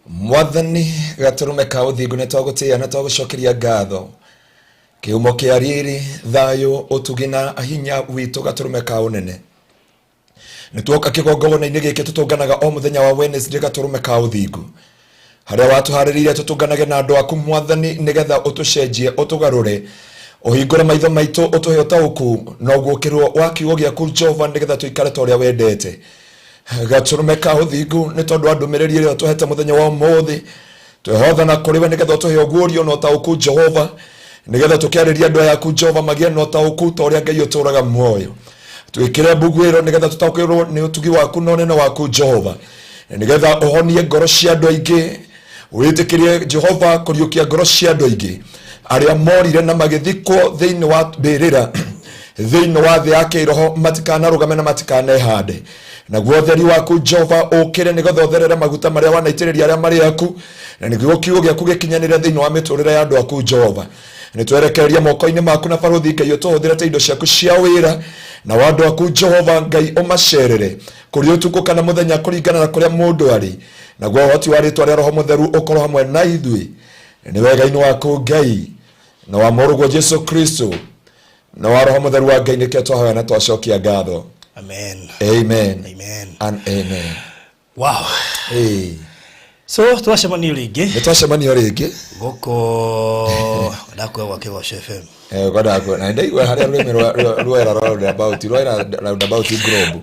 Mwathani gatũrũme ka ũthingu nĩ twagũtĩĩa na twagũcokeria ngatho. Kĩhumo kĩa riri, thayũ, ũtugi na hinya witũ gatũrũme ka ũnene. Nĩ tuoka kĩgongona-inĩ gĩkĩ tũtũnganaga o mũthenya wa Wednesday gatũrũme ka ũthingu. Harĩa watũharĩrĩirie tũtũnganage na andũ aku Mwathani nĩgetha ũtũcenjie, ũtũgarũre, ũhingũre maitho maitũ, ũtũhe ũtaũku na ũguũkĩrwo wa kiugo gĩaku Jehova nĩgetha tũikare ta ũrĩa wendete. Gatũrũme ka ũthingu nĩ tondũ wa ndũmĩrĩri ĩrĩa ũtũhete mũthenya wa ũmũthĩ. Twehothana kũrĩ we nĩgetha ũtũhe ũguũrio na ũtaũku Jehova, nĩgetha tũkĩarĩria andũ aya aku Jehova magĩe na ũtaũku ta ũrĩa Ngai ũtũũraga muoyo. Twĩkĩre mbuguĩro nĩgetha tũtaũkĩrwo nĩ ũtugi waku na ũnene waku Jehova, nĩgetha ũhonie ngoro cia andũ aingĩ, wĩtĩkĩrie Jehova kũriũkia ngoro cia andũ aingĩ arĩa morire na magĩthikwo thĩinĩ wa mbĩrĩra thĩinĩ wa thĩ ya kĩroho, matikanarũgame na matikanehande. Naguo ũtheri waku Jehova ũkĩre nĩgetha ũtherere maguta marĩa wanaitĩrĩria arĩa marĩ aku, na nĩguo kiugo gĩaku gĩkinyanĩre thĩinĩ wa mĩtũrĩre ya andũ aku Jehova. Nĩ twerekereria moko-inĩ maku na barũthi Ngai ũtũhũthĩre ta indo ciaku cia wĩra, na wa andũ aku Jehova Ngai ũmacerere kũrĩ ũtukũ kana mũthenya kũringana na kũrĩa mũndũ arĩ, naguo ũhoti wa rĩtwa rĩa Roho Mũtheru ũkorwo hamwe na ithuĩ. Nĩ wega-inĩ waku Ngai na wa mũrũguo Jesu Kristo na wa Roho Mũtheru wa Ngai nĩkĩo twahoya na twacokia ngatho. Amen. Amen. Amen. And amen. Wow. Hey. So twacemania rĩngĩ. Nĩ twacemanio rĩngĩ. Gũkũ ndakuoya gwa Kĩgoco FM. Eh, kwa ndakuoya. Na ndaigua harĩa rũrĩmĩ rwoera roundabout, rwoera roundabout globe.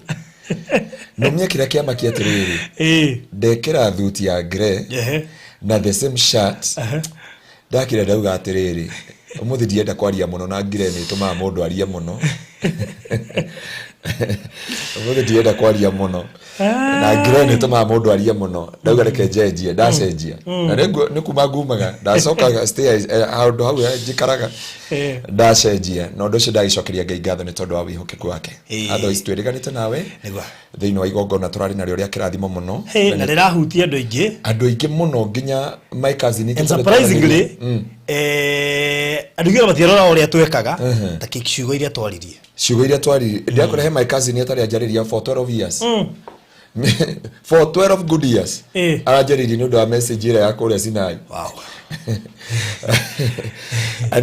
Nũmie kĩrĩa kĩamakia atĩrĩrĩ. Ndekĩra thuti ya grey na the same shirt. Ndakira ndauga atĩrĩrĩ, ũmũthĩ ndienda kwaria mũno na ngire nĩ ĩtũmaga mũndũ arie mũno. Ũmũthĩ ndienda kwaria mũno na ngire nĩ ĩtũmaga mũndũ arie mũno. Ndauga reke njenjie, ndacenjia. Na nĩ kuma ngumaga, ndacoka stay handũ hau njikaraga, ndacenjia. Na ũndũ ũcio ndagĩcokeria Ngai ngatho nĩ tondũ wa wĩhokeku wake. Otherwise twĩrĩganĩte nawe. Thĩinĩ wa igongona tũrarĩ narĩo rĩa kĩrathimo mũno. Hey, na rĩrahutia andũ aingĩ. Andũ aingĩ mũno nginya my cousin. And surprisingly, andũ aingĩ matiarora ũrĩa twekaga ta ciugo iria twaririe. Ciugo iria twaririe. Ndĩrakwĩra he my cousin atarĩ anjarĩria for 12 years. For 12 good years. Aranjarĩirie nĩ ũndũ wa message ĩrĩa ya kũrĩa Sinai. Wow.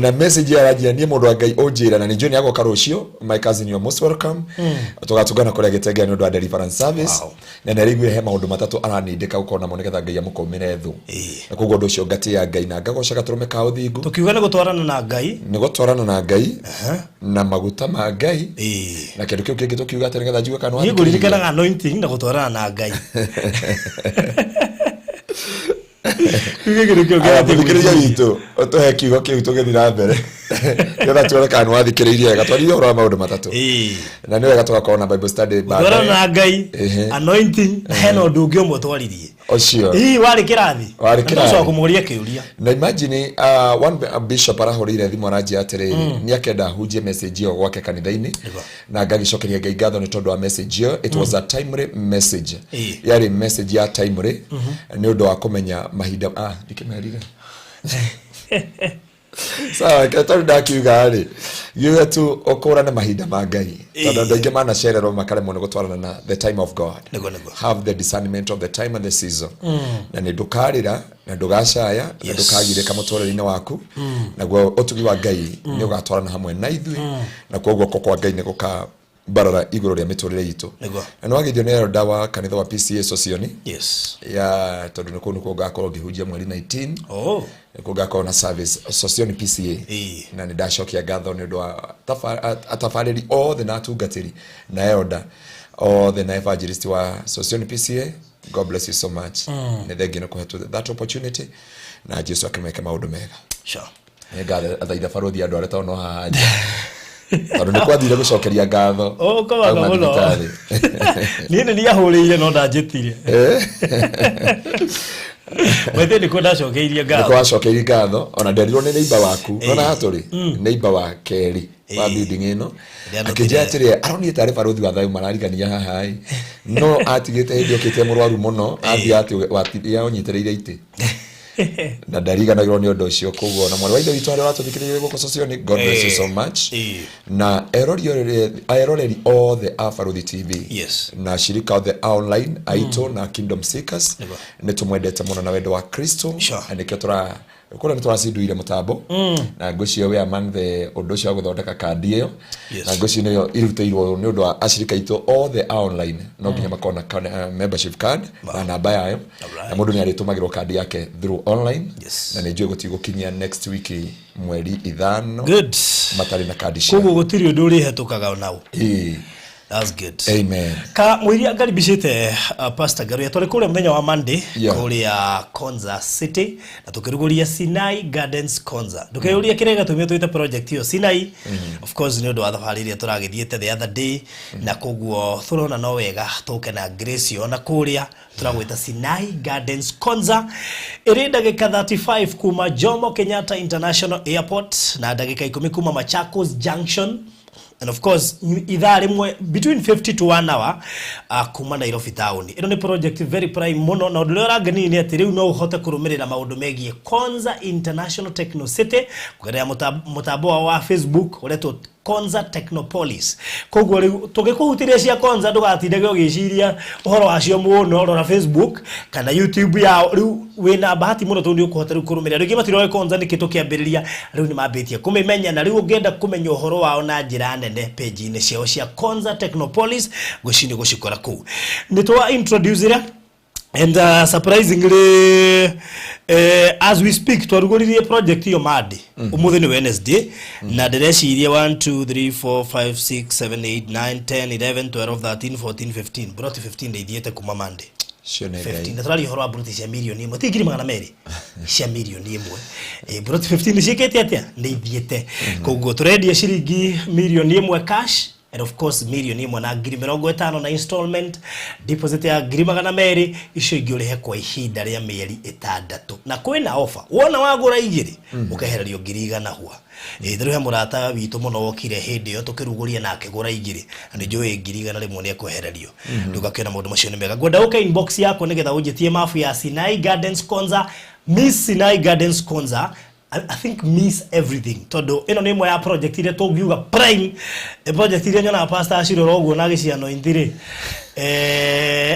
Na message ĩyo aranjĩra niĩ mũndũ wa Ngai ũnjĩra na nĩ njũĩ nĩ agoka rũciũ. My cousin, you are most welcome. Tũgatũngana kũrĩa Gĩtengera nĩ ũndũ wa deliverance service. Na nĩ araiguire he maũndũ matatũ aranindĩka gũkorwo namo nĩgetha Ngai amũkũmĩre thũ. Na koguo ũndũ ũcio ngatĩĩa Ngai na ngagoca gatũrũme ka ũthingu. Tũkiuga nĩ gũtwarana na Ngai. Nĩ gũtwarana na Ngai na maguta ma Ngai. Na kĩndũ kĩu kĩngĩ tũkiuga atĩ nĩgetha njigue kana Niĩ ngũririkanaga anointing na gũtwarana na Ngai. Mũthikĩrĩria witũ ũtũhe kiugo kĩu tũgĩthiĩ na mbere nĩgetha tuone kana nĩwathikĩrĩirie wega. Twaririe ũhoro wa maũndũ matatũ na nĩ wega tũgakorwo na Bible study baadaye. Gũtwarana na Ngai, anointing, na hena ũndũ ũngĩ ũmwe twaririe. Ũcio. Hihi warĩ kĩrathi? Warĩ kĩrathi. Na kũmũria kĩũria. Na imagine one bishop arahũrĩire thimũ aranjia atĩrĩrĩ, nĩ akenda hunjie message ĩyo gwake kanitha-inĩ. Na ngagĩcokeria Ngai ngatho nĩ tondũ wa message ĩyo. It was a timely message. Yarĩ message ya timely nĩ ũndũ wa kũmenya mahinda. Ah, ndikĩmerire. Sawa, reke tondũ ndakiuga rĩ, ngiuge tu ũkũrane mahinda ma Ngai. Tondũ andũ aingĩ manacererwo makaremwo nĩ gũtwarana na the time of God. Nĩguo, nĩguo. Have the discernment of the time and the season. Na nĩ ndũkarĩra na ndũgacaya na ndũkagirĩka mũtũrĩre-inĩ waku. Naguo ũtugi wa Ngai nĩ ũgatwarana hamwe na ithuĩ. Na koguo guoko kwa Ngai nĩ gũkambarara igũrũ rĩa mĩtũrĩre itũ. Nĩguo. Na nĩ wageithio nĩ elder wa kanitha wa PCA Sosioni. Yes. Ya tondũ nĩ kũu nĩkuo ngakorwo ngĩhunjia mweri 19. Oh. Nĩkuo ngakorwo na service Sosioni PCA. Na nĩ ndacokia ngatho nĩ ũndũ wa atabarĩri othe na atungatĩri na elder othe na evangelist wa Sosioni PCA. God bless you so much. Nĩ thengiũ nĩ kũhetwo that opportunity na Jesu akĩmeke maũndũ mega. Sure. Nĩ ngathaitha barũthi andũ arĩa tondũ no haha nja. Tondũ nĩ kwathire gũcokeria ngatho. Ũkũmaka Auma mũno. thibitarĩ. Niĩ nĩ niĩ ahũrĩire no ndanjĩtire. Mwete nĩkuo ndacokeirie Nĩkuo ngatho. wacokeirie ngatho ona nderirwo nĩ neighbor waku. Nona haha tũrĩ? Neighbor wa kerĩ wa building ĩno. Akĩnjĩra atĩrĩ aronire tarĩ barũthi wa thayũ mararigania haha ĩ. No atigĩte hĩndĩ okĩte mũrwaru mũno athiĩ atĩ ũnyitĩrĩire itĩ. Na ndariganagĩrwo nĩ ũndũ ũcio. Koguo na mwarĩ wa ithe witũ harĩa ũratũthikĩrĩria gũkũ Sosioni, God bless you so much. Na eroreri othe a Baruthi TV na shirika othe a online aitũ na Kingdom Seekers, nĩ tũmwendete mũno na wendo wa Kristo. Na nĩkĩo tũra kũrĩa nĩ tũracinduire mũtambo na ngwĩciria we among the ũndũ ũcio wa gũthondeka kandi ĩyo. Na ngwĩciria nĩyo irutĩirwo nĩ ũndũ wa ashirika aitũ othe a online, no nginya makorwo na membership card na namba yayo, na mũndũ nĩ arĩtũmagĩrwo kandi yake through online. Na nĩ njũĩ gũtigũkinyia next week mweri 5 Good. matarĩ na kandi ciao. Koguo gũtirĩ ũndũ ũrĩhetũkaga onao. Ĩĩ. That's good. Amen. Ka mũiria ngaribicĩte Pastor Ngaruya, tũrĩ kũrĩa mũthenya wa Monday kũrĩa Konza City na tũkĩrugũria Sinai Gardens Konza. Ndũkeyũrie kĩrĩa gĩatũmire twĩte project ĩyo Sinai. Of course nĩ ũndũ wa thabarĩ ĩrĩa tũragĩthiĩte the other day, na koguo tũrona no wega tũke na grace ĩyo na kũrĩa tũragwĩta Sinai Gardens Konza, ĩrĩ ndagĩka 35 kuma Jomo Kenyatta International Airport na ndagĩka 10 kuma Machakos Junction, and of course ithaa rĩmwe, between 50 to 1 hour kuma Nairobi town. Ĩno nĩ project very prime mũno, na ũndũ ũrĩa ũrangenirie nĩ atĩ rĩu no ũhote kũrũmĩrĩra maũndũ megiĩ Konza International Techno City kũgerera mũtambo wao wa Facebook ũretwo Konza Technopolis. Koguo rĩu tũgĩkũhutĩria cia Konza, ndũgatindage ũgĩciria ũhoro wacio mũno, rora Facebook kana YouTube yao. Rĩu wĩna bahati mũno tondũ nĩ ũkũhota rĩu kũrũmĩrĩra. Rĩngĩ matiroĩ Konza nĩkĩ tũkĩambĩrĩria, rĩu nĩ mambĩtie kũmĩmenya, na rĩu ũngĩenda kũmenya ũhoro wao na njĩra nene, page-inĩ ciao cia Konza Technopolis ngwĩciria nĩ gũcikora kũu. Nĩ twa introduce and surprisingly, as we speak, twarugũririe project ĩyo Monday, ũmũthĩ nĩ Wednesday, na ndĩreciria 1 2 3 4 5 6 7 8 9 10 11 12 13 14 15, broti 15 nĩ ithiĩte kuma Monday. Cio nĩ 15. Ngai. Na tũraria ũhoro wa broti cia mirioni 1, ti 200,000, cia mirioni 1. Broti 15 ciĩkĩte atĩa? Nĩ ithiĩte. Koguo tũrendia ciringi mirioni 1 cash, and of course 1,050,000 na installment deposit ya 200,000, icio ingĩ ũrĩhe kwa ihinda rĩa mĩeri 6. Na kwĩna offer, wona wagũra igĩrĩ ũkehererio 100,000 hua. Ĩ he mũrata witũ mũno wokire hĩndĩ ĩyo tũkĩrugũria na akĩgũra igĩrĩ, na nĩ njũĩ 100,000 nĩ ekwehererio. Ndũgakĩona maũndũ macio nĩ mega. Ngwenda ũke inbox yakwa nĩgetha ũnjĩtie mabu ya Sinai Gardens Konza. Miss Sinai Gardens Konza, I think miss everything, tondũ ĩno nĩ ĩmwe ya project iria tũngiuga prime, project iria nyonaga pastor acirora ũguo na agĩciano inthirĩ,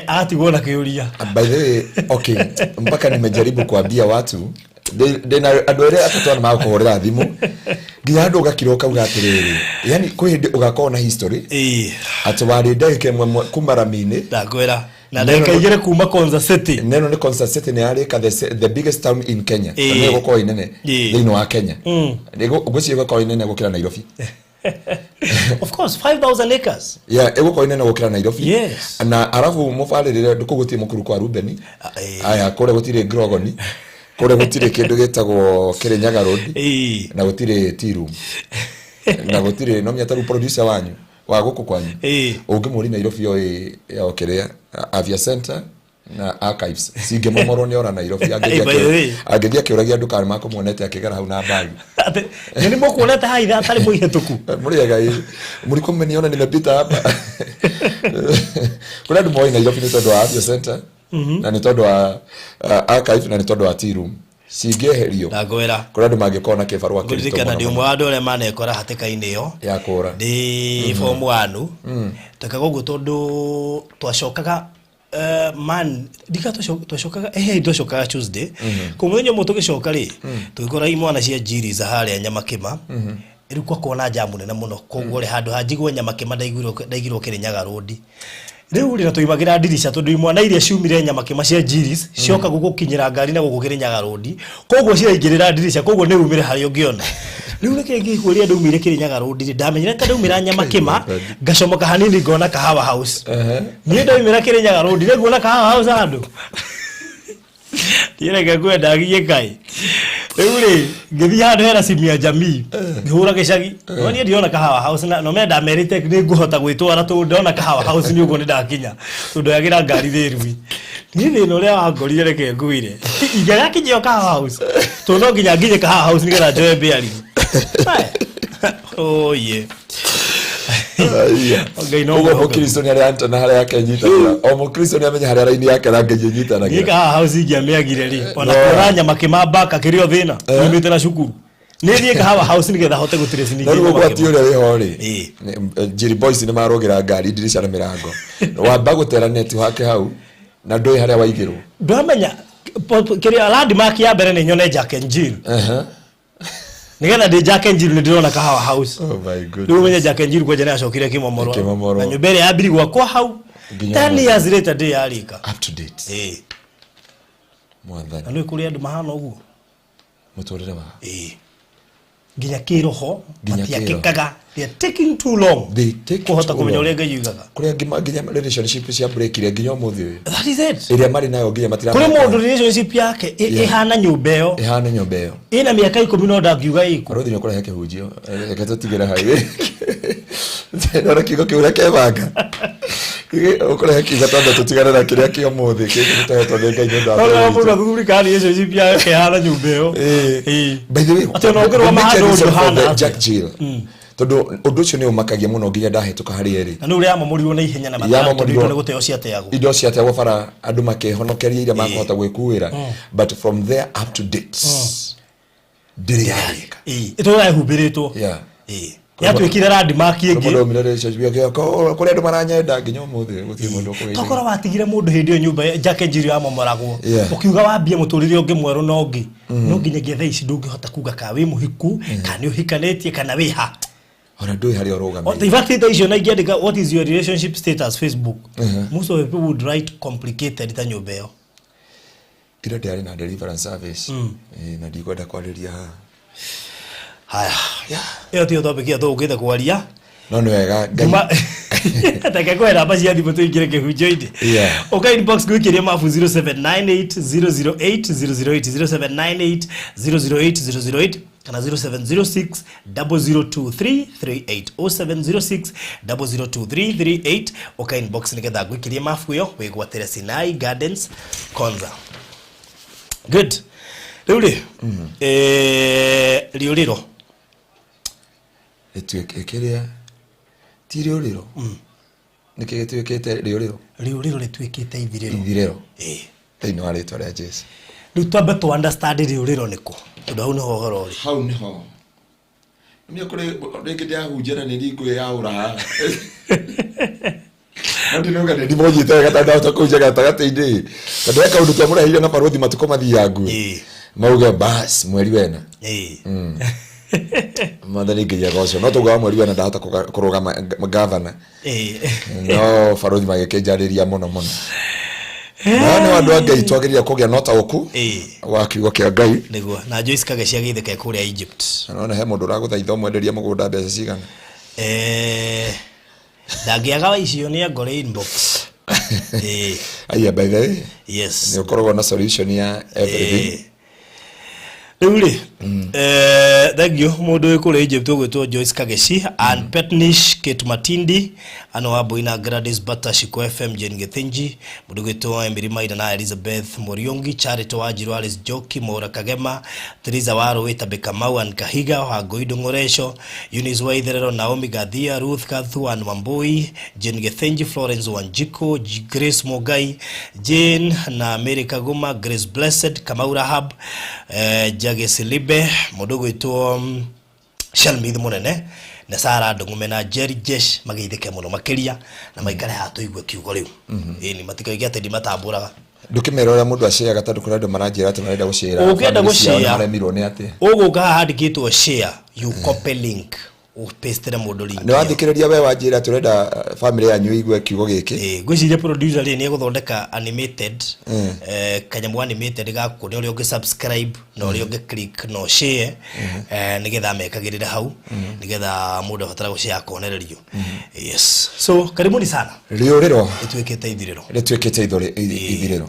agatigwo na kĩũria. By the way, okay, mpaka nimejaribu kuambia watu ndĩna andũ erĩ atatũ ana magũkũhũrĩra thimũ, nginya andũ ũgakira ũkauga atĩrĩrĩ, yani kwĩ hĩndĩ ũgakorwo na history atĩ warĩ ndagĩka ĩmwe kuma rami-inĩ. Ndakwĩra na ndagĩka 2 kuma Konza City. Neno nĩ Konza City nĩ yarĩka the biggest town in Kenya. Nĩ ĩgũkorwo inene thĩinĩ wa Kenya. Ngwĩciria ĩgũkorwo inene gũkĩra Nairobi. Of course, 5000 acres. Yeah, ĩgũkorwo inene gũkĩra Nairobi. Na arabu mũbarĩrĩre kũu gũtirĩ mũkuru kwa Rubeni. Aya, kũrĩa gũtirĩ Grogoni, kũrĩa gũtirĩ kĩndũ gĩtagwo Kĩrĩnyaga Road, na gũtirĩ tea room, na gũtirĩ no menya tarĩu producer wanyu wa gũkũ kwanyu ũngĩmũri Nairobi oĩ o kĩrĩa Afya Center na archives cingĩmomorwo nĩ ora Nairobi. Hey, by the way. Angĩthiĩ akĩũragia andũ kana makũmuonete akĩgera hau na mbagi. Atĩ nĩ mũkuonete haha ithaa atarĩ mũihĩtũku. Mũrĩega ĩ, mlikuwa mmeniona nimepita hapa. Kũrĩ andũ moĩ Nairobi nĩ tondũ wa Afya Center na nĩ tondũ wa archive na nĩ tondũ wa tea room. Cingĩeherio, Ndakwĩra, kũrĩ andũ mangĩkorwo na kĩbarũa kĩritũ ngũririkana mũno ndĩ mũno. ũmwe wa andũ arĩa manekora hatĩka-inĩ ĩyo Ya kũra. Ndĩ form 1 twekaga ũguo tondũ twacokaga, man ndika twacokaga, twacokaga Tuesday kũ mũthenya ũmwe tũgĩcoka rĩ, tũgĩkora imwana cia Jiris harĩa Nyamakĩma. Rĩu gwakorwo na jamu nene mũno, koguo rĩ, handũ ha njigwo Nyamakĩma ndaigirwo Kĩrĩnyaga Road. Rĩu rĩ, na tũimagĩra ndirica tondũ imwana iria ciumire Nyamakĩma cia Jiris cioka gũgũkinyĩra ngari na gũkũ Kĩrĩnyaga Road, koguo ciraingĩrĩra ndirica, koguo nĩ umĩre harĩa ũngĩona. Rĩu reke ngĩkwĩria, ndaumire Kĩrĩnyaga Road rĩ, ndamenyire ta ndaumĩra Nyamakĩma ngacomoka hanini ngona Kahawa House. Niĩ ndaumĩra Kĩrĩnyaga Road rĩ, nguona Kahawa House handũ niĩ reke ngwenda ngiye kai. Rĩu rĩ, ngĩthiĩ handũ hena simu ya jamii, ngĩhũra gĩcagi, no niĩ ndirona Kahawa House, na no menda ndamerĩte nĩ ngũhota gwĩtwara tondũ ndona Kahawa House nĩ ũguo nĩ ndakinya, tondũ ndoyagĩra ngari thĩrui. Niĩ thĩna ũrĩa wangorire, reke ngwĩre, ingĩgakinyio Kahawa House, tondũ no nginya nginye Kahawa House nĩgetha njoe bearing. Oye. Ngai no Koguo mwĩhokeku. Mũkristo nĩ arĩa antena harĩa yake ĩnyitanagĩra, o Mũkristo nĩ amenya harĩa raini yake na Ngai ĩnyitanagĩra. Niĩ kahawa house ingĩamĩagire rĩ, ona No. kuona nyama kĩmambaka kĩrĩ o thĩna nyumĩte na cukuru, nĩ thiĩ kahawa house nĩgetha hote gũtirĩci. No rĩu ũgwati ũrĩa wĩho rĩ, Ĩĩ. Njiri boys nĩ marũgĩra ngari ndirica na mĩrango, wamba gũtera neti wake hau na ndũĩ harĩa waigĩrwo. Ndwamenya kĩrĩa landmark ya mbere nĩ nyone Jack and Jill. Nĩgetha ndĩ Jack and Jill nĩ ndĩrona kahawa house. Oh my goodness. Rĩu ũmenye Jack and Jill kwanja nĩ acokire kĩmomorwo. Kĩmomorwo. Na nyũmba ĩrĩa yambiri gwakwa hau Nginya 10 ũmũthĩ. years later ndĩ yarĩka. Up to date. Ĩĩ. Mwathani. Na nĩ kũrĩ andũ mahana ũguo. Mũtũrĩre wa Ĩĩ, nginya kĩroho. Nginya Matiakĩkaga, they are taking too long They take kũhota too kũmenya long. ũrĩa Ngai yugaga. Kũrĩa nginya relationship cia breakire nginya ũmũthĩ ũyũ, That is it. ĩrĩa marĩ nayo nginya matira. Kũrĩ mũndũ relationship yake ĩhana nyũmba ĩyo. Ĩhana nyũmba ĩyo. Ĩna mĩaka 10 no ndangiuga ĩkũ. Barũthi nĩ ũkũrehe kĩhunjio. Reke tũtigĩre hau. Ndona kiugo kĩu reke banga ũkũrehe kiugo twambe tũtigane na kĩrĩa kĩa ũmũthĩ gĩkĩ tũtehetwo nĩ Ngai nĩ ũndũ wa No bũrũri rĩrĩa mũndũ witũ. athuthuria kana relationship yake ĩhana nyũmba ĩyo. Ĩĩ. By the way, Atĩ ona ũngĩrũgama make a handũ reason ũrĩa for ũhana the atĩa. Jack Jill, tondũ ũndũ ũcio nĩ ũmakagia mũno nginya ndahĩtũka harĩ erĩ. Na nĩ ũrĩa yamomorirwo na ihenya na Yamomorirwo. matatu indo nĩ gũteo ciateagwo. Indo ciateagwo bara, andũ makĩhonokeria iria makũhota gwĩkuĩra, but from there up to date ndĩrĩ yarĩka. Ĩĩ, ĩtũraga ĩhumbĩrĩtwo. Ĩĩ, yatuĩkire landmark Mũndũ ĩngĩ. aumire relationship yake, kũrĩ andũ maranyenda nginya ũmũthĩ gũtirĩ mũndũ ũkũgeithia. Tokorwo watigire mũndũ hĩndĩ ĩyo nyũmba Jack and Jill yamomoragwo, ũkiuga wambie mũtũrĩre ũngĩ mwerũ na ũngĩ, no nginyagia thaa ici ndũngĩhota kuga kana wĩ mũhiku, kana nĩ ũhikanĩtie, kana wĩ ha. Ona ndũĩ harĩa ũrũgamĩire. In fact, thaa icio na ingĩandĩka "What is your relationship status?" Facebook, most of the people would write "complicated" ta nyũmba ĩyo. Ira ndĩarĩ na deliverance service. Na ndikwenda kwarĩria haha. Haya, ĩyo tiyo topic ĩyo tũgũkĩte kwaria. No nĩ wega Ngai. Reke kũhe namba cia thimũ tũingĩre kĩhunjio-inĩ. Ũka inbox gwĩkĩria mabu 0798 008 008, 0798 008 008 kana 0706 002338, 0706 002338. Ũka inbox nĩgetha ngwĩkĩrie mabu ĩyo wĩgwatĩre Sinai Gardens Konza. Good. Rĩu rĩ, rĩũrĩro. Ĩtuĩke kĩrĩa ti rĩũrĩro, nĩkĩ gĩtuĩkĩte rĩũrĩro? Rĩũrĩro rĩtuĩkĩte ithirĩro. Ithirĩro. Ĩĩ. Thĩinĩ wa rĩtwa rĩa Jesu. Rĩu twambe tũ understand rĩũrĩro nĩkũ, tondũ hau nĩho ũhoro ũrĩ. Hau nĩho nĩ kũrĩ rĩngĩ ndĩrahunjia na nĩ ngwĩ ya ũraha, no ndinauga nĩ ndimũnyite wega tondũ ndahota kũhunjia gatagatĩ-inĩ, tondũ he kaũndũ twamũreheire na barũthi matukũ mathiangu, mauge bas mweri wena. Mwathani nginya goco, no taugaga mweri wena ndahota kũrũgama gavana. No barũthi magĩkĩnjarĩria mũno mũno, no nĩ andũ a Ngai twagĩrĩire kũgĩa na ũtaũku wa kiugo kĩa Ngai. Nĩguo na Joyce Kageci agĩtheka kũrĩa Egypt. Na nona he mũndũ ũragũthaitha ũmwenderie mũgũnda mbeca cigana. Ndangĩaga wa icio nĩ angore inbox. Aya, by the way, nĩ ũkoragwo na solution ya everything. Rĩu rĩ, thank you mũndũ wĩ kũrĩa Egypt ũgwĩtwo Joyce Kageci and Petnish Kate Matindi ano wa na Gladys Bata Shiko FM Jane Githinji, mũndũ ũgwĩtwo Emily Maina na Elizabeth Muriungi, Charity Wanjiru, Alice Njoki, Maura Kagema, Teresa Warũĩ, Tabe Kamau and Kahiga Wangũi Ndũng'ũreco, Eunice Waitherero, Naomi Gathia, Ruth Kathu and Wambui, Jane Githinji, Florence Wanjiko, Grace Mugai, Jane na Mary Kaguma, Grace Blessed, Kamau Rahab, Jage Silibe, mũndũ ũgwĩtwo Shalmith Mũnene na Sara Ndũng'ume na Jerry Jesh mageithĩke mũno makĩria na maikare haha tũigue kiugo rĩu. Ĩni matikoige atĩ ndimatambũraga. Ndũkĩmera ũrĩa mũndũ aceaga, tondũ kũrĩ andũ maranjĩra atĩ marenda gũcĩra. Ũngĩenda family ciao gũshare, nĩ maremirwo nĩ atĩa? Ũgũka haha handĩkĩtwo "share", you copy link, ũpastĩre mũndũ link Nĩ ĩyo. wathikĩrĩria we wanjĩra atĩ ũrenda family yanyu igue kiugo gĩkĩ. Ĩĩ, ngwĩciria producer rĩ nĩ egũthondeka animated kanyamũ animated ga kuonia ũrĩa ũngĩ subscribe na ũrĩa ũngĩ click na share, nĩgetha mekagĩrĩre hau nĩgetha mũndũ abatara gũshare akonererio. Yes, so karibuni sana. Rĩũrĩro ĩtuĩkĩte ithirĩro. Rĩtuĩkĩte ithirĩro.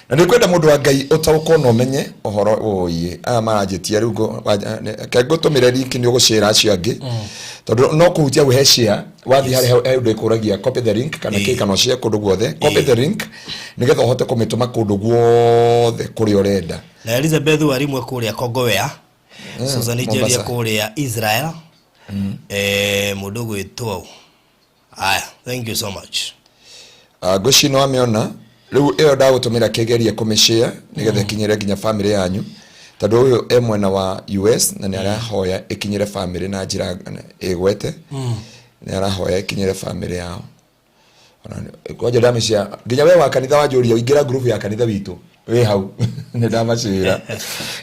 Na nĩ kwenda mũndũ wa Ngai ũtaũkwo na ũmenye ũhoro ũyĩ aya maranjĩtia rĩu ke ngũtũmĩre link nĩ ũgũcĩra acio angĩ, tondũ no kũhutia hau he share, wathiĩ harĩa he ũndũ ĩkũragia "copy the link" kana kĩ, kana ũshare kũndũ guothe. Copy the link nĩgetha ũhote kũmĩtũma kũndũ guothe kũrĩa ũrenda. Na Elizabeth Warimwe kũrĩa Kongowea, Susan Njeria Mombasa. kũrĩa Israel, mũndũ ũgwĩtwo Aya, thank you so much. Ngwĩciria nĩ wamĩona rĩu ĩyo ndagũtũmĩra kĩgerie kũmĩshare nĩgetha ĩkinyĩre nginya famĩlĩ yanyu, tondũ ũyũ e mwena wa US na nĩ arahoya ĩkinyĩre famĩlĩ na njĩra ĩgwete, nĩ arahoya ĩkinyĩre famĩlĩ yao. Kwanja ndamĩshare nginya we wa kanitha wanjũria ingĩra group ya kanitha witũ wĩ hau, nĩ ndamacĩra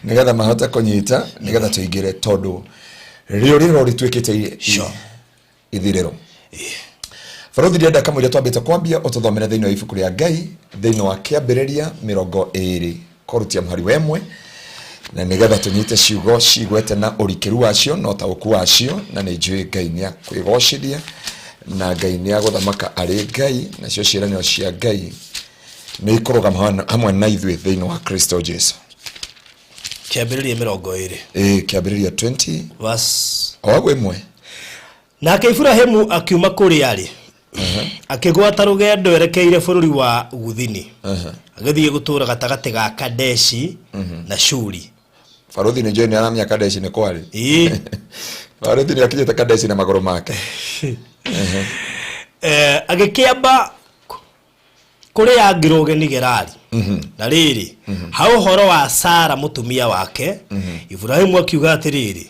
nĩgetha mahote kũnyita, nĩgetha tũingĩre, tondũ rĩũrĩro rĩtuĩkĩte ithirĩro. Barothi, ndĩrenda kamũira twambĩte kwambia ũtũthomere thĩinĩ wa ibuku rĩa Ngai, thĩinĩ wa Kĩambĩrĩria 20 kũrutia mũhari wa 1, na nĩgetha tũnyite ciugo cigwete na ũrikĩru wacio na ũtaũku wacio, na nĩ njũĩ Ngai nĩ akwĩgocithia na Ngai nĩ agũthamaka arĩ Ngai, nacio ciĩranĩro cia Ngai nĩ ikũrũgama hamwe na ithuĩ thĩinĩ wa Kristo Jesu. Kĩambĩrĩria 20. Ĩĩ, Kĩambĩrĩria 20. Verse o hau 1. Nake Iburahimu akiuma kũrĩa arĩ, akĩgwata rũgendo erekeire bũrũri wa Guthini, agĩthiĩ gũtũũra gatagatĩ ga Kadeshi na Shuri. Barothi, nĩ njũĩ nĩ aramenya Kadeshi nĩ kwarĩ. Ĩĩ. Barothi nĩ akinyĩte Kadeshi na magũrũ make. Agĩkĩamba kũrĩ angĩrwo ũgeni Gerari. Na rĩrĩ, ha ũhoro wa Sara mũtumia wake, Iburahimu akiuga atĩrĩrĩ,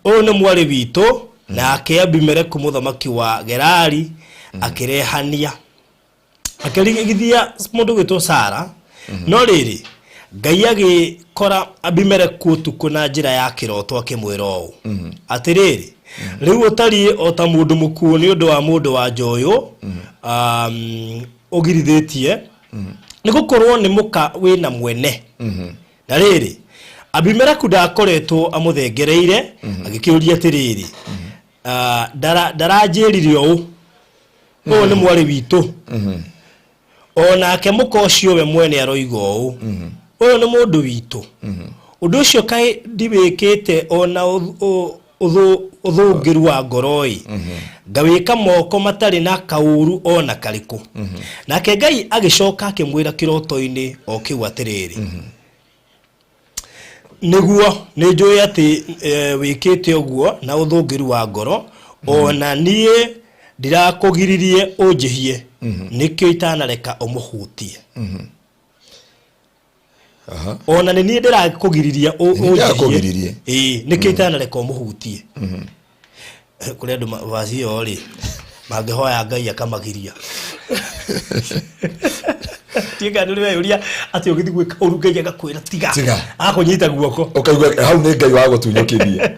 "Ũyũ nĩ mwarĩ witũ." Nake Abimeleku mũthamaki wa Gerari akĩrehania, akĩrigithia mũndũ gwĩtwo Sara. No rĩrĩ, Ngai agĩkora Abimeleku ũtukũ na njĩra ya kĩroto, akĩmwĩra ũũ, "Atĩrĩrĩ, rĩu ũtariĩ o ta mũndũ mũkuũ nĩ ũndũ wa mũndũ wa nja ũyũ ũgirithĩtie, nĩ gũkorwo nĩ mũka wĩna mwene." Na rĩrĩ, Abimeleku ndakoretwo amũthengereire. Agĩkĩũria atĩrĩrĩ, "Ndaranjĩrire ũũ, 'Ũyũ nĩ mwarĩ witũ'? O nake mũka ũcio we mwene aroiga ũũ, 'Ũyũ nĩ mũndũ witũ.' Ũndũ ũcio kaĩ ndiwĩkĩte o na ũthũngĩru wa ngoro-ĩ, ngawĩka moko matarĩ na kaũru o na karĩkũ?" Nake Ngai agĩcoka akĩmwĩra kĩroto-inĩ o kĩu atĩrĩrĩ, "Nĩguo nĩ njũĩ atĩ wĩkĩte ũguo na ũthũngĩru wa ngoro, o na niĩ ndirakũgiririe ũnjĩhie, nĩkĩo itanareka ũmũhutie." Ona nĩ niĩ ndĩrakũgiriria Nĩ ndĩrakũgiririe. Ũnjĩhie. Ĩĩ, nĩkĩo itanareka ũmũhutie. Kũrĩ andũ vaci ĩyo rĩ, mangĩhoya Ngai akamagiria. Tiga nĩ weyũria atĩ ũgĩthiĩ gwĩka ũru, Ngai agakwĩra tiga. Tiga. Akũnyita guoko. Ũkaigua hau nĩ Ngai wa gũtunyũkithia.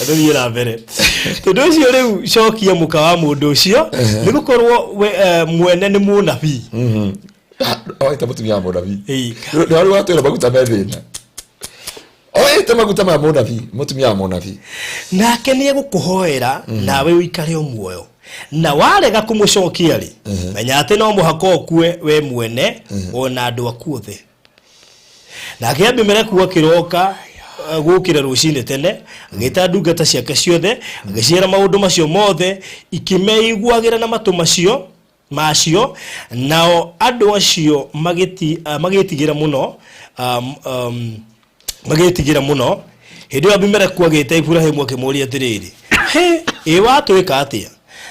Tũthiĩ na mbere. Tondũ ũcio rĩu cokia mũka wa mũndũ ũcio, nĩ gũkorwo we mwene nĩ mũnabii. Oete mũtumia wa mũnabii. Ĩĩ. Nĩ warĩ watwĩra maguta me thĩna, oete maguta ma mũnabii, mũtumia wa mũnabii. Nake nĩ egũkũhoera nawe ũikare o muoyo. Na warega kũmũcokia rĩ, menya atĩ no mũhaka ũkue we mwene o na andũ aku othe. Nake Abimeleku akĩroka gũkĩra rũcinĩ tene, agĩta ndungata ciake ciothe, agĩciĩra maũndũ macio mothe, ikĩmeiguagĩra na matũ macio macio. Nao andũ acio magĩtigĩra mũno, magĩtigĩra mũno. Hĩndĩ ĩyo Abimeleku agĩta Iburahimu, akĩmũũria atĩrĩrĩ, "Hĩ, ĩ watwĩka atĩa?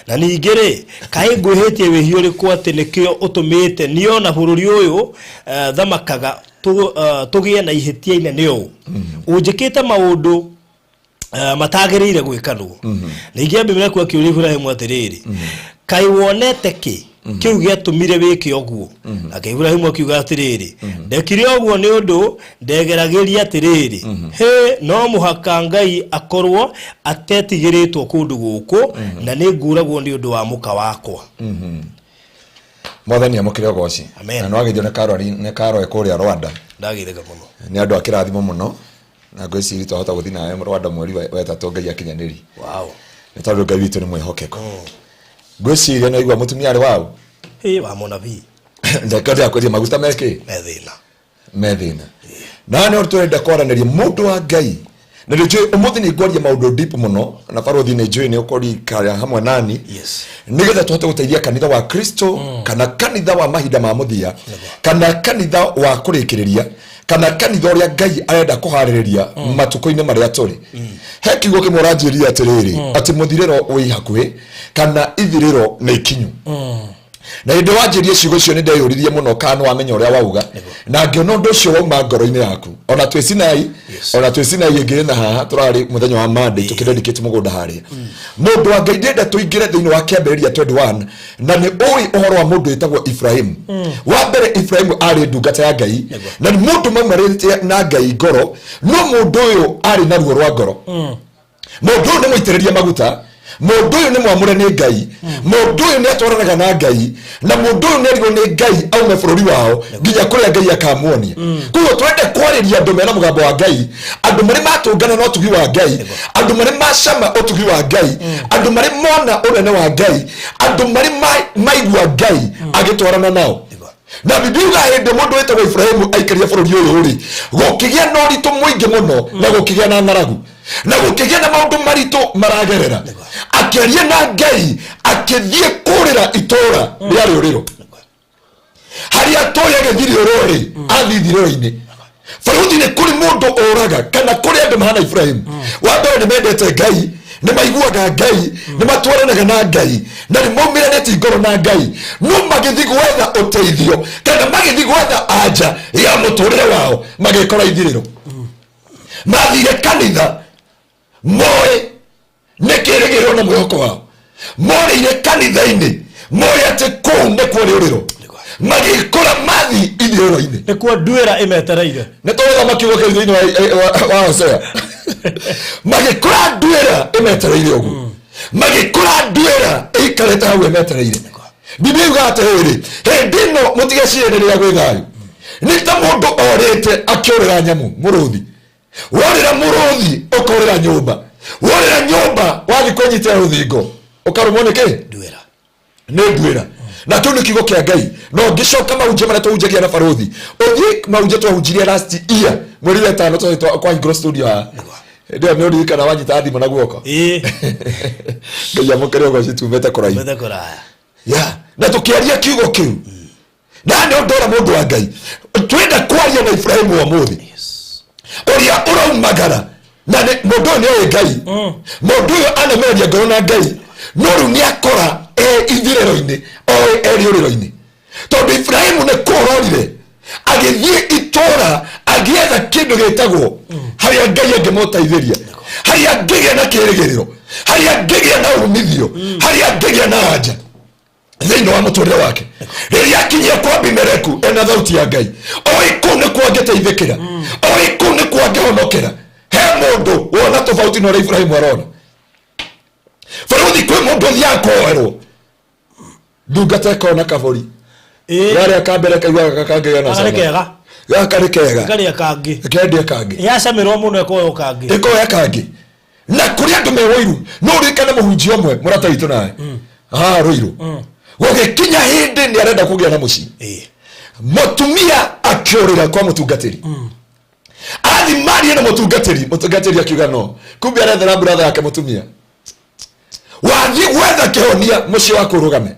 Na ningĩ rĩ, kaĩ ngwĩhĩtie wĩhia ũrĩkũ atĩ nĩkĩo ũtũmĩte niĩ na bũrũri ũyũ thamakaga tũgĩe na ihĩtia inene ũũ? Ũnjĩkĩte maũndũ matagĩrĩire gwĩkanwo." Ningĩ Abimeleku akĩũria Iburahimu atĩrĩrĩ, "Kaĩ wonete kĩ kĩu gĩatũmire wĩke ũguo?" Nake Iburahimu akiuga atĩrĩrĩ, "Ndekire ũguo nĩ ũndũ ndegeragĩria atĩrĩrĩ, hĩ, no mũhaka Ngai akorwo atetigĩrĩtwo kũndũ gũkũ, na nĩ ngũragwo nĩ ũndũ wa mũka wakwa." Mwathani amũkĩre ũgoci. Amen. Na nĩwagĩthio nĩ karoe kũrĩa Rwanda. Ndagĩtheka mũno. Nĩ andũ a kĩrathimo mũno, na ngwĩciria twahota gũthiĩ nawe Rwanda mweri wa 3, Ngai akinyanĩri. Nĩ tondũ Ngai witũ nĩ mwĩhokeku. Ngwĩciria nĩ waigua mũtumia arĩ waũ. Hĩ, wa mũnabii. Ndeka ndĩrakwĩria maguta mekĩ me thĩna. Me thĩna. Na nĩ tũrenda kwaranĩria mũndũ wa Ngai. Na nĩ njũĩ ũmũthĩ nĩ ngwaria maũndũ deep mũno, na barothi nĩ njũĩ nĩ ũkũrikara hamwe nani nĩgetha tũhote gũteithia kanitha wa Kristo, kana kanitha wa mahinda ma mũthia, kana kanitha wa kũrĩkĩrĩria, kana kanitha ũrĩa Ngai arenda kũharĩrĩria matukũ-inĩ marĩa tũrĩ. He kiugo kĩmwe ũranjĩrire atĩrĩrĩ, atĩ mũthirĩro wĩ hakuhĩ kana ithirĩro nĩ ikinyu. Na hĩndĩ wanjĩrie ciugo icio nĩ ndeyũririe mũno kana nĩ wamenya ũrĩa wauga, na ngĩona ũndũ ũcio wauma ngoro-inĩ yaku. Ona twĩ Sinai, ona twĩ Sinai ĩngĩ na haha tũrarĩ mũthenya wa Monday tũkĩdedicate mũgũnda harĩa. Mũndũ wa Ngai, ndĩrenda tũingĩre thĩinĩ wa Kĩambĩrĩria 21, na nĩ ũĩ ũhoro wa mũndũ wĩtagwo Ibrahimu. Wa mbere, Ibrahimu arĩ ndungata ya Ngai na nĩ mũndũ maumarĩte na Ngai ngoro, no mũndũ ũyũ arĩ na ruo rwa ngoro. Mũndũ ũyũ nĩ mũitĩrĩrie maguta, mũndũ ũyũ nĩ mwamũre nĩ Ngai, mũndũ ũyũ nĩ atwaranaga na Ngai, na mũndũ ũyũ nĩ erirwo nĩ Ngai aume bũrũri wao nginya kũrĩa Ngai akamuonia. Koguo twende kwarĩria andũ mena mũgambo wa Ngai, andũ marĩ matũngana na ũtugi wa Ngai, andũ marĩ macama ũtugi wa Ngai, andũ marĩ mona ũnene wa Ngai, andũ marĩ maigua Ngai agĩtwarana nao. Na Bibilia yugaga hĩndĩ mũndũ wĩtagwo Ibrahimu aikaria bũrũri ũyũ rĩ, gũkĩgĩa na ũritũ mũingĩ mũno, na gũkĩgĩa na ng'aragu, na gũkĩgĩa na maũndũ maritũ maragerera. Akĩaria na Ngai, akĩthiĩ kũrĩra itũũra rĩa rĩũrĩro harĩa toĩ agĩthiriũrwo rĩ, athiĩ ithirĩro-inĩ. Barũthi, nĩ kũrĩ mũndũ ũraga kana kũrĩ andũ mahana Ibrahimu. Wa mbere, nĩ mendete Ngai, nĩ maiguaga Ngai, nĩ matwaranaga na Ngai, na nĩ maumĩranĩtie ngoro na Ngai, no magĩthiĩ gwetha ũteithio kana magĩthiĩ gwetha anja ya mũtũrĩre wao, magĩkora ithirĩro. Mathire kanitha moĩ nĩ kĩrĩgĩrĩro na mwĩhoko wao, morĩire kanitha-inĩ moĩ atĩ kũu nĩkuo rĩũrĩro, magĩkora mathi ithirĩro-inĩ. Nĩkuo nduĩra ĩmetereire. Nĩ tũgũthoma kiugo kĩu thĩinĩ wa Hosea. Magĩkora nduĩra ĩmetereire ũguo, magĩkora nduĩra ĩikarĩte hau ĩmetereire. Biblia yugaga atĩrĩrĩ, hĩndĩ ĩno mũtigecirie rĩrĩa gwĩ thayũ, nĩ ta mũndũ orĩte akĩũrĩra nyamũ mũrũthi. Worĩra mũrũthi, ũkorĩra nyũmba, worĩra nyũmba, wathiĩ kwĩnyitĩra rũthingo, ũkarũmwo nĩ kĩ? Nduĩra. Nĩ nduĩra. Na kĩu nĩ kiugo kĩa Ngai. No ngĩcoka mahunjio marĩa tũhunjagia na barũthi, ũthiĩ mahunjio twahunjirie last year mweri wa ĩtano, twathiĩ kwahingũrwo studio haha. Hĩndĩ ĩyo nĩ ũririkana wanyita thimũ na guoko? Ĩĩ. Ngai amũkĩre ũgoci, tumĩte kũraihu. Tumĩte kũraya. Ya, na tũkĩaria kiugo kĩu, na nĩ ũndũ ũrĩa mũndũ wa Ngai twenda kwaria na Ibrahimu ũmũthĩ ũrĩa ũraumagara, na mũndũ ũyũ nĩ oĩ Ngai, mũndũ ũyũ anamereria ngoro na Ngai, no rĩu nĩ akora e ithirĩro-inĩ, oĩ e rĩũrĩro-inĩ, tondũ Ibrahimu nĩ kũrorire agĩthiĩ itũũra agĩetha kĩndũ gĩtagwo harĩa Ngai angĩmũteithĩria, harĩa angĩgĩa na kĩrĩgĩrĩro, harĩa angĩgĩa na umithio, harĩa angĩgĩa na anja thĩinĩ wa mũtũrĩre wake. Rĩrĩa akinyia kwa Abimeleku ena thauti ya Ngai, oĩ kũu nĩkuo angĩteithĩkĩra, oĩ kũu nĩkuo angĩhonokera. He mũndũ wona tofauti na ũrĩa Ibrahimu arona? Barũthi, kwĩ mũndũ ũthiaga kũhoerwo ndungata ĩkona kabũri garĩa ka mbere kaiguaga gaka kangĩgĩa na Gaka nĩ cama. kega. Gaka nĩ kega. Karĩa kangĩ. Kendie kangĩ. Yacamĩrwo mũno ĩkoywo kangĩ. Ĩkoya kangĩ. Na kũrĩ andũ me wũiru. No ũririkane mũhunjia ũmwe mũrata witũ nawe haha Rũirũ, gũgĩkinya hĩndĩ nĩ arenda kũgĩa na mũciĩ, mũtumia akĩũrĩra kwa mũtungatĩri, athi marie na mũtungatĩri, mũtungatĩri akiuga no kumbe arethera brother yake mũtumia. Wathiĩ gwetha kĩhonia mũciĩ waku ũrũgame,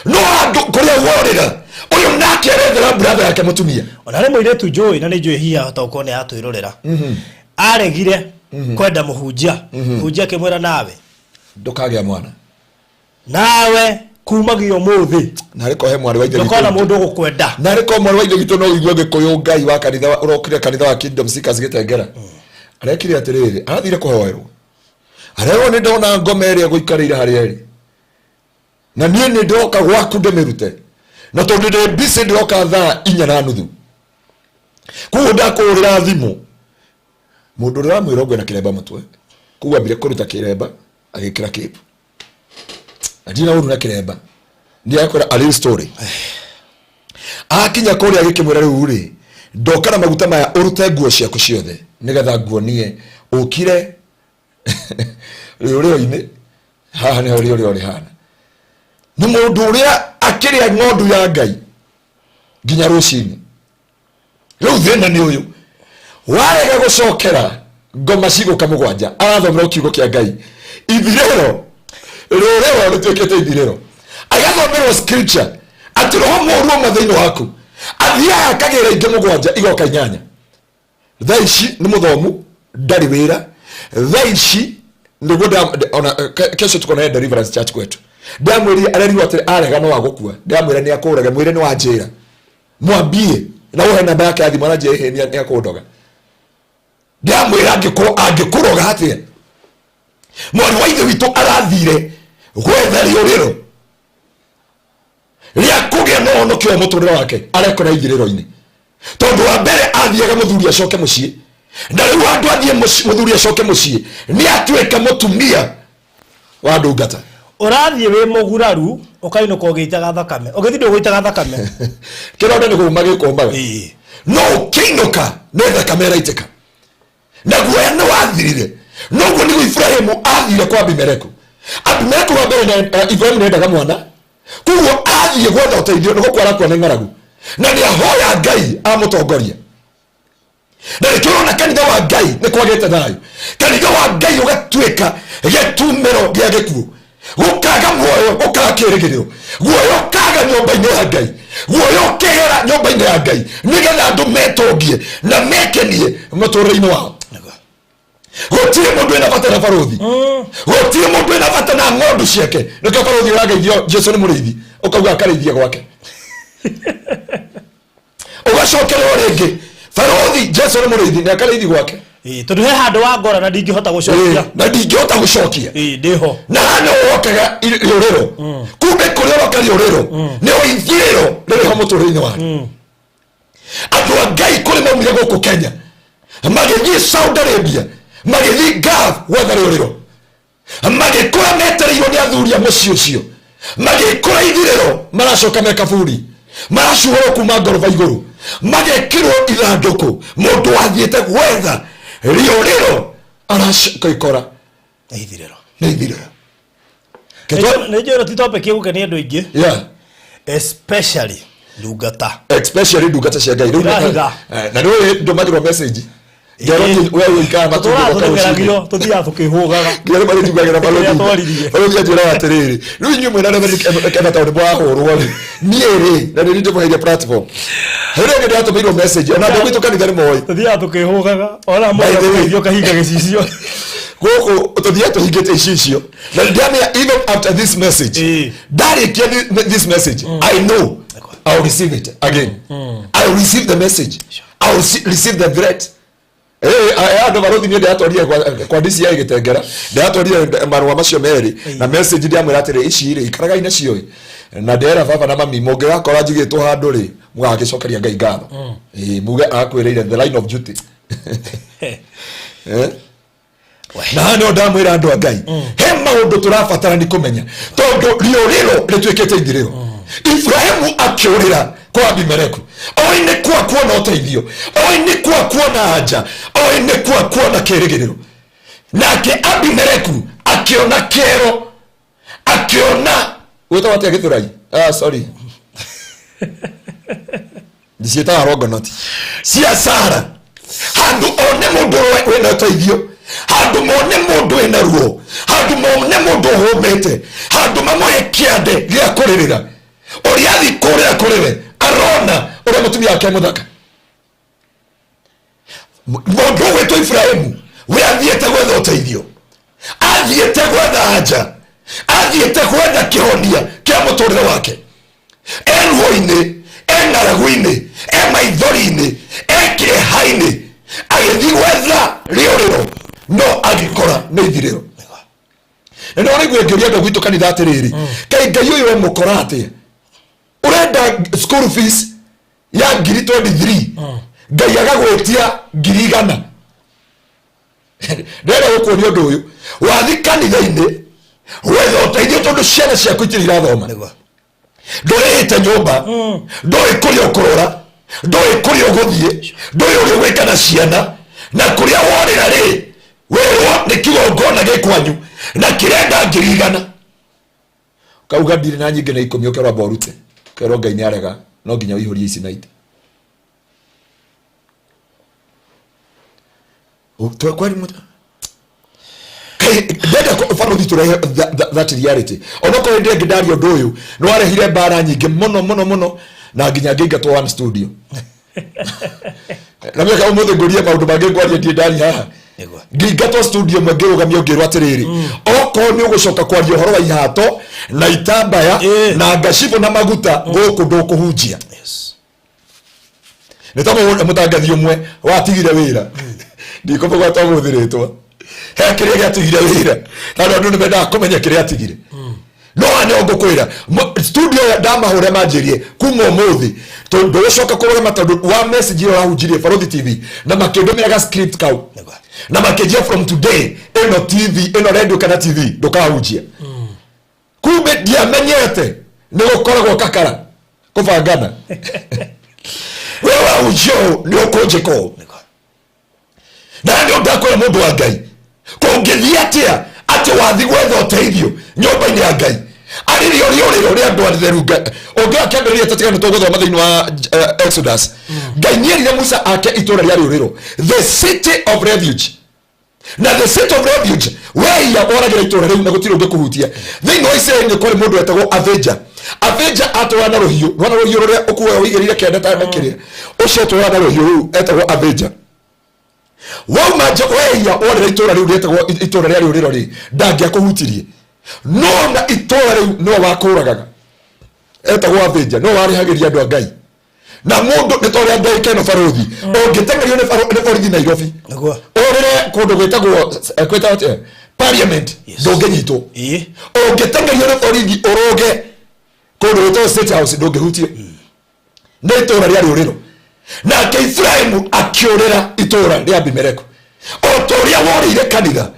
no andũ kũrĩa worĩra, ũyũ nake arethera brother yake mũtumia. Ona harĩ mũirĩtu njũĩ, na nĩ njũĩ hihi ahota gũkorwo nĩ aratwĩrorera, aregire kwenda mũhunjia, mũhunjia akĩmwĩra, nawe ndũkagĩa mwana. Nawe kumagia ũmũthĩ Narĩ ko he mwarĩ wa ithe ndũkona witũ. mũndũ ũgũkwenda. Narĩ ko mwarĩ wa ithe witũ no ũigue Gĩkũyũ Ngai wa kanitha ũrokire kanitha wa Kingdom Seekers Gĩtengera, arekire atĩrĩrĩ, arathire kũhoerwo, arerwo, nĩ ndona ngoma ĩrĩa ĩgũikarĩire harĩa ĩrĩ, na niĩ nĩ ndoka gwaku ndĩmĩrute, na tondũ ndĩ busy ndĩroka thaa 4:30, koguo ndakũhũrĩra thimũ. Mũndũ ũrĩa ũramwĩra ũguo na kĩremba mũtwe, koguo ambire kũruta kĩremba agĩkĩra kĩbu, na ndirĩ na ũru na kĩremba, ndiakwĩra a real story. Akinya kũrĩa agĩkĩmwĩra, rĩu rĩ, ndoka na maguta maya, ũrute nguo ciaku ciothe nĩgetha nguonie ũkire rĩũrĩro-inĩ. Haha nĩho rĩũrĩro rĩhana. Nĩ mũndũ ũrĩa akĩrĩa ng'ondu ya Ngai nginya rũcinĩ. Rĩu thĩna nĩ ũyũ, warega gũcokera Ngoma cigũka mũgwanja arathomera kiugo kĩa Ngai. Ithirĩro rũrĩro rũtuĩkĩte ithirĩro, agathomerwo scripture atĩ roho mũũru uma thĩinĩ waku, athiaga akagĩra ingĩ mũgwanja igoka inyanya. Thaa ici nĩ mũthomu, ndarĩ wĩra thaa ici. Nĩguo ona kesho tuko naye Deliverance Church kwetu. Ndamwĩrire arerirwo atĩ arega no agũkua. Ndamwĩra nĩ akũrage, mwĩre nĩ wanjĩra, mwambie na ũhe namba yake ya thimũ. Aranjia ĩhĩ nĩ akũndoga. Ndamwĩra angĩkorwo angĩkũroga atĩa, mwarĩ wa ithe witũ arathire gwetha rĩũrĩro rĩa kũgĩa na ũhonokio wa mũtũrĩre wake, arekora ithirĩro-inĩ. Tondũ wa mbere athiaga mũthuri acoke mũciĩ, na rĩu handũ athiĩ mũthuri acoke mũciĩ, nĩ atuĩka mũtumia wa ndungata. Ũrathiĩ wĩ mũguraru, ũkainũka ũgĩitaga thakame, ũgĩthiĩ ndũgũitaga thakame. Kĩronda nĩ kũũma gĩkũmaga. No ũkĩinũka nĩ thakame ĩraitĩka na guoya nĩ wathirire. Noguo nĩguo Ibrahimu athire kwa Abimeleku. Abimeleku wa mbere Ibrahimu nĩendaga mwana, koguo athiĩ gwetha ũteithio nĩ gũkua arakua nĩ ng'aragu, na nĩ ahoya Ngai amũtongoria. Na nĩkĩo ũrona kanitha wa Ngai nĩ kwagĩte thayũ, kanitha wa Ngai ũgatuĩka gĩtumĩro gĩa gĩkuũ, gũkaga muoyo, gũkaga kĩrĩgĩrĩro, guoya ũkaga nyũmba-inĩ ya Ngai, guoya ũkegera nyũmba-inĩ ya Ngai, nĩgetha andũ metongie na mekenie mũtũrĩre-inĩ wao. Gũtirĩ mũndũ wĩna bata na barũthi, gũtirĩ mũndũ wĩna bata na ng'ondu ciake. Nĩkĩo barũthi ũrageithio Jesu nĩ mũrĩithi, ũkauga akarĩithie gwake, ũgacokerwo rĩngĩ barũthi Jesu nĩ mũrĩithi nĩ akarĩithi gwake. Tondũ he handũ wa ngora na ndingĩhota gũcokia. Na ndingĩhota gũcokia. Ndĩho. Na hana ũrokaga rĩũrĩro, kumbe kũrĩa ũroka rĩũrĩro nĩho ithirĩro rĩrĩ ho mũtũrĩre-inĩ wake. Andũ a Ngai kũrĩ maumire gũkũ Kenya magĩthiĩ Saudi Arabia, magĩthiĩ Gulf gwetha rĩũrĩro, magĩkũra metereirwo nĩ athuri a mũciĩ ũcio, magĩkũra ithirĩro, maracoka me kaburi, maracuhũrwo kuma ngoroba igũrũ, magekĩrwo ithandũkũ. Mũndũ wathiĩte gwetha rĩũrĩro aracoka ikora nĩ ithirĩro. Nĩ ithirĩro. Nĩ njũĩ ti topic ĩgũkenia andũ aingĩ, especially ndungata. Especially ndungata cia Ngai. Rĩu Ndĩrahitha. Na nĩ ndũmagĩrwo message ngerwo we ũikara tũtũraga tũtũgeragio, tũthiaga tũkĩhũgaga. Nginya nĩ marĩnjugagĩra. Kĩrĩa Barũthi twaririe. barũthi anjĩraga atĩrĩrĩ, rĩu inyuĩ mwĩna Reverend Eva tondũ mwahũrwo rĩ, niĩ rĩ na nĩ ndĩmũheire platform. Hĩndĩ ĩngĩ ndĩratũmĩirwo message, ona andũ gwitũ kanitha nĩ moĩ. Tũthiaga tũkĩhũgaga ona By the way. mũndũ ũkahinga gĩcicio. Gũkũ tũthiaga tũhingĩte icicio, na ndĩramenya even after this message, ndarĩkia this message, I know I will receive it again. I will receive the message, I will receive the threat. Andå barũthi niĩ ndĩratwarire kwa DCI gĩtengera, ndĩratwarire marũa macio merĩ na message. Ndĩramwĩra atĩrĩ, ici rĩ ikaragai nacio ĩ, na ndĩrera baba na mami, mũngĩgakora njigĩtwo handũ rĩ, mũgagĩcokeria Ngai ngatho. Muge akwĩrĩire the line of duty. Na haha nĩho ndamwĩra andũ a Ngai, he maũndũ tũrabatara nĩ kũmenya, tondũ rĩũrĩro rĩtuĩkĩte ithirĩro. Ibrahimu akĩũrĩra kwa Abimeleku, oĩ nĩ kwa kuona ũteithio, oĩ nĩ kwa kuona anja, oĩ nĩ kwa kuona kĩrĩgĩrĩro. Nake Abimeleku akĩona kĩero, akĩona gwĩtagwo atĩa gĩthũrai, ah, sorry, ciĩtaga rongonoti cia Sara. Handũ one mũndũ wĩna ũteithio, handũ mone mũndũ wĩna ruo, handũ mone mũndũ ũhũmĩte, handũ mamũhe kĩande gĩa kũrĩrĩra, ũrĩa athi kũrĩa kũrĩwe arona ũrĩa mũtumia wake mũthaka. Mũndũ ũgwĩtwo Ibrahimu we athiĩte gwetha ũteithio, athiĩte gwetha anja, athiĩte gwetha kĩhonia kĩa mũtũrĩre wake. E ruo-inĩ, e ng'aragu-inĩ, e maithori-inĩ, e kĩeha-inĩ, agĩthiĩ gwetha rĩũrĩro, no agĩkora nĩ ithirĩro. Na nĩ ũraigua ngĩũria andũ gwitũ kanitha atĩrĩrĩ, kaĩ Ngai ũyũ emũkora atĩa? Ũrenda school fees ya ngiri 23, Ngai agagwĩtia 100,000. Ndĩrenda gũkuonia ũndũ ũyũ. Wathi kanitha-inĩ wetha ũteithio tondũ ciana ciaku itirĩ irathoma, ndũrĩhĩte nyũmba, ndũĩ kũrĩa ũkũrora, ndũĩ kũrĩa ũgũthiĩ, ndũĩ ũrĩa ũgwĩka na ciana, na kũrĩa worĩra rĩ, wĩrwo nĩ kĩgongona gĩ kwanyu na kĩrenda 100,000. Ũkauga ndirĩ na nyingĩ, na 10 ũkerwo amba ũrute, ũkerwo Ngai nĩ arega, no nginya ũihũrie ici na ite. Kwari ndenda barothi tũrehe that reality. Onokorwo hĩndĩ ĩngĩ ndaria ũndũ ũyũ nĩ warehire mbara nyingĩ mũno mũno mũno, na nginya ngĩingatwo one studio na mĩaka ũmũthĩ ngũrie maũndũ mangĩ ngwaria ndiĩ ndaria haha. Ngĩingatwo studio ĩmwe, ngĩrũgamio, ngĩrwo atĩrĩrĩ, okorwo nĩ ũgũcoka kwaria ũhoro wa ihato na itambaya na ngacibũ na maguta gũkũ, ndũkũhunjia. Nĩ ta mũtangathi ũmwe watigire wĩra, ndikũmũgweta ũmũthĩ rĩtwa, he kĩrĩa gĩatigire wĩra, tondũ andũ nĩ mendaga kũmenya kĩrĩa atigire. No ane ngũkwĩra, studio ĩyo ndamahũre manjĩrie kuma ũmũthĩ tondũ ndũgũcoka kũrũgama tondũ wa message ĩyo wahunjirie Barothi TV, na makĩndũmĩra ga script kau na makĩnjia, from today ĩno TV ĩno, radio kana TV, ndũkahunjia. Kumbe ndiamenyete nĩ gũkoragwo kakara kũbangana, we wahunjia ũũ nĩ ũkũnjĩka ũũ. Na nĩ ndakwĩra, mũndũ wa Ngai, kũngĩthiĩ atĩa atĩ wathi gwetha ũteithio nyũmba-inĩ ya Ngai arĩ rĩo rĩũrĩro rĩa andũ atheru? Ngai ũngĩoya kĩambĩrĩria, tũtiga nĩ tũgũthoma thĩinĩ wa Exodus, Ngai nĩerire Musa ake itũũra rĩa rĩũrĩro, the city of refuge. Na the city of refuge, weiya woragĩra itũũra rĩu na gũtirĩ ũngĩkũhutia. Thĩinĩ wa Isiraeli nĩ kwarĩ mũndũ wetagwo Avĩnja. Avĩnja atũraga na rũhiũ, nĩwona rũhiũ rũrĩa ũkuaga ũigĩrĩire kĩande ta kĩrĩa, ũcio atũraga na rũhiũ rũu etagwo Avĩnja. Wauma nja weiya worĩra itũũra rĩu rĩetagwo itũũra rĩa rĩũrĩro rĩ, ndangĩakũhutirie, no na itũũra rĩu nĩwe wakũragaga. Etagwo Avĩnja, no warĩhagĩria andũ a Ngai. Na mũndũ nĩ ta ũrĩa ndagĩka ĩno, barũthi, ũngĩteng'erio nĩ borithi Nairobi, ũrĩre kũndũ gwĩtagwo kwĩtagwo atĩa? Parliament. Ndũngĩnyitwo. Ũngĩteng'erio nĩ borithi ũrũge kũndũ gwĩtagwo State House, ndũngĩhutio. Nĩ itũũra rĩa rĩũrĩro. Nake Ibrahimu akĩũrĩra itũũra rĩa Abimeleku, o ta ũrĩa worĩire kanitha,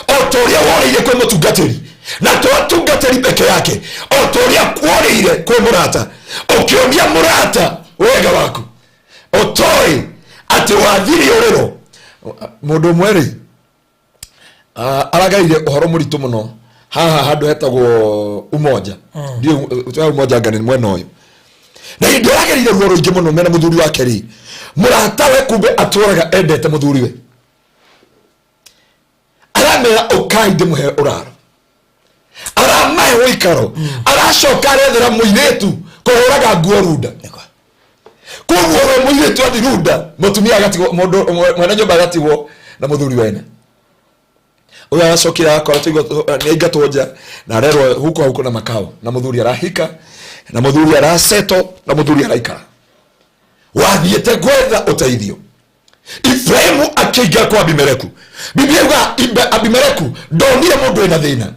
o ta ũrĩa worĩire kwĩ mũtungatĩri, na to atungatĩri peke yake, o ta ũrĩa worĩire kwĩ mũrata, ũkĩonia mũrata wega waku ũtoĩ atĩ wathi rĩũrĩro. Mũndũ ũmwe rĩ aragereire ũhoro mũritũ mũno haha handũ hetagwo Umoja. Ndiũĩ Umoja anga nĩ mwena ũyũ. Na hĩndĩ ĩrĩa aragereire ruo rũingĩ mũno mena mũthuri wake rĩ, mũratawe kumbe atũraga endete mũthuriwe, aramera, "Ũkai ndĩmũhe ũraro." Aramahe ũikaro, aracoka arethera mũirĩtu kũhũraga nguo runda. Koguo we mũirĩtu athi runda, mũtumia agatigwo, mũndũ mwene nyũmba agatigwo na mũthuri wene. Ũyũ aracokire akora tũigua nĩ aingatwo nja na arerwo huko huko na makao, na mũthuri arahika, na mũthuri araceto, na mũthuri araikara. Wathiĩte gwetha ũteithio. Ibrahimu akĩingĩra kwa Abimeleku. Biblia yuga Abimeleku ndonire mũndũ wĩna thĩna,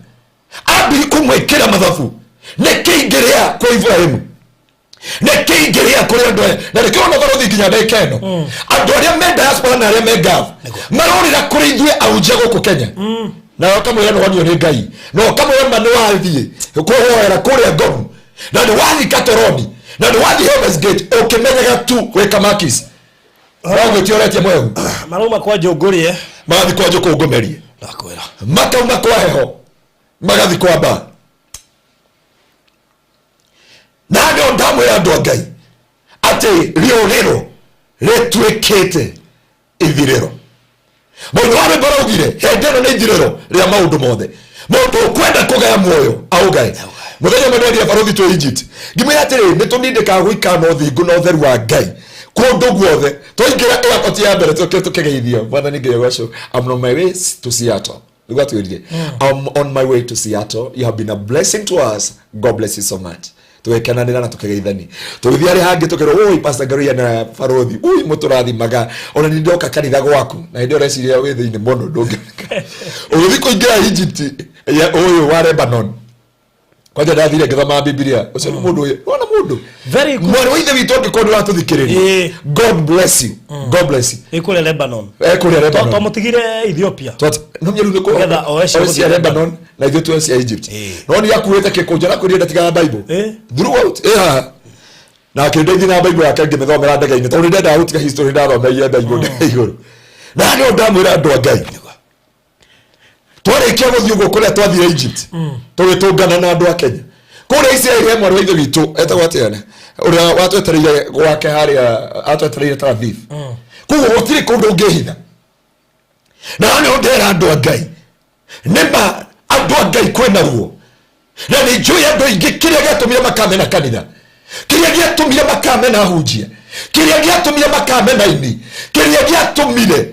ambiri kũmwĩkĩra mathabu, nĩ kĩingĩrĩa kwa Ibrahimu, nĩ kĩingĩrĩa kũrĩ andũ aya. Na nĩkĩo ona barothi nginya ndagĩka ĩno andũ arĩa me diaspora na arĩa me Gulf marorĩra kũrĩ ithuĩ ahunjia gũkũ Kenya, na ũkamwĩra nĩ wonio nĩ Ngai, na ũkamwĩra ma nĩ wathiĩ kũhoera kũrĩa Ngomu, na nĩ wathiĩ Katoroni, na nĩ wathiĩ Heaven's Gate, ũkĩmenyaga tu wĩ Kamakis wagwĩtia ũretia mwehu. Marauma kwa njũngũrĩe. Magathiĩ kwa njũkũngũmerie. Ndakwĩra. Makauma kwa heho magathiĩ kwa mbaa. Na nĩo ndamwĩra, andũ a Ngai, atĩ rĩũrĩro rĩtuĩkĩte ithirĩro. Mũndũ wa rwĩmbo araugire hĩndĩ ĩno nĩ ithirĩro rĩa maũndũ mothe, mũndũ ũkwenda kũgaya muoyo aũgae. Mũthenya ũmwe nderire barũthi twĩ Egypt, ngĩmwĩra atĩrĩ, nĩ tũnindĩkaga gũikara na ũthingu na ũtheru wa Ngai kũndũ guothe. Twaingĩra airport ya mbere, tũkĩgeithio, "Mwathani Ngai agocwo, I'm on my way to Seattle." Nĩguo atwĩrire, "I'm on my way to Seattle. You have been a blessing to us. God bless you so much." Tũgĩkenanĩra na tũkĩgeithania, tũgĩthiĩ harĩa hangĩ tũkĩrwo, "Ui, Pastor Ngaruiya na barũthi, ui, mũtũrathimaga, ona nĩ ndoka kanitha gwaku." Na hĩndĩ ĩyo ũreciria wĩ thĩinĩ mũno, ndũngĩoneka. Ũgĩthiĩ kũingĩra Egypt ũyũ wa Lebanon, kwanja ndathire ngĩthoma Bibilia, ũcio nĩ mũndũ ũyũ wona mũndũ. Very good. Mwarĩ wa ithe witũ, angĩkorwo nĩ ũratũthikĩrĩria, God bless you, God bless you. Ĩ kũrĩa Lebanon. Kũrĩa Lebanon. Twamũtigire Ethiopia. No mĩrũ nĩ Nĩgetha oe cia oe cia gũthiĩ Lebanon na ithuĩ tuoe cia Egypt. No nĩ akuĩte gĩkũnjo na kwĩrire ndatigaga Bible throughout ĩ haha, na akĩndeithia na Bible yake ngĩmĩthomera ndege-inĩ, tondũ nĩ ndendaga gũtiga history ndathomeire Bible ndege igũrũ. Na nĩo ndamwĩra, andũ a Ngai, twarĩkia gũthiĩ ũguo kũrĩa twathire Egypt, tũgĩtũngana na andũ a Kenya kũrĩa Isiraeli. He mwarĩ wa ithe witũ etagwo atĩa, ũrĩa watwetereire gwake harĩa atwetereire Tel Aviv. Koguo gũtirĩ kũndũ ũngĩhitha. Na nĩho ndĩrera andũ a Ngai, nĩma andũ a Ngai kwĩna ruo, na nĩ njũĩ andũ aingĩ kĩrĩa gĩatũmire makamena kanitha, kĩrĩa gĩatũmire makamena ahunjia, kĩrĩa gĩatũmire makamena ini, kĩrĩa gĩatũmire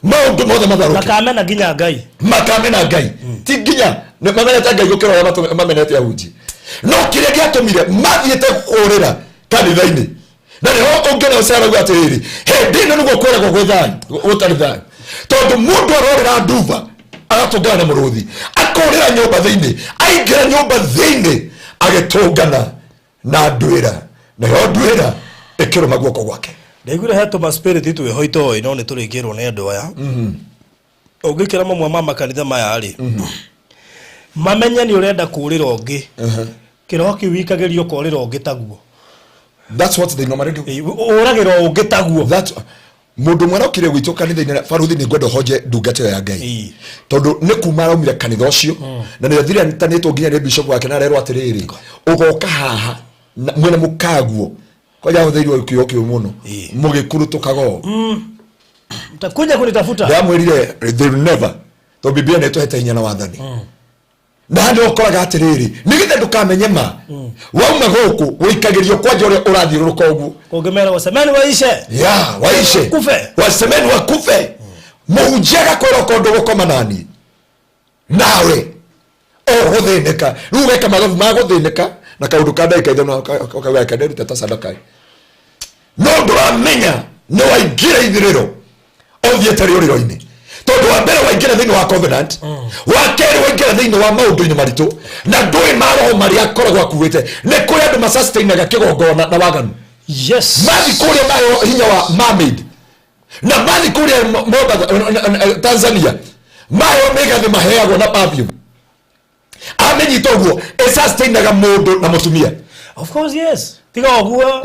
maũndũ mothe matharũke. Makamena nginya Ngai. Makamena Ngai, ti nginya mamenete Ngai gũkĩra ũrĩa mamenete ahunjia, no kĩrĩa gĩatũmire mathiĩte kũrĩra kanitha-inĩ. Na nĩho ũngĩona ũcio arauga atĩrĩrĩ, hĩndĩ ĩno nĩguo kwĩragwo gwĩ thayũ, gũtarĩ thayũ, tondũ mũndũ arorĩra nduba agatũngana na mũrũthi, akorĩra nyũmba thĩinĩ, aingĩra nyũmba thĩinĩ agĩtũngana na nduĩra, nayo nduĩra ĩkĩrũma guoko gwake. Ndaiguire he tũma spirit twĩho itoĩ, no nĩ tũrĩkĩrwo nĩ andũ aya. Ũngĩkĩra mamwe ma makanitha maya rĩ, mamenye nĩ ũrenda kũrĩra ũngĩ, kĩroho kĩu wikagĩrio ũkorĩra ũngĩ taguo. That's what they normally do. Ũragĩra ũngĩ taguo. That mũndũ ũmwe arokire gwitũ kanitha-inĩ, baruthi, nĩ ngwenda ũhonje ndungata ĩyo ya Ngai, tondũ nĩ kuma araumire kanitha ũcio na nĩ athiranĩtwo nginya nĩ bishop wake na arerwo atĩrĩrĩ, ũgoka haha mwena mũkaguo kwanja ahũthĩirwo kiugo kĩu mũno, mũgĩkurutũkaga ũũ. Mtakuja kunitafuta. Ndamwĩrire they will never, tondũ Biblia nĩ ĩtũhete hinya na wathani. Na handũ ũkoraga atĩrĩrĩ, nĩgetha ndũkamenye ma wauma gũkũ wĩikagĩrio kwanja ũrĩa ũrathiũrũrũka ũguo. Ũngĩmera wasemeni waishe. Ya waishe. Kufe. Wasemeni wakufe. Mũhunjia agakwĩra okorwo ndũgũkoma nani nawe o gũthĩnĩka, rĩu ũgeka mathabu ma gũthĩnĩka na kaũndũ ka ndagĩka 5 ũkauga kanderuta ta sadaka, no ndũramenya nĩ waingĩra ithirĩro ũthiĩte rĩũrĩro-inĩ, tondũ wa mbere waingĩra thĩinĩ wa covenant, wa kerĩ waingĩra thĩinĩ wa maũndũ-inĩ maritũ na ndũĩ maroho marĩa akoragwo akuĩte. Nĩ kũrĩ andũ masustainaga kĩgongona na waganu. Mathi kũrĩa maheo hinya wa mermaid, na mathi kũrĩa Mombatha, Tanzania, maheo mĩgathĩ maheagwo na perfume, amenyita ũguo ĩsustainaga mũndũ na mũtumia. Of course, yes, tiga ũguo.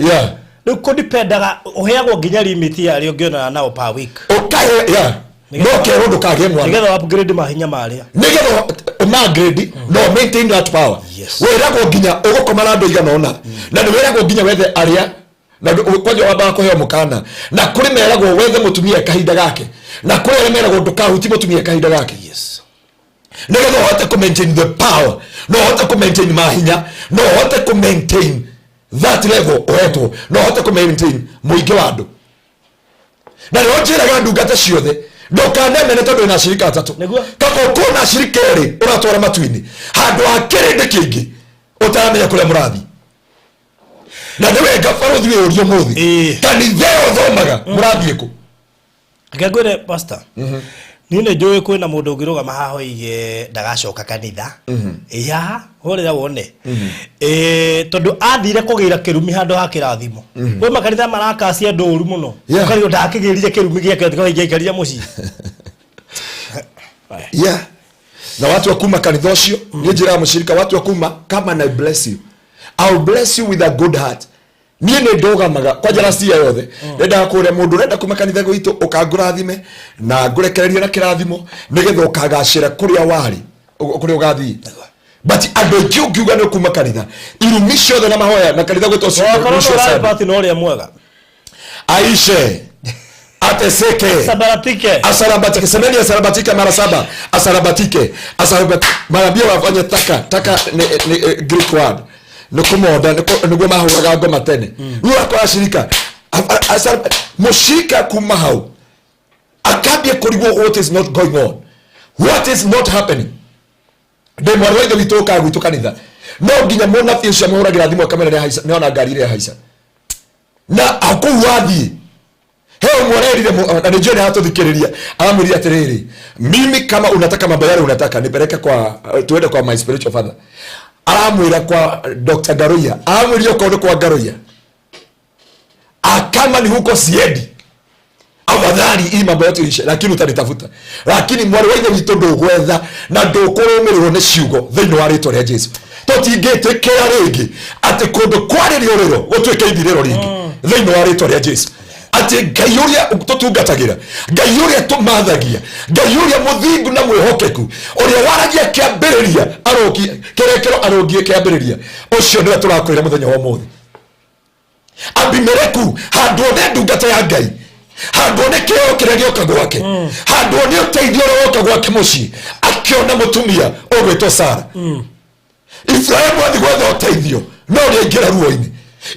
Rĩu kũdipendaga, ũheagwo nginya limit ya arĩa ũngĩonana nao per week. Ũkahe, yeah, no kerwo ndũkagĩe mwana. Nĩgetha upgrade mahinya marĩa. Nĩgetha ũma-grade no maintain that power. Wĩragwo nginya ũgũkoma na andũ igana ũna, na nĩ wĩragwo nginya wethe arĩa na kwanja wambaga kũheo mũkana, na kũrĩ meragwo wethe mũtumia kahinda gake, na kũrĩ arĩa meragwo ndũkahuti mũtumia kahinda gake, nĩgetha ũhote kũ maintain the power, no ũhote kũ maintain mahinya, no ũhote kũ maintain that level ũhetwo, no ũhote kũ maintain mũingĩ wa andũ. Na nĩho njĩraga ndungata ciothe, ndũkanemene tondũ wĩna acirika atatũ. Kaba ũkorwo na acirika erĩ ũratwara matu-inĩ handũ ha kĩrĩndĩ kĩingĩ ũtaramenya kũrĩa mũrathiĩ. Na nĩ wega barũthi wĩ ũrio mũthĩ, kanitha ĩyo ũthomaga mũrathiĩ kũ? Reke ngwĩre, pastor, niĩ nĩ njũĩ kwĩna mũndũ ũngĩrũgama haha oige ndagacoka kanitha. Ĩ haha hũrĩra wone. Ĩ, tondũ athire kũgĩra kĩrumi handũ ha kĩrathimo. Kwĩ makanitha marakacia andũ ũru mũno. Ũkarigwo ndakĩgĩrire kĩrumi gĩake tiga ingĩaikarire mũciĩ. Yeah, na watu wa kuma kanitha ũcio, niĩ njĩraga mũcirika watu wa kuma, come and I bless you, I'll bless you with a good heart. Niĩ nĩ ndũgamaga kwanja last year yothe ndendaga kũrĩa mũndũ ũrenda kuma kanitha gwitũ, ũkangũrathime na ngũrekererie na kĩrathimo nĩgetha ũkagacĩra kũrĩa warĩ, kũrĩa ũgathiĩ. But andũ aingĩ ũngiuga nĩ ũkuma kanitha, irumi ciothe na mahoya na kanitha gwĩtwo Wakorwo no ũrarĩ pati na ũrĩa mwega. Aishe, ateseke. Sabaratike. Asarabatike. Semeni asarabatike mara saba. Asarabatike, asarabatike. Marambia wafanye taka taka ni Greek word, nĩ kũmonda, nĩguo mahũraga ngoma tene. Rĩu akora shirika mũshirika kuma hau akambia kũrigwo what is not going on, what is not happening. Ndĩ mwarĩ wa ithe witũ ũkaga gwitũ kanitha, no nginya mũnabii ũcio amũhũragĩra thimũ akamwĩra nĩona ngari ĩrĩa haica na kũu wathiĩ. He ũmwe ũrerire na nĩ njũĩ nĩ aratũthikĩrĩria, aramwĩrire atĩrĩrĩ, mimi kama unataka mambo yale unataka nipeleke kwa, tuende kwa my spiritual father. Aramwĩra kwa Dr. Ngaruiya, aramwĩrire okorwo nĩ kwa Ngaruiya, akama ni huko siendi, afadhali hii mambo yote ishe, lakini utanitafuta. Lakini mwarĩ wa ithe witũ, ndũgwetha na ndũkũrũmĩrĩrwo nĩ ciugo thĩinĩ wa rĩtwa rĩa Jesu. Tũtingĩtĩkĩra rĩngĩ atĩ kũndũ kwarĩrio rĩro gũtuĩke ithirĩro rĩngĩ thĩinĩ wa rĩtwa rĩa Jesu, atĩ Ngai ũrĩa tũtungatagĩra, Ngai ũrĩa tũmathagia, Ngai ũrĩa mũthingu na mwĩhokeku, ũrĩa waragia kĩambĩrĩria arũngie kĩrekero, arũngie kĩambĩrĩria, ũcio nĩwe tũrakwĩra mũthenya wa ũmũthĩ. Abimeleku handũ othe ndungata ya Ngai Handũ one kĩheo kĩrĩa gĩoka gwake, handũ one ũteithio ũrĩa woka gwake mũciĩ, akĩona mũtumia ũgwĩtwo Sara. Ibrahimu athiĩ gwetha ũteithio no nĩ aingĩra ruo-inĩ.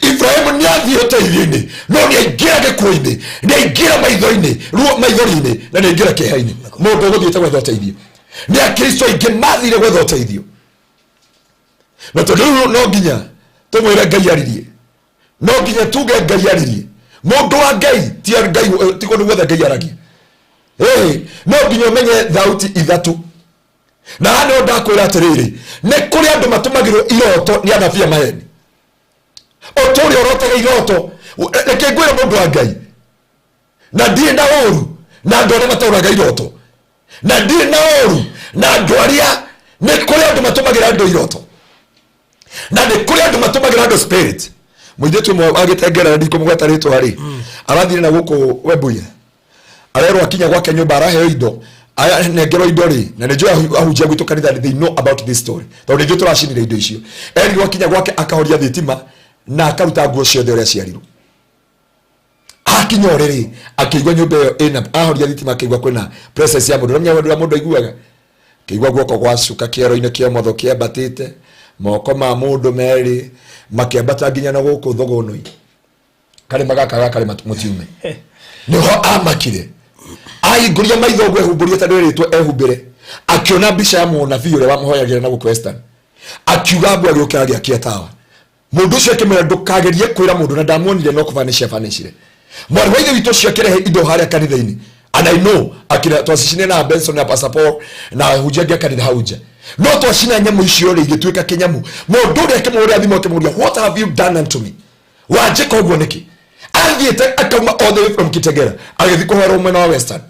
Ibrahimu nĩ athiĩ ũteithio-inĩ no nĩ aingĩra gĩkuũ-inĩ, nĩ aingĩra maitho-inĩ, ruo maithori-inĩ, na nĩ aingĩra kĩeha-inĩ. Mũndũ ũgũthiĩte gwetha ũteithio, nĩ Akristo aingĩ mathire gwetha ũteithio, na tondũ rĩu no nginya tũmwĩre Ngai aririe, no nginya tuge Ngai aririe. Mũndũ wa Ngai ti Ngai, ti kũndũ guothe Ngai aragia. Ĩĩ, no nginya ũmenye thauti ithatũ. Na haha nĩho ndakwĩra atĩrĩrĩ, nĩ kũrĩ andũ matũmagĩrwo iroto nĩ anabii a maheni. Ũtũũre ũrotaga iroto. Reke ngwĩre, mũndũ wa Ngai, na ndirĩ na ũru na andũ arĩa mataũraga iroto, na ndirĩ na ũru na andũ arĩa, nĩ kũrĩ andũ matũmagĩra andũ iroto, na nĩ kũrĩ andũ matũmagĩra andũ spirit. Mũirĩtu ũmwe agĩtengera, ndikũmũgweta rĩtwa rĩ, arathire na gũkũ Webuye, arerwo akinya gwake nyũmba araheo indo, anengerwo indo rĩ, na nĩ njũĩ ahunjia gwitũ kanitha, they know about this story, tondũ nĩ ithuĩ tũracinire indo icio. Erirwo akinya gwake akahoria thitima na akaruta nguo ciothe ũrĩa aciarirwo. Akinya ũrĩrĩ, akĩigua nyũmba ĩyo ĩna, ahoria thitima, akĩigua kwĩna presence ya mũndũ. Ũramenya ũrĩa mũndũ aiguaga, akĩigua guoko gwa cuka kĩero-inĩ kĩa ũmotho kĩambatĩte, moko ma mũndũ merĩ makĩambata nginya na gũkũ thũgũnũ-inĩ, karĩma gaka ga karĩma mũtiume. Nĩho amakire, ahingũria maitho ũguo ehumbũrie, tondũ erĩtwo ehumbĩre, akĩona mbica ya mũnabii ũrĩa wamũhoyagĩra na gũkũ Western. Akiuga mbu, agĩũkĩra, agĩakia tawa. Mũndũ ũcio akĩmwĩra, "Ndũkagerie kwĩra mũndũ." Na ndamuonire no kũbanicĩa banicire mwarĩ wa ithe witũ ũcio akĩrehe indo harĩa kanitha-inĩ. And I know akira twacicinire na Benson na Pastor Paul na ahunjia angĩ a kanitha hau nja, no twacina nyamũ icio rĩ, igĩtuĩka kĩnyamũ. Mũndũ ũrĩa akĩmũhũrĩra thimũ, akĩmũria, "What have you done unto me? Wanjĩka ũguo nĩkĩ?" Athiĩte akauma all the way from Kitegera, agĩthiĩ kũhoerwo mwena wa Western.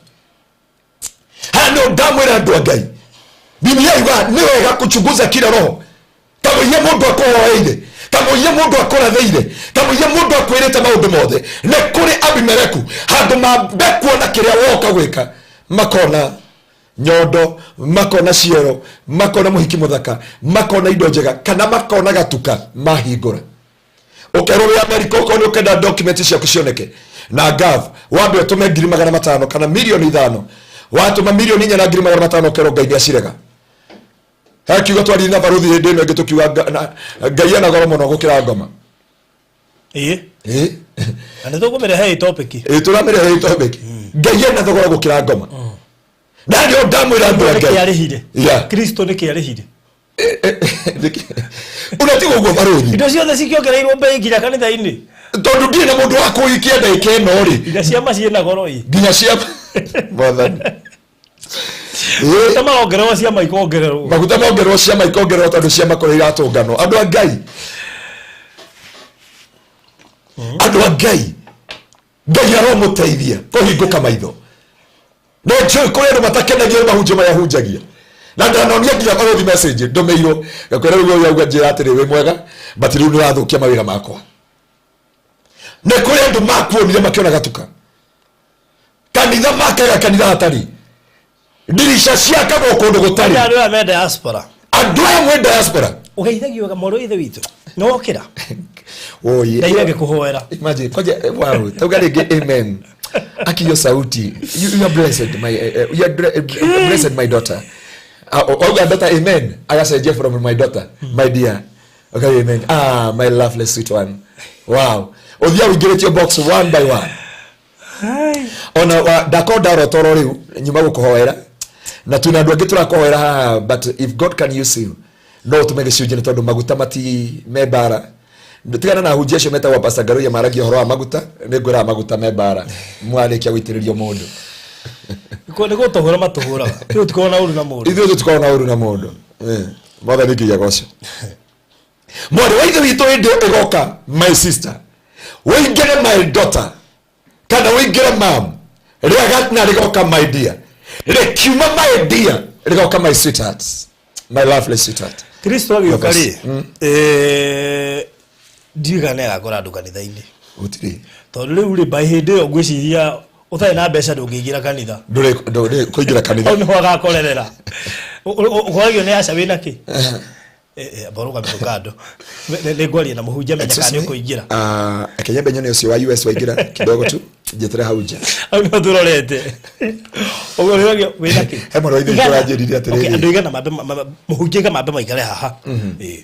Haya nĩo ndamwĩra, andũ a Ngai, Biblia yuga nĩ wega kuchunguza kila roho. Kamũiye mũndũ akũhoeire, kamũiye mũndũ akũrathĩire, kamũiye mũndũ akwĩrĩte maũndũ mothe, nĩ kũrĩ Abimeleku. Handũ mambe kuona kĩrĩa woka gwĩka, makona nyondo, makona ciero, makona mũhiki mũthaka, makona indo njega, kana makona gatuka mahingũra. Ũkerwo wĩ Amerika, okorwo nĩ ũkenda document ciaku cioneke na gav, wambe ũtũme 500,000 kana 5,000,000. Watũma 4,400,000, ũkerwo Ngai nĩ acirega. He kiugo twaririe na baruthi hĩndĩ ĩno ĩngĩ, tũkiuga Ngai ena goro mũno gũkĩra ngoma. Ĩĩ. Na nĩ tũkũmĩrehe ĩ topic. Ĩĩ, tũramĩrehe ĩ topic. Ngai ena thogora gũkĩra ngoma, na nĩo ndamwĩra, andũ a Nĩkĩ Ngai. arĩhire? Yeah. Kristo nĩkĩ arĩhire? Unatiga ũguo, baruthi. Indo ciothe cikĩongereirwo mbei nginya kanitha-inĩ. Tondũ ndirĩ na mũndũ wa kũhikia ndagĩka ĩno rĩ. Nginya ciama ciĩna goro ĩ. Nginya cia Mwathani. Maguta marongererwo, ciama ikongererwo. Maguta mongererwo, ciama ikongererwo, tondũ ciama kũrĩa iratũnganwo. Andũ a Ngai, andũ a Ngai, Ngai aromũteithia kũhingũka maitho. Nĩ njũĩ kũrĩ andũ matakenagio nĩ mahunjio marĩa hunjagia, na ndanonia nginya barũthi message ndũmĩirwo, ngakwĩra rĩu ũyũ auga njĩra atĩrĩ, "Wĩ mwega, but rĩu nĩ ũrathũkia mawĩra makwa." Nĩ kũrĩ andũ makuonire makĩona gatuka kanitha, makaga kanitha hatarĩ ndirica, ciakagwo kũndũ gũtarĩ. Andũ aya me diaspora. Andũ aya mwĩ diaspora. Ũgeithagio wega, mwarĩ wa ithe witũ, nĩ wokĩra? Oye. Ndaire ngĩkũhoera. Imagine, kwaja, wow, tauga rĩngĩ amen. Aki hiyo sauti. You are blessed, my, you are blessed, my daughter. Auga daughter amen. Agacenjia from my daughter, my dear. Okay, amen. Ah, my lovely sweet one. Wow. Ũthia ũingĩrĩtio box one by one. Ona ndakorwo ndarota oro rĩu nyuma gũkũhoera, na twĩna andũ angĩ tũrakũhoera haha, but if God can use you, no ũtũme gĩcunjĩ, nĩ tondũ maguta mati me mbara. Tigana na ahunjia acio metagwo Pastor Ngaruiya maragia ũhoro wa maguta. Nĩ ngwĩraga maguta me mbara mwarĩkia gũitĩrĩrio mũndũ. Nĩ gũtũhũra matũhũraga, ithuĩ tũtikoragwo na ũru na mũndũ. Ithuĩ tũtikoragwo na ũru na mũndũ. Mwathani Ngai agocwo. Mwarĩ wa ithe witũ, hĩndĩ ĩyo ĩgoka, my sister, ũingĩre my daughter, kana ũingĩre mam, rĩaga na rĩgoka my dear, rĩkiuma my dear, rĩgoka my sweetheart, my lovely sweetheart. Kristo agĩũka rĩ, ndiũĩ kana nĩ agakora andũ kanitha-inĩ. Gũtirĩ. Tondũ rĩu rĩ, by hĩndĩ ĩyo ngwĩciria ũtarĩ na mbeca ndũngĩingĩra kanitha. Ndũrĩ kũingĩra kanitha. Hau nĩho agakorerera. Ũkoragio nĩ aca wĩna kĩ. Amba ũrũgame hau kando. Nĩ ngwaria na mũhunjia menye kana nĩ ũkũingĩra. Reke nyambe nyone ũcio wa US waingĩra kidogo tu. Njetere hau nja. Hau nĩho tũrorete. Ũguo nĩũragĩa wĩna kĩ? He mwana wa ithe witũ Igana. ũranjĩrire atĩrĩrĩ. Okay, andũ igana mambe mũhunjia iga mambe maikare haha. Ĩĩ.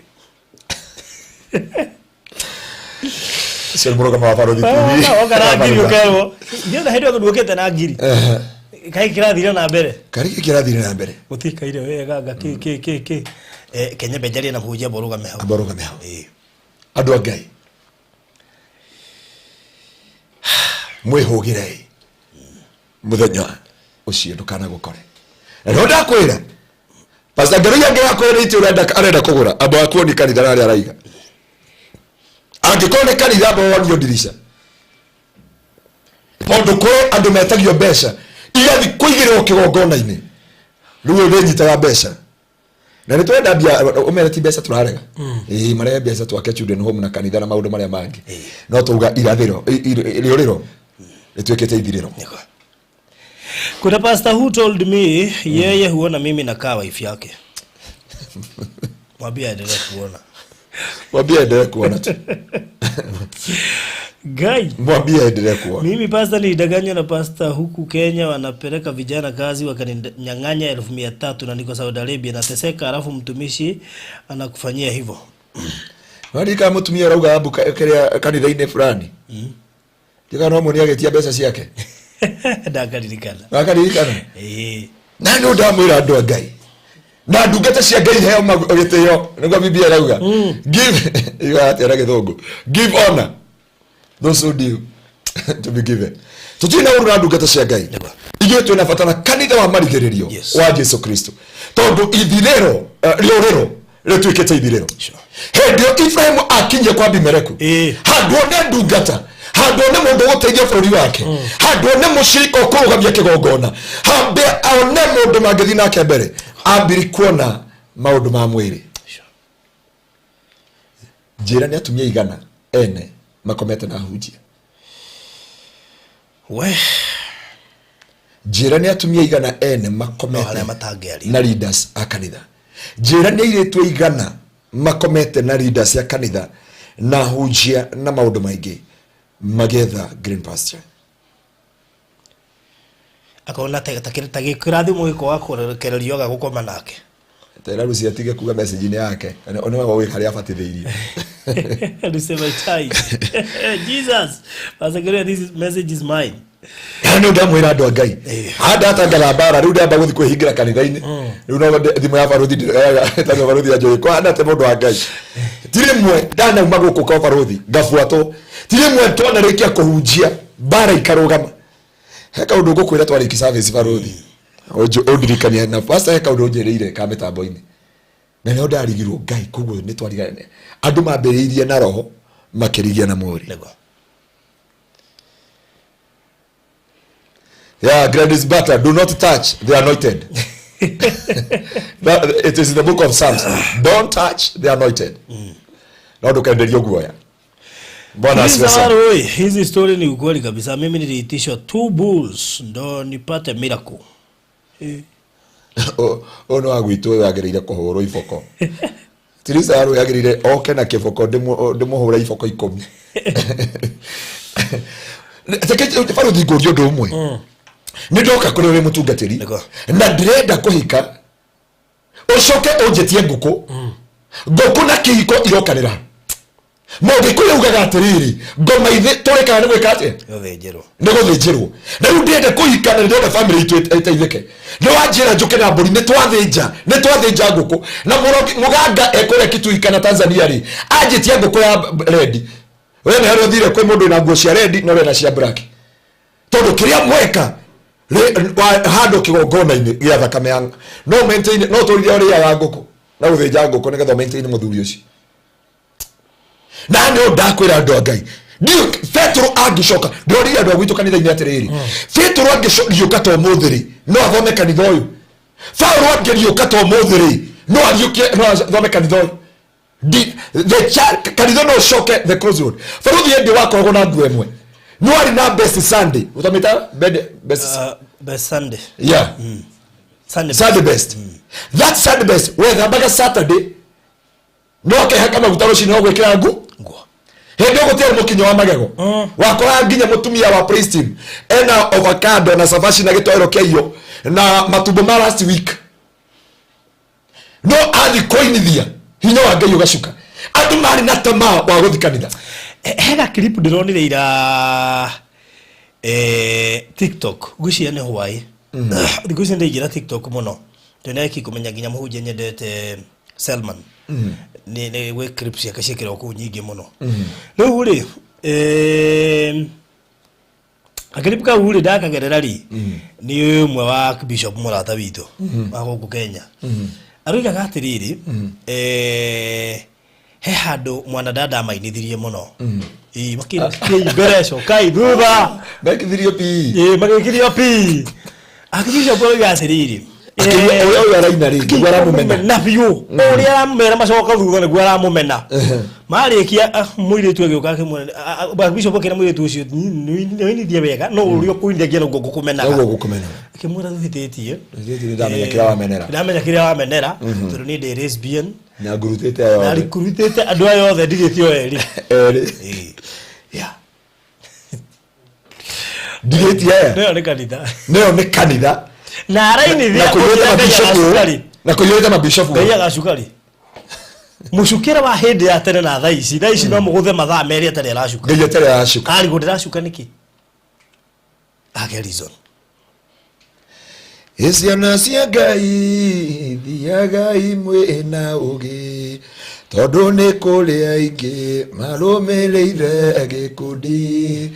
Ũcio nĩ mũrũgamo wa Barothi TV. Ah, Oka na ngiri ũkerwo. Ithuĩ hĩndĩ ĩyo tũndũkĩte na ngiri. Ehe. Kaĩ kĩrathire na mbere. Karĩ gĩkĩ kĩrathire na mbere. Gũtikaire wega anga kĩ kĩ kĩ kĩ. Eh, Kenya mbe njarie na mũhunjia amba ũrũgame hau. Amba ũrũgame hau. Ĩĩ. Andũ a Ngai. Mwĩhũgĩrei. Mũthenya ũcio ndũkanagũkore. Na nĩho ndakwĩra. Pastor Ngeruia angĩgakorwo nĩ itĩ ũrenda arenda kũgũra amba wakuoni kanitha na harĩa araiga. Angĩkorwo nĩ kanitha amba wonio ndirica. Tondũ kũrĩ andũ metagio mbeca igathi kũigĩrĩrwo kĩgongona-inĩ. Rĩu ũyũ ndĩnyitaga mbeca. Na nĩ tũrenda mbia ũmere ti mbeca tũrarega. Ĩĩ marehe mbeca twake children home na kanitha na maũndũ marĩa mangĩ. No tauga irathĩro rĩũrĩro rĩtuĩkĩte ithirĩro. Nĩguo. Kuna pastor who told me yeye huona mimi nakaa wife yake. Mwambie aendelee kuona. Mwambie aendelee kuona tu. Guy. Mwambie aendelee kuona. Mimi pastor nilidanganywa na pastor huku Kenya wanapeleka vijana kazi wakaninyang'anya 300,000 na niko Saudi Arabia nateseka, alafu mtumishi anakufanyia hivyo. Wandika mũtumia ũrauga ambu kĩrĩa kanitha-inĩ fulani. Ndiga no muoni agĩtia mbeca ciake. Ndakaririkana. Wakaririkana. Eh. Na nĩ ndamwĩra andũ a Ngai. Na ndungata cia Ngai heo gĩtĩo nĩguo Biblia ĩrauga. Give iga atĩa na gĩthũngũ. Give honor those who due to be given. Tũtirĩ na ũru na ndungata cia Ngai. Nĩguo. Ithuĩ twĩna bata na kanitha wa marigĩrĩrio Yes. wa Jesu Kristo. Tondũ ithirĩro rĩũrĩro rĩtuĩkĩte ithirĩro. Sure. Hĩndĩ ĩyo Ibrahimu akinyie kwa Abimeleku Ĩĩ. handũ one ndungata handũ one mũndũ ũgũteithia bũrũri wake handũ one mũcirika ũkũrũgamia kĩgongona hambe one mũndũ mangĩthiĩ nake mbere ambiri kuona maũndũ ma mwĩrĩ. Sure. Njĩra nĩ atumia igana ene makomete na ahunjia. We. Njĩra nĩ atumia igana ene No makomete harĩa matangĩaria. na leaders a kanitha. Njĩra nĩ airĩtu igana makomete na leaders a kanitha na ahunjia na maũndũ maingĩ magetha green pasture. Akona ta ta ta gĩkĩrathimo gĩko kũrekererio aga gũkoma nake. Tera Lucy atige kuga message-inĩ yake nĩwe ũĩ harĩa abatithĩirio. Nisema itai. Jesus. Pastor Geria, this message is mine. Na nĩ ndamwĩra andũ a Ngai Eh. handa atangatha mbara rĩu ndamba gũthiĩ kwĩhingĩra kanitha-inĩ rĩu no thimũ ya barothi ndĩroyaga barothi ya njũĩ kwana atĩ mũndũ wa Ngai ti rĩmwe ndanauma gũkũ kwa barothi ngabuatwo ti rĩmwe twanarĩkia kũhunjia mbara ikarũgama. He kaũndũ ngũkwĩra twarĩki service barothi ũndirikanie na pastor he kaũndũ ũnjĩrĩire ka mĩtambo-inĩ na nĩho ndarigirwo Ngai koguo nĩ twarigana andũ mambĩrĩirie na roho makĩrigia na mwĩrĩ. Nĩguo. Yeah, Gladys Butter, do not touch the anointed. That, it is in the book of Psalms. Don't touch the anointed. No ndũkenderio guoya. Bwana asifiwe sana. Oi, hizi story ni ukweli kabisa. Mimi niliitishwa 2 bulls ndo nipate miracle. Ũyũ nĩ wa gwitũ ũyũ agĩrĩire kũhũrwo iboko. Teresa Arũĩ agĩrĩire oke na kĩboko ndĩmũhũre iboko 10. Reke barothi ngũrie ũndũ ũmwe. Nĩ ndoka kũrĩ ũrĩ mũtungatĩri Nĩguo. na ndĩrenda kũhika ũcoke ũnjĩtie ngũkũ. Ngũkũ na kĩhiko irokanĩra. Mũgĩkũyũ augaga atĩrĩrĩ, ngoma ithĩ tũrĩkaga nĩ gwĩka atĩa? Gũthĩnjĩrwo. Nĩ gũthĩnjĩrwo. Na rĩu ndĩrenda kũhika na ndĩrenda family itũ ĩteithĩke. Nĩ wanjĩra njũke na mbũri, nĩ twathĩnja, nĩ twathĩnja ngũkũ. Na mũganga ekũrĩa Kitui kana Tanzania rĩ, anjĩtie ngũkũ ya red. We nĩ harĩa ũthire kwĩ mũndũ wĩna nguo cia red na ũrĩa na cia black. Tondũ kĩrĩa mweka handũ kĩgongona-inĩ gĩa thakame ya no maintain, no tũrire ũrĩaga ngũkũ na gũthĩnja ngũkũ nĩgetha maintain mũthuri ũcio. Na nĩ ndakwĩra andũ a Ngai, ndiũ Petero angĩcoka, ndĩrorire andũ a gwitũ kanitha-inĩ atĩrĩrĩ, Petero angĩriũka ta ũmũthĩ rĩ, no athome kanitha ũyũ. Paũlũ angĩriũka ta ũmũthĩ rĩ, no ariũke, no athome kanitha ũyũ. The kanitha no ũcoke the crossroad. Baruthi hĩndĩ wakoragwo na nguo ĩmwe, no arĩ na best Sunday. Ũtamĩta best Best Sunday. Yeah. Sunday best. Sunday best. That Sunday best wethambaga Saturday, no akehaka maguta rũcinĩ no gwĩkĩra nguo. Nguo. Hĩndĩ ĩyo gũtiarĩ mũkinyo wa magego. Wakoraga nginya mũtumia wa praise team ena avocado na cabaci na gĩtoero kĩa irio na matumbo ma last week, no athi kũinithia hinya wa Ngai ũgacuka. Andũ marĩ na tamaa wa gũthi kanitha. Hega clip ndĩronire ira TikTok, ngwĩciria nĩ hwaĩ. Thikũ ici ndĩingĩra TikTok mũno tondũ nĩarĩki kũmenya nginya mũhunjia nyendete Selman nĩ gwĩ clip ciake ciĩkĩragwo kũu nyingĩ mũno. Rĩu rĩ, gaclip kau rĩ ndakagerera rĩ, nĩ ũmwe wa bishop mũrata witũ wa gũkũ Kenya aroigaga atĩrĩrĩ, he handũ mwanadada amainithirie mũno. Ĩĩ, makĩra mbere cokai thutha. Mekithirio pi. Ĩĩ, magĩkirio pi. Archbishop aroiga atĩrĩrĩ, Akĩigua ũrĩa ũyũ araina rĩ, nĩguo aramũmena. Na biũ ũrĩa aramera macoka thutha nĩguo aramũmena. Marĩkia, mũirĩtu agĩũka akĩmwĩra, Archbishop akĩra mũirĩtu ũcio, "Nĩwainithia wega, no ũrĩa ũkũinithagia noguo ngũkũmenaga." Noguo ngũkũmena. Akĩmwĩra, "Tũhĩtĩtie." Tũhĩtĩtie, nĩndamenya kĩrĩa wamenera. Ndamenya kĩrĩa wamenera tondũ niĩ ndĩ lesbian. Na ngurutĩte aya na othe. Rikurutĩte andũ aya othe ndigĩte o erĩ. Erĩ. Ĩĩ. Yeah. Ndigĩtie aya. Nĩyo nĩ kanitha. Nĩyo nĩ kanitha. Na arainithia Na kũiyũrĩte ũkĩra Ngai mabishopu ũũ. agacukari. Na kũiyũrĩte mabishopu Ngai ũũ. agacukari mũcukĩre wa hĩndĩ ya tene na thaa ici, thaa ici no mũgũthe mathaa 2 atarĩ aracuka. Ngai atarĩ aracuka. Arigwo ndĩracuka nĩkĩ, age reason. Ĩ ciana cia Ngai, thiagai mwĩna ũgĩ, tondũ nĩ kũrĩ aingĩ marũmĩrĩire gĩkundi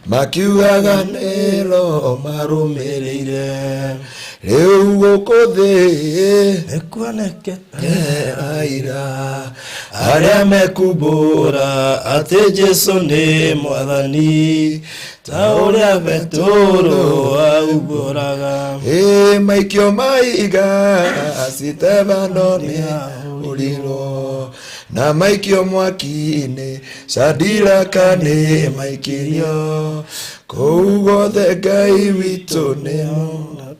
makiugaga nĩro marũmĩrĩire rĩu gũkũ thĩ. Nĩkuonekete aira arĩa mekumbũra atĩ Jesu nĩ mwathani ta ũrĩa Petũrũ aumbũraga. Ĩ maikio maiga Sitebano nĩ ahũrirwo na maikio mwaki-inĩ, Shadiraka nĩ maikirio kũu guothe, Ngai witũ nĩ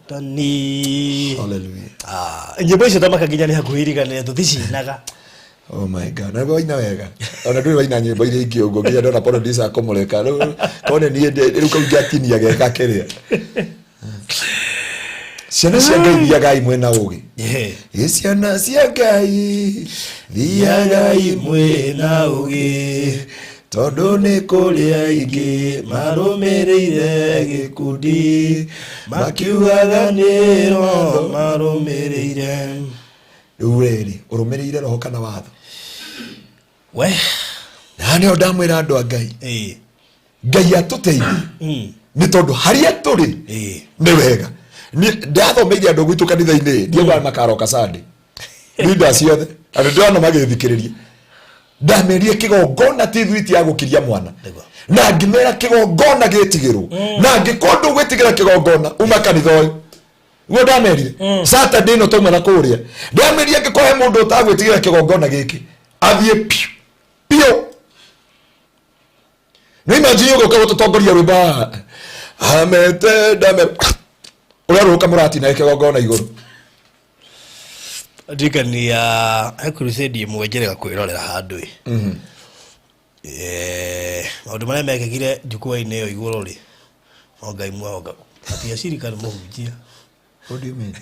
Tani. Hallelujah. Ah, nyĩmbo icio tamaka nginya nĩ hakuhĩ iriganĩre tũticinaga. Oh my God, na waina wega. Ona ndũrĩ waina nyĩmbo iria ingĩ ũguo nginya ndona producer akũmũreka. Rĩu kone niĩ rĩu kau ingĩatinia geka kĩrĩa. Ciana cia Ngai, thiagai mwĩna ũgĩ. Ĩ ciana cia Ngai, thiagai mwĩna ũgĩ, tondũ nĩ kũrĩ aingĩ marũmĩrĩire gĩkundi makiugaga nĩ roho marũmĩrĩire. Rĩu rĩrĩ, ũrũmĩrĩire roho kana watho? We. Na nĩho ndamwĩra andũ a Ngai, Ngai atũteithie, nĩ tondũ harĩa tũrĩ nĩ wega. Ndathomeire andũ gwitũ kanitha-inĩ, ndiaugaga makaroka Sunday, leaders ciothe andũ ndĩrona magĩthikĩrĩria, ndamerire kĩgongona ti thwiti ya gũkiria mwana. Na ngĩmera kĩgongona gĩtigĩrwo, na angĩkorwo ndũgwĩtigĩra kĩgongona, uma kanitha ũyũ. Guo ndamerire Saturday ĩno twauma na kũrĩa, ndamerire angĩkorwo he mũndũ ũtagwĩtigĩra kĩgongona gĩkĩ, athiĩ piũ piũ. Nĩ imagine ũgũka gũtũtongoria rwĩmbo haha, ametenda ũrarũka mũratina kĩgongona igũrũ. Ndirikania he crusade ĩmwe njĩrĩga kwĩrorera handũ ĩ. Maũndũ marĩa mekĩkire jukwaa-inĩ ĩyo igũrũ rĩ, no Ngai mwĩhokeku atiacirika nĩ mũhunjia. What do you mean?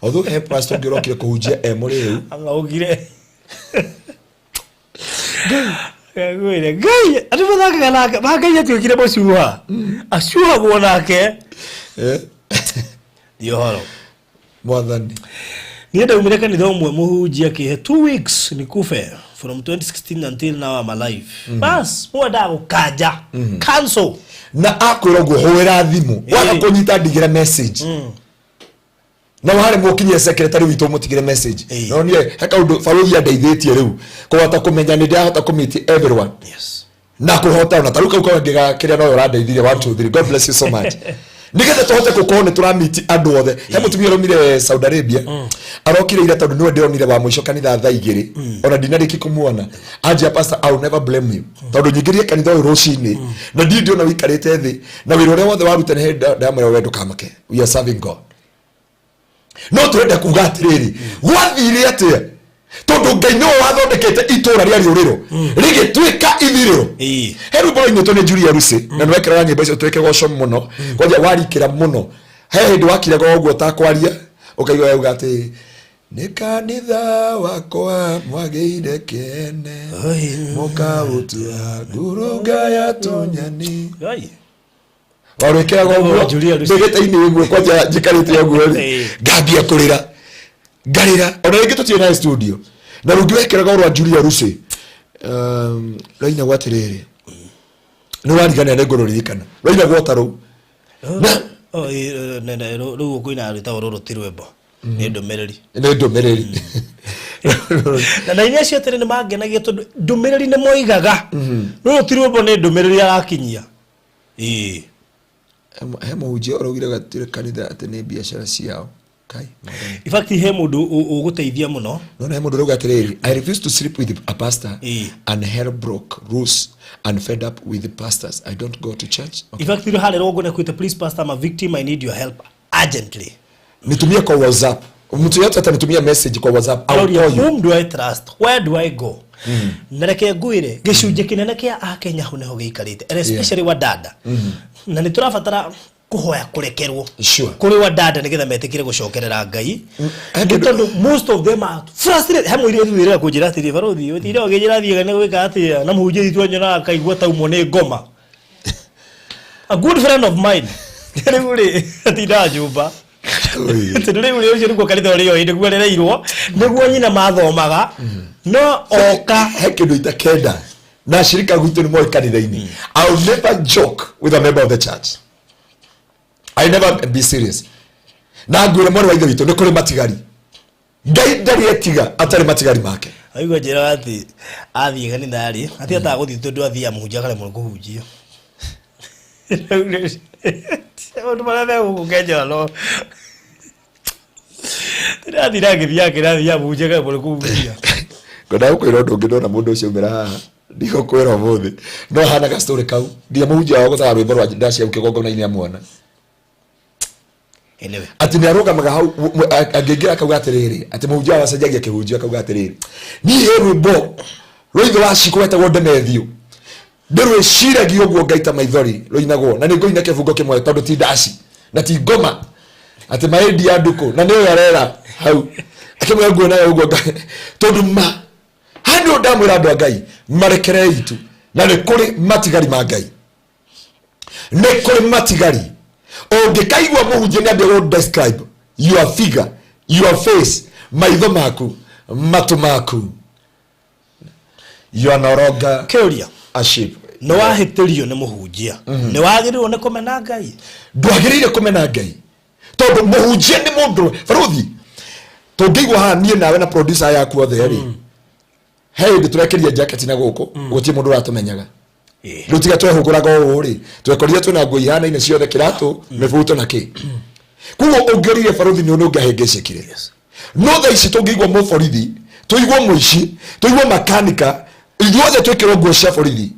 Although he pastor ũngĩ ũrokire kũhunjia e mũrĩu. Ang'aũkire ngwĩre Ngai andũ mathakaga nake ma Ngai atuĩkire mũcuha acuhagwo nake. Nĩ ũhoro. Mwathani. Niĩ ndaumire kanitha ũmwe mũhunjia akĩhe 2 weeks nikufe. From 2016 until now I'm alive. Bas mwendaga gũkanja cancel. Na akwĩra ũguo, hũĩra thimũ. Waga kũnyita, ndigĩre message, na waremwo ũkinyie secretary witũ ũmũtigĩre message. No niĩ he kaũndũ barũthi andeithĩtie rĩu kũhota kũmenya nĩ ndĩrahota kũmiti everyone na kũhota ona tarĩu kau kangĩ ga kĩrĩa noyo ũrandeithirie. 1 2 3, God bless you so much, nĩgetha tũhote gũkorwo nĩ tũramiti andũ othe. He mũtumia ũraumire Saudi Arabia, arokire ira tondũ nĩwe ndĩronire wa mũico kanitha thaa 2, ona ndinarĩki kũmuona. Anjia, "Pastor, I will never blame you tondũ nyingĩrie kanitha ũyũ rũcinĩ na ndirĩ ndĩona ũikarĩte thĩ na wĩra ũrĩa wothe waruta." Nĩ hĩndĩ ndamwĩra, "We ndũkamake, we are serving God." No tũrenda kuga atĩrĩrĩ, gwathire atĩa? Tondũ Ngai nĩwe wathondekete itũra rĩa rĩũrĩro rĩgĩtuĩka ithirĩro. He rwĩmbo rwainĩtwo nĩ Julia Lucy, na nĩwekĩraga nyĩmbo icio twĩ kĩgoco mũno, kwanja warikĩra mũno. He hĩndĩ wakiraga ũguo ũtakwaria, ũkaigua yauga atĩ nĩ kanitha wakwa mwagĩire kene, mũkaũtua ngurunga ya tũnyani. Warwĩkĩraga ũguo Julia Lucy. ndĩgĩte-inĩ ũguo, kwanja njikarĩte ũguo rĩ, ngambia kũrĩra, ngarĩra ona rĩngĩ tũtirĩ na studio. Na rũngĩ wekĩraga rwa Julia Lucy, rwainagwo atĩrĩrĩ, nĩ ũrariganĩra, nĩ ngũrũririkana, rwainagwo ta rũu na Oh, rĩu ũkũina rwĩtagwo rũrũ ti rwĩmbo, nĩ ndũmĩrĩri. Nĩ ndũmĩrĩri. Na iria acio atĩrĩ nĩ mangenagia tondũ ndũmĩrĩri nĩ moigaga rũrũ ti rwĩmbo, nĩ ndũmĩrĩri arakinyia. Ĩĩ. He mũhunjia ũraugire gatirĩ kanitha, atĩ nĩ biacara ciao. Kai, Mwathani. In fact, he mũndũ ũgũteithia mũno. No he mũndũ ũrauga atĩrĩrĩ, "I refuse to sleep with a pastor and hell broke loose and fed up with the pastors. I don't go to church." Okay. In fact, rĩ harĩ rũgongo nĩ kwĩte, "Please pastor, I'm a victim, I need your help urgently." Nitumie kwa WhatsApp. Mtu yote atanitumia message kwa WhatsApp, I'll Aroria, call you. "Whom do I trust? Where do I go?" Na reke ngwĩre, gĩcunjĩ kĩnene kĩa akenya hau nĩho gĩikarĩte, and especially wadada, na nĩ tũrabatara kũhoya kũrekerwo kũrĩ wadada nĩgetha metĩkĩre gũcokerera Ngai, nĩ tondũ most of them are frustrated. He mũirĩtu wĩrĩga kũnjĩra atĩrĩ, "Barothi, ũtinde ũkĩnjĩra thiĩga nĩ gwĩka atĩa na mũhunjia witũ, anyonaga akaigua taumwo nĩ ngoma." A good friend of mine rĩu rĩ atindaga nyũmba. Tondũ rĩu rĩ ũcio nĩguo kanitha ũrĩa ũĩ nĩguo arereirwo, nĩguo nyina mathomaga, no oka He kĩndũ itakenda na ashirika gwitũ nĩ moĩ kanitha-inĩ, I'll never joke with a member of the church. I never be serious. Na ngwĩre, mwarĩ wa ithe witũ, nĩ kũrĩ matigari. Ngai ndarĩ etiga atarĩ matigari make. Aigua njĩra atĩ athiĩ kanitha rĩ atĩ atagũthiĩ tondũ athiaga mũhunjia akaremwo nĩ kũhunjia. Maũndũ marĩa me gũkũ Kenya, no ndĩrathiĩ na ngĩthiaga kĩrathi ya mũhunjia akaremwo nĩ kũhunjia. Ngwendaga gũkwĩra ũndũ ũngĩ. Ndona mũndũ ũcio aumĩra haha, ndigũkwĩra ũmũthĩ, no hana ga story kau nginya mũhunjia wao gũcaga rwĩmbo rwa ndacia kĩgongona-inĩ amuona. Anyway. Atĩ nĩ arũgamaga hau, angĩingĩra akauga atĩrĩrĩ, atĩ mũhunjia wao acenjagia kĩhunjio, akauga atĩrĩrĩ, "Niĩ he rwĩmbo rwa ithe wa Cikũ wetagwo Ndemethio, ndĩrwĩciragia ũguo ngaita maithori rũinagwo, na nĩ ngũina kĩbungo kĩmwe tondũ ti ndaci na ti ngoma, atĩ maĩndi ya ndukũ na nĩyo arera hau akĩmwĩra nguo nayo ũguo tondũ ma handũ ndamwĩra andũ a Ngai marekerei tu, na nĩ kũrĩ matigari ma Ngai, nĩ kũrĩ matigari. Ũngĩkaigua mũhunjia nĩ ambia gũ describe your figure, your face, maitho maku, matũ maku, you are no longer Kĩũria. a sheep. Nĩ wahĩtĩrio nĩ mũhunjia, nĩ wagĩrĩirwo nĩ kũmena Ngai? Ndwagĩrĩire kũmena Ngai, tondũ mũhunjia nĩ mũndũ. Baruthi, tũngĩigua haha niĩ nawe na producer yaku othe rĩ, he hĩndĩ tũrekĩria jacket na gũkũ, gũtirĩ mũndũ ũratũmenyaga. Rĩu tiga twehũgũraga ũũ rĩ, twekorire twĩna nguo ihanaine ciothe, kĩratũ, mĩbuto na kĩ. Koguo ũngĩorire baruthi nĩ ũndũ ũngĩahĩngĩcĩkire. No thaa ici tũngĩigua mũborithi, tũigue mũici, tũigue makanika, ithuothe twĩkĩrwo nguo cia borithi.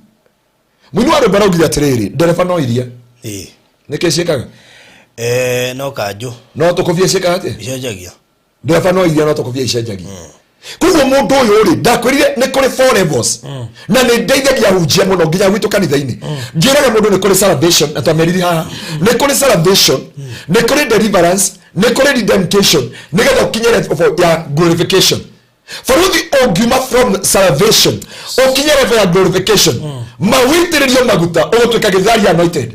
Mũini wa rwĩmbo araugire atĩrĩrĩ, ndereba no iria nĩkĩ ciĩkaga? Eh, no kanjũ. No tũkũbia ciĩkaga atĩa? Icenjagia. Ndereba no iria, no tũkũbia icenjagia. Koguo mũndũ ũyũ rĩ, ndakwĩrire nĩ kũrĩ four levels, na nĩ ndeithagia hunjia mũno nginya gwitũ kanitha-inĩ. Njĩraga mũndũ nĩ kũrĩ salvation, na twamerire haha nĩ kũrĩ salvation, nĩ kũrĩ deliverance, nĩ kũrĩ redemption, nĩgetha ũkinye level ya glorification. Baruthi, ũngiuma from salvation ũkinye level ya glorification, mawitĩrĩrio maguta, ũgũtuĩka gĩthari anointed,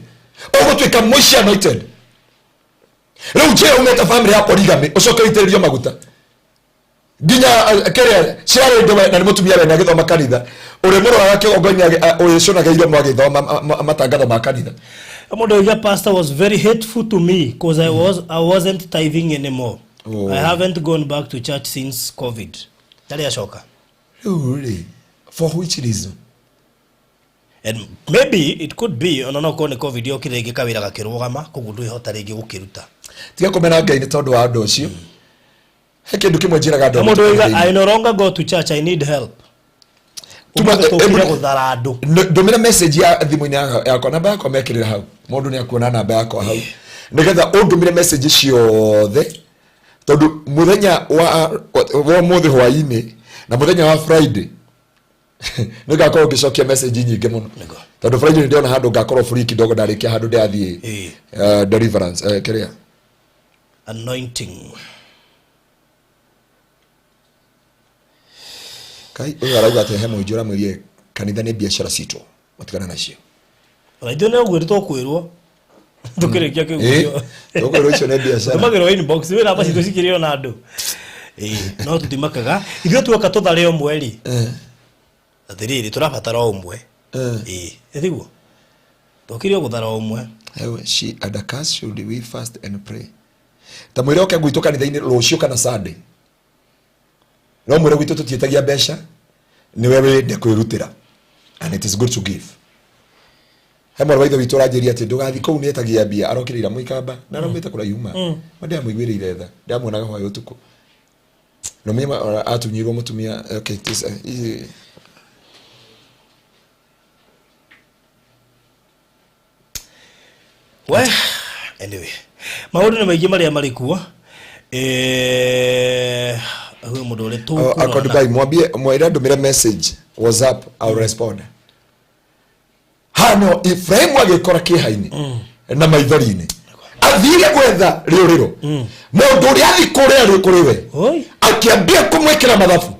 ũgũtuĩka mũici anointed. Rĩu njĩra umĩte family ya polygamy, ũcoke witĩrĩrio maguta nginya kĩrĩa ciarĩ ndũwe, na nĩ mũtumia wene agĩthoma kanitha, ũrĩa mũroraga kĩgongoinĩ ũrĩcũnaga iromo agĩthoma matangatho ma kanitha. Mũndũ oiga, "Pastor was very hateful to me cause I wasn't tithing anymore." Oh. "I haven't gone back to church since COVID." Ndarĩ acoka. Rĩu rĩ, for which reason? And maybe it could be ona no korwo nĩ COVID yokire rĩngĩ, kawĩra gakĩrũgama, koguo ndwĩhota rĩngĩ gũkĩruta. Tiga kũmena Ngai nĩ tondũ wa ũndũ ũcio. He kĩndũ kĩmwe njĩraga andũ Na mũndũ oiga, kanitha-inĩ. "I no longer go to church, I need help." Tuma- Ũmũthĩ tũkire eh, gũthara andũ. Ndũmĩra message ya thimũ-inĩ yakwa, namba yakwa mekĩrĩra hau, mũndũ nĩ akuona namba yakwa hau, nĩgetha ũndũmĩre message ciothe, tondũ mũthenya wa ũmũthĩ hwaĩ-inĩ Na mũthenya wa Friday nĩ ngakorwo ngĩcokia message nyingĩ mũno. Nĩguo. Tondũ Friday nĩ ndĩrona handũ ngakorwo free kidogo ndarĩkia handũ ndĩrathiĩ deliverance kĩrĩa Anointing. Kai ũyũ arauga atĩ he mũhunjia ũramwĩrire kanitha nĩ biacara citũ matigana nacio. Ona ithuĩ no ũguo tũkwĩrwo tũkĩrĩkia kĩu. Tũkwĩrwo icio nĩ biacara. Tũmagĩrwo inbox wĩ namba citũ cikĩrĩo na andũ. Ĩĩ, no tũtimakaga ithuĩ tuoka tũthare ũmwe rĩ, atĩrĩrĩ, tũrabatara o ũmwe. Ĩĩ, ĩtiguo tũkire o gũthara o ũmwe. Ewe, she and a curse, should we fast and pray? Ta mwĩre oke gwitũ kanitha-inĩ rũciũ kana Sunday. No mwĩre gwitũ tũtiĩtagia mbeca, nĩwe wende kwĩrutĩra. And it is good to give. He mwarĩ wa ithe witũ ũranjĩria atĩ ndũgathiĩ kũu nĩetagia mbia, arokire ira mũikamba na araumĩte kũraihu ma. Ma ndĩramũiguĩrĩire tha, ndĩramuonaga hwaĩ ũtukũ. Na ũmenye atunyirwo mũtumia, okay, it is, We, anyway, maũndũ nĩ maingĩ marĩa marĩ kuo. Huyo mũndũ ũrĩa Oh, ako tũkũrora. Dubai, mwambie mwĩre andũmĩre message WhatsApp, I'll respond. Hano Ibrahimu agĩkora kĩeha-inĩ na maithori-inĩ, athire gwetha rĩũrĩro mũndũ ũrĩa athi kũrĩa rĩ kũrĩ we. Oi. Akĩambia kũmwĩkĩra mathabu.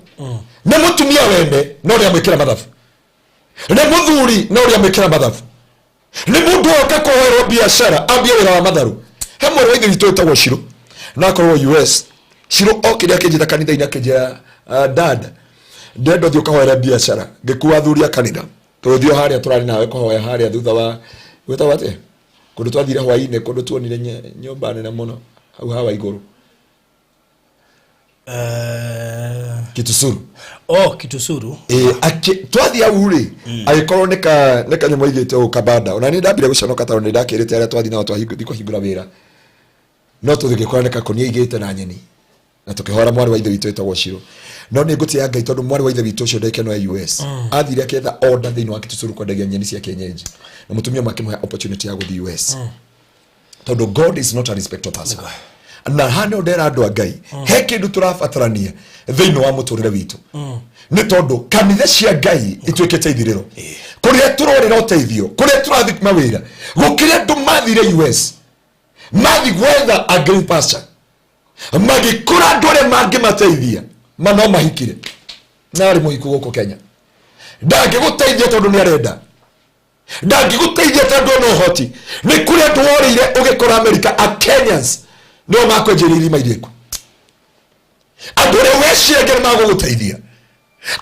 Nĩ mũtumia wene no ũrĩa amwĩkĩra mathabu, nĩ mũthuri no ũrĩa amwĩkĩra mathabu, nĩ mũndũ woka kũhoerwo biacara ambie wĩra wa matharu. He mwarĩ wa ithe witũ wĩtagwo Shiro na akorwo US. Shiro okire akĩnjĩta kanitha-inĩ akĩnjĩra, "Dad, ndĩrenda ũthiĩ ũkahoere biacara." Ngĩkua athuri a kanitha tũgĩthiĩ o harĩa tũrarĩ nawe kũhoya harĩa thutha wa gwĩtagwo atĩa kũndũ twathire hwainĩ, kũndũ tuonire nyũmba nene mũno hau hawa igũrũ. Kitusuru. Oh, Kitusuru. Twathiĩ hau rĩ, agĩkorwo nĩ kanyamũ aigĩte ũũ kabanda. Ona nĩ ndambire gũconoka tondũ nĩ ndakĩrĩte arĩa twathiĩ nao twathiĩ kũhingũra wĩra, no tũgĩkora nĩ kakũnia aigĩte na nyeni, na tũkĩhora mwarĩ wa ithe witũ wĩtagwo Shiro. No nĩ ngũtĩĩa Ngai tondũ mwarĩ wa ithe witũ ũcio ndagĩka ĩno ya US athire akĩetha order thĩinĩ wa Kitusuru kwendagia nyeni cia kienyeji, na mũtumia ũmwe akĩmũhe opportunity ya gũthiĩ US, tondũ God is not a respecter of person. Na haha nĩho ndera andũ a Ngai, he kĩndũ tũrabatarania thĩinĩ wa mũtũrĩre witũ, nĩ tondũ kanitha cia Ngai ituĩkĩte ithirĩro kũrĩa tũrorĩra ũteithio, kũrĩa tũrathiĩ mawĩra. Gũkĩrĩ andũ mathire US mathi gwetha a green pasture, magĩkora andũ arĩa mangĩmateithia ma no mahikire na arĩ mũhiku gũkũ Kenya. Ndangĩgũteithia tondũ nĩ arenda, ndangĩgũteithia tondũ ona ũhoti. Nĩ kũrĩ andũ worĩire ũgĩkora America a Kenyans nĩo makwenjeria irima irĩku. Andũ arĩa weciragia nĩ magũgũteithia,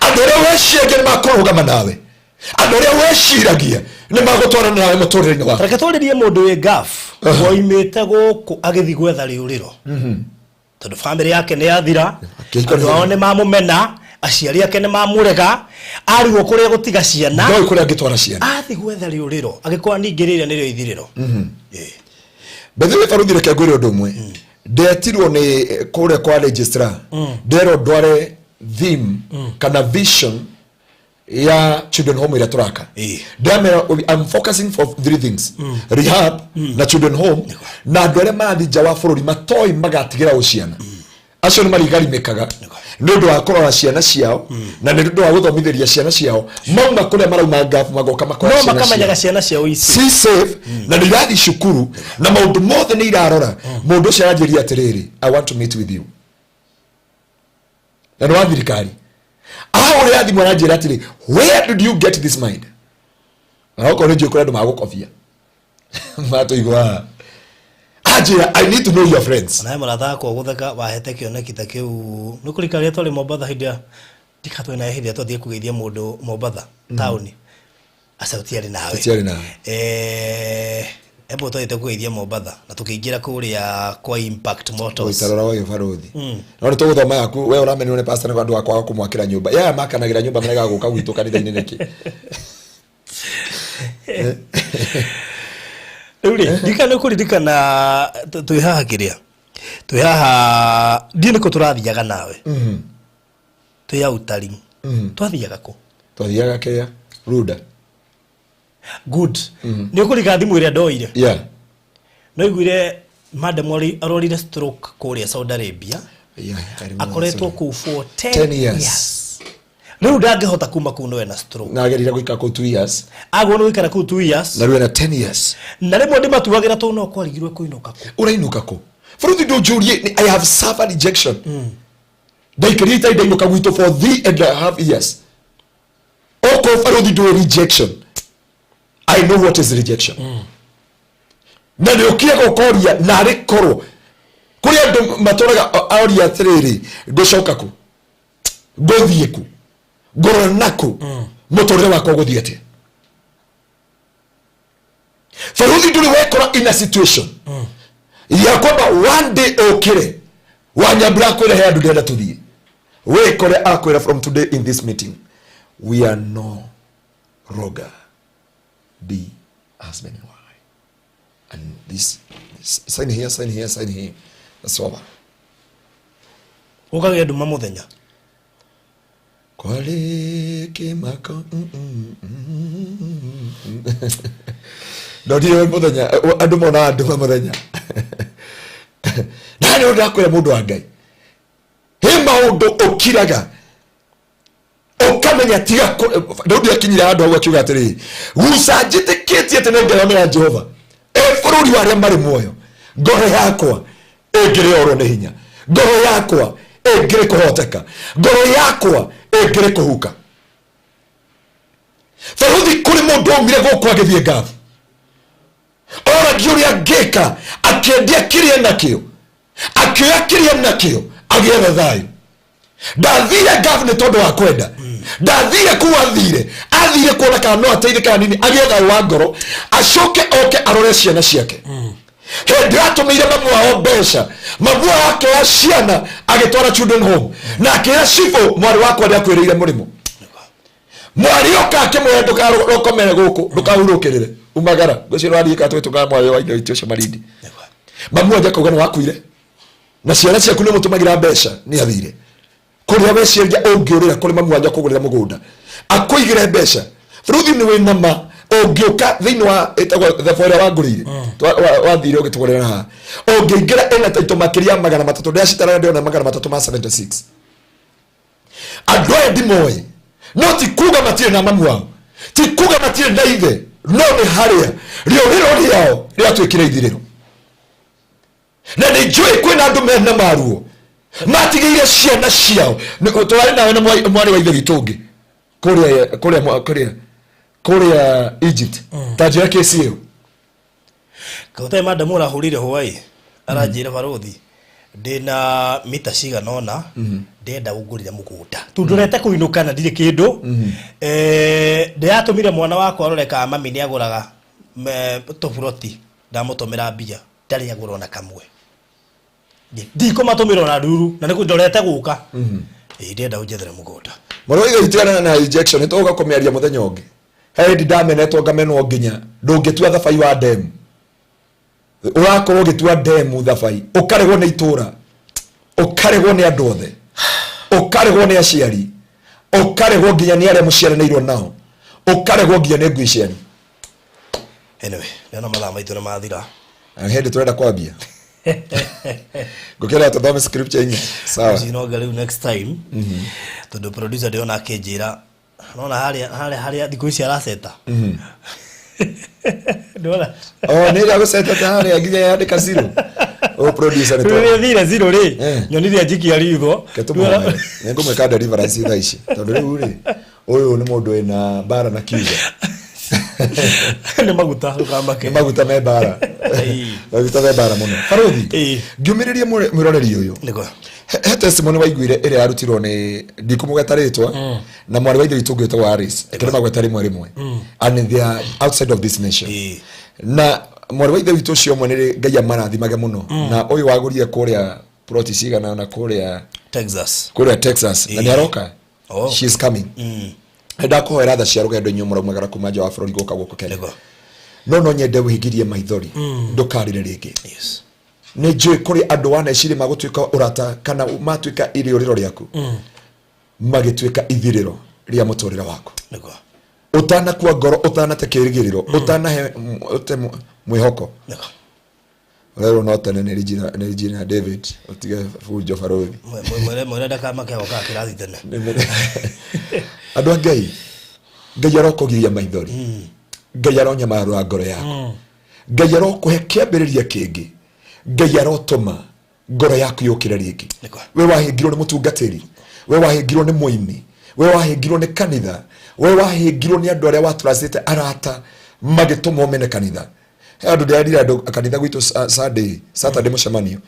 andũ arĩa weciragia nĩ makũrũgama nawe, andũ arĩa weciragia nĩ magũtwarana nawe mũtũrĩre-inĩ waku. Reke twarĩrie mũndũ wĩ gaf woimĩte gũkũ agĩthiĩ gwetha rĩũrĩro, tondũ bamĩrĩ yake nĩ yathira. Akĩhikwo. Andũ ao nĩ mamũmena, aciari ake nĩ mamũrega, arigwo kũrĩa gũtiga ciana. Ndoĩ kũrĩa angĩtwara ciana. Athiĩ gwetha rĩũrĩro agĩkora ningĩ rĩrĩa nĩrĩo ithirĩro. Bethe baruthi, reke ngwĩre ũndũ ũmwe. Ndetirwo nĩ kũrĩa kwa registrar, nderwo ndware theme kana vision ya children home ĩrĩa tũraka. Ndamera I'm focusing for three things: rehab na children home na andũ arĩa marathiĩ nja wa bũrũri matoĩ magatigĩra ũ ciana. Acio nĩ marigarimĩkaga nĩ ũndũ wa kũrora ciana ciao na nĩ ũndũ wa gũthomithĩria ciana ciao. Mauma kũrĩa marauma ngabu magoka makora no ciana makamenyaga ciao ciana ciao ici si safe na nĩ irathiĩ cukuru na maũndũ mothe nĩ irarora. Mũndũ ũcio aranjĩria atĩrĩrĩ, "I want to meet with you," na nĩ wa thirikari. Ahũrĩra thimũ aranjĩra atĩrĩ, "Where did you get this mind?" Na okorwo nĩ njũĩ kũrĩa andũ magũkobia matũigua haha. Anjĩra, "I need to know your friends." Nawe mũrata wakwa gũtheka wahete kĩoneki ta kĩu nĩ kũrika rĩrĩa twarĩ Mombatha, hĩndĩ ya ndikatwĩ nawe, hĩndĩ ĩrĩa twathiĩ kũgeithia mũndũ Mombatha taũni. Aca, tũtiarĩ nawe. Tũtiarĩ nawe. Emwe twathiĩte kũgeithia Mombatha na tũkĩingĩra kũrĩa kwa Impact Motors. Tarora ũyũ barothi, no nĩ tũgũthoma yaku. We ũramenywo nĩ pastor nĩ andũ a kwaga kũmwakĩra nyũmba yaya makanagĩra nyũmba maregaga gũka gwitũ kanitha-inĩ nĩkĩ? Rĩu rĩ, ndikana nĩ kũririkana twĩ haha, kĩrĩa twĩ haha, ndiĩ nĩkũ tũrathiaga nawe twĩ outering. Twathiaga kũ? Twathiaga kĩrĩa Runda. Good, nĩ ũkũririkana thimũ ĩrĩa ndoire? Yeah. No iguire madam arorire stroke kũrĩa Saudi Arabia. Yeah, I remember. Akoretwo kũu for 10 10 years. Years. Rĩu ndangĩhota kuma kũu no ena stroke. Na agerire gũikara kũu 2 years. Agwo nĩ gũikara kũu 2 years. Na rĩu ena 10 years. Na rĩmwe ndĩmatuagĩra tondũ no kwarigirwo kũinũka kũ. Ũrainũka kũ? Bũrũthi ndũnjũrie, I have suffered rejection. Ndaikarire itarĩ ndainũka gwitũ for 3.5 years. Okorwo barũthi ndũĩ rejection, I know what is rejection. Na nĩ ũkĩaga ũkoria narĩ korwo kũrĩ andũ matũraga oria atĩrĩrĩ, ngũcoka kũ, ngũthiĩ kũ, ngũrora nakũ, mũtũrĩre wakwa ũgũthiĩ atĩa? Barũthi ndũrĩ wekora in a situation ya kwamba one day ũkĩre wanyambura akwĩre he andũ ndĩrenda tũthiĩ, wĩkore akwĩra from today in this meeting we are no longer be husband and wife, and this sign here, sign here, sign here, that's over. Ũkagĩa nduma mũthenya. Kwale kĩmako. Ndonire mũthenya andũ monaga nduma mũthenya, na nĩ ndakwĩra mũndũ wa Ngai, he maũndũ ũkiraga ũkamenya tiga. Daudi akinyire handũ hau akiuga atĩrĩrĩ, guca njĩtĩkĩtie atĩ nĩngeyonera Jehova e bũrũri wa arĩa marĩ muoyo, ngoro yakwa ĩngĩrĩ orwo nĩ hinya, ngoro yakwa ĩngĩrĩ kũhoteka, ngoro yakwa ĩngĩrĩ kũhuka. Barũthi, kũrĩ mũndũ aumire gũkũ agĩthiĩ Gathi, oragia ũrĩa angĩka, akĩendia kĩrĩa nakĩo, akĩoya kĩrĩa nakĩo, agĩetha thayũ. Ndathire Gathi nĩ tondũ wa kwenda, ndathire kuu, athire athire kuona kana no ateithĩke kana nini, agĩe thayũ wa ngoro, acoke oke arore ciana ciake. Hĩndĩ atũmĩire mamu wao mbeca, mamu wao akĩoya ciana agĩtwara children home, na akĩra cibũ, mwarĩ wakwa nĩ akwĩrĩire mũrĩmo. Mwarĩ oka akĩmwĩra, ndũkarokomere gũkũ, ndũkahurũkĩrĩre, umagara. Ngwĩciria wathiĩ katwĩtũkaga mwarĩ wa ithe witũ ũcio Marindi. Mamu anja kauga nĩ wakuire na ciana ciaku nĩ mũtũmagĩra mbeca, nĩ athire kũrĩa weciria ũngĩũrĩra kũrĩ mamu wanyu akũgũrĩra mũgũnda, akũigĩre mbeca. Bũrũthi nĩ wĩna ma ũngĩũka thĩinĩ wa ĩtagwo thabũ ĩrĩa wangũrĩire, wathire ũgĩtũgũrĩra haha, ũngĩingĩra ĩna taito makĩria ya 300. Ndĩracitara ndĩrona 376. Andũ aya ndimoĩ, no ti kuga matirĩ na mamu wao, ti kuga matirĩ na ithe, no nĩ harĩa rĩũrĩro rĩao rĩatuĩkire ithirĩro. Na nĩ njũĩ kwĩna andũ mena maruo matigĩire ciana ciao. Tũrarĩ nawe na mwarĩ wa ithe witũ ũngĩ kũrĩa kũrĩa kũrĩa kũrĩa Egypt, ta njĩra kesi ĩyo. Kaũtarĩ madam ũrahũrire Hawaii, aranjĩra, barũthi, ndĩna mita cigana ũna, ndĩrenda ũngũrĩre mũgũnda tu, ndũrete kũinũka na ndirĩ kĩndũ. Ndĩratũmire mwana wakwa arore kana mami nĩ agũraga tũburoti, ndamũtũmĩra mbia, ndarĩ agũra ona kamwe. Ndikũmatũmĩra ona nduru na nĩ ndorete gũka. Ĩĩ, ndĩrenda ũnjethere mũgũnda. Mwarĩ wa ithe witũ arana na injection, nĩ tũgũka kũmĩaria mũthenya ũngĩ. He hĩndĩ ndamenetwo ngamenwo nginya ndũngĩtua thabai wa ndemu, ũrakorwo ũgĩtua ndemu thabai, ũkaregwo nĩ itũra, ũkaregwo nĩ andũ othe, ũkaregwo nĩ aciari, ũkaregwo nginya nĩ arĩa mũciaranĩirwo nao, ũkaregwo nginya nĩ ngui cianyu. Anyway, ndĩrona mathaa maitũ nĩ mathira. Na hĩndĩ tũrenda kwambia ngũkĩra tũthome scripture inya, sawa? Cinonga rĩu next time, tondũ producer ndĩrona akĩnjĩra nona harĩa harĩa harĩa thikũ ici araceta, ndĩrona. Oh, nĩ ĩrĩa gũcetete harĩa nginya yandĩka zero. O producer nĩ rĩrĩa thire zero rĩ. Nyonire njikia ritho. Ketũmũhoere, nĩ ngũmwĩka deliverance thaa ici, tondũ rĩu rĩ, ũyũ nĩ mũndũ wĩna mbara na kiugo. Nĩ maguta, ndũkamake. Nĩ maguta me mbara. Maguta me mbara mũno, barũthi. Ngiumĩrĩrie mwĩroreri ũyũ. Nĩguo. He testimony waiguire ĩrĩa yarutirwo nĩ ndikũmũgweta rĩtwa na mwarĩ wa ithe witũ ũngĩ wĩtagwo Alice, reke ndĩmagweta rĩmwe rĩmwe, and they are outside of this nation. Na mwarĩ wa ithe witũ ũcio ũmwe nĩ Ngai amarathimage mũno, na ũyũ wagũrire kũrĩa ploti cigana na kũrĩa Texas. Kũrĩa Texas, na nĩ aroka. Oh. She is coming. Ndakũhoera tha cia rũgendo inyuĩ mũraumagara kuma nja wa bũrũri gũka gũkũ Kenya. No no nyende wĩgirie maithori, ndũkarĩre rĩngĩ. Nĩ njũĩ kũrĩ andũ waneciria magũtuĩka ũrata kana matuĩka irĩũrĩro rĩaku, magĩtuĩka ithirĩro rĩa mũtũrĩre waku. Ũtanakua ngoro, ũtanate kĩrĩgĩrĩro, ũtanahe ũte mwĩhoko. Ũrerwo no tene nĩ Regina, nĩ Regina David ũtige bunjo barũthi. Mwĩre mwĩre ndakamake gokaga kĩrathi tene. Andũ a Ngai, Ngai arokũgiria maithori, Ngai aronyamarũra ngoro yaku, Ngai arokũhe kĩambĩrĩria kĩngĩ, Ngai arotũma ngoro yaku yũkĩre rĩngĩ. Nĩkwa. We wahĩngirwo nĩ mũtungatĩri, we wahĩngirwo nĩ mũini, we wahĩngirwo nĩ kanitha, we wahĩngirwo nĩ andũ arĩa watracĩte arata magĩtũma ũmene kanitha. He andũ ndĩrerire andũ kanitha gwitũ Sunday, Saturday mũcemanio.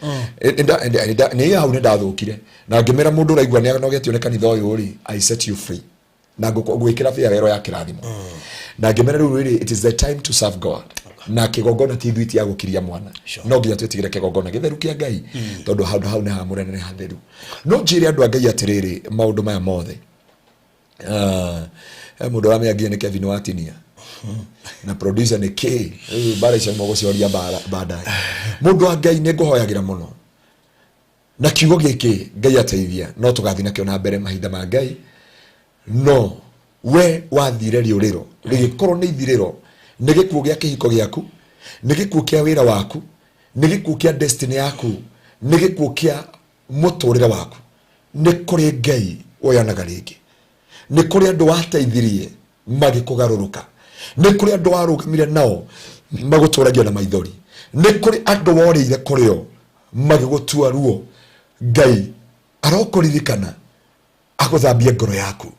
Nĩ hau nĩ ndathũkire na ngĩmera mũndũ ũraigua nĩ anogetio nĩ kanitha ũyũ rĩ, I set you free na ngwĩkĩra farewell ya kĩrathimo na ngĩmera rĩu rĩrĩ, it is the time to serve God na kĩgongona ti thwiti ya gũkiria mwana. No nginya twĩtigĩre kĩgongona gĩtheru kĩa Ngai tondũ handũ hau nĩ hamũre na nĩ hatheru. No njĩre andũ a Ngai atĩrĩrĩ, maũndũ maya mothe, ah, he mũndũ ũramenya nginya nĩ Kevin Watinia na producer nĩ kĩ rĩu mbara icio nĩmũgũcioria baadaye. Mũndũ wa Ngai, nĩ ngũhoyagĩra mũno na kiugo gĩkĩ Ngai ateithia no tũgathiĩ nakĩo na mbere mahinda ma Ngai. No we wathire rĩũrĩro rĩgĩkorwo nĩ ithirĩro, nĩ gĩkuũ gĩa kĩhiko gĩaku, nĩ gĩkuũ kĩa wĩra waku, nĩ gĩkuũ kĩa destiny yaku, nĩ gĩkuũ kĩa mũtũrĩre waku, nĩ kũrĩ Ngai woyanaga rĩngĩ. Nĩ kũrĩ andũ wateithirie magĩkũgarũrũka, nĩ kũrĩ andũ warũgamire nao magũtũragia na maithori, nĩ kũrĩ andũ worĩire kũrĩo magĩgũtua ruo. Ngai arokũririkana agũthambie ngoro yaku.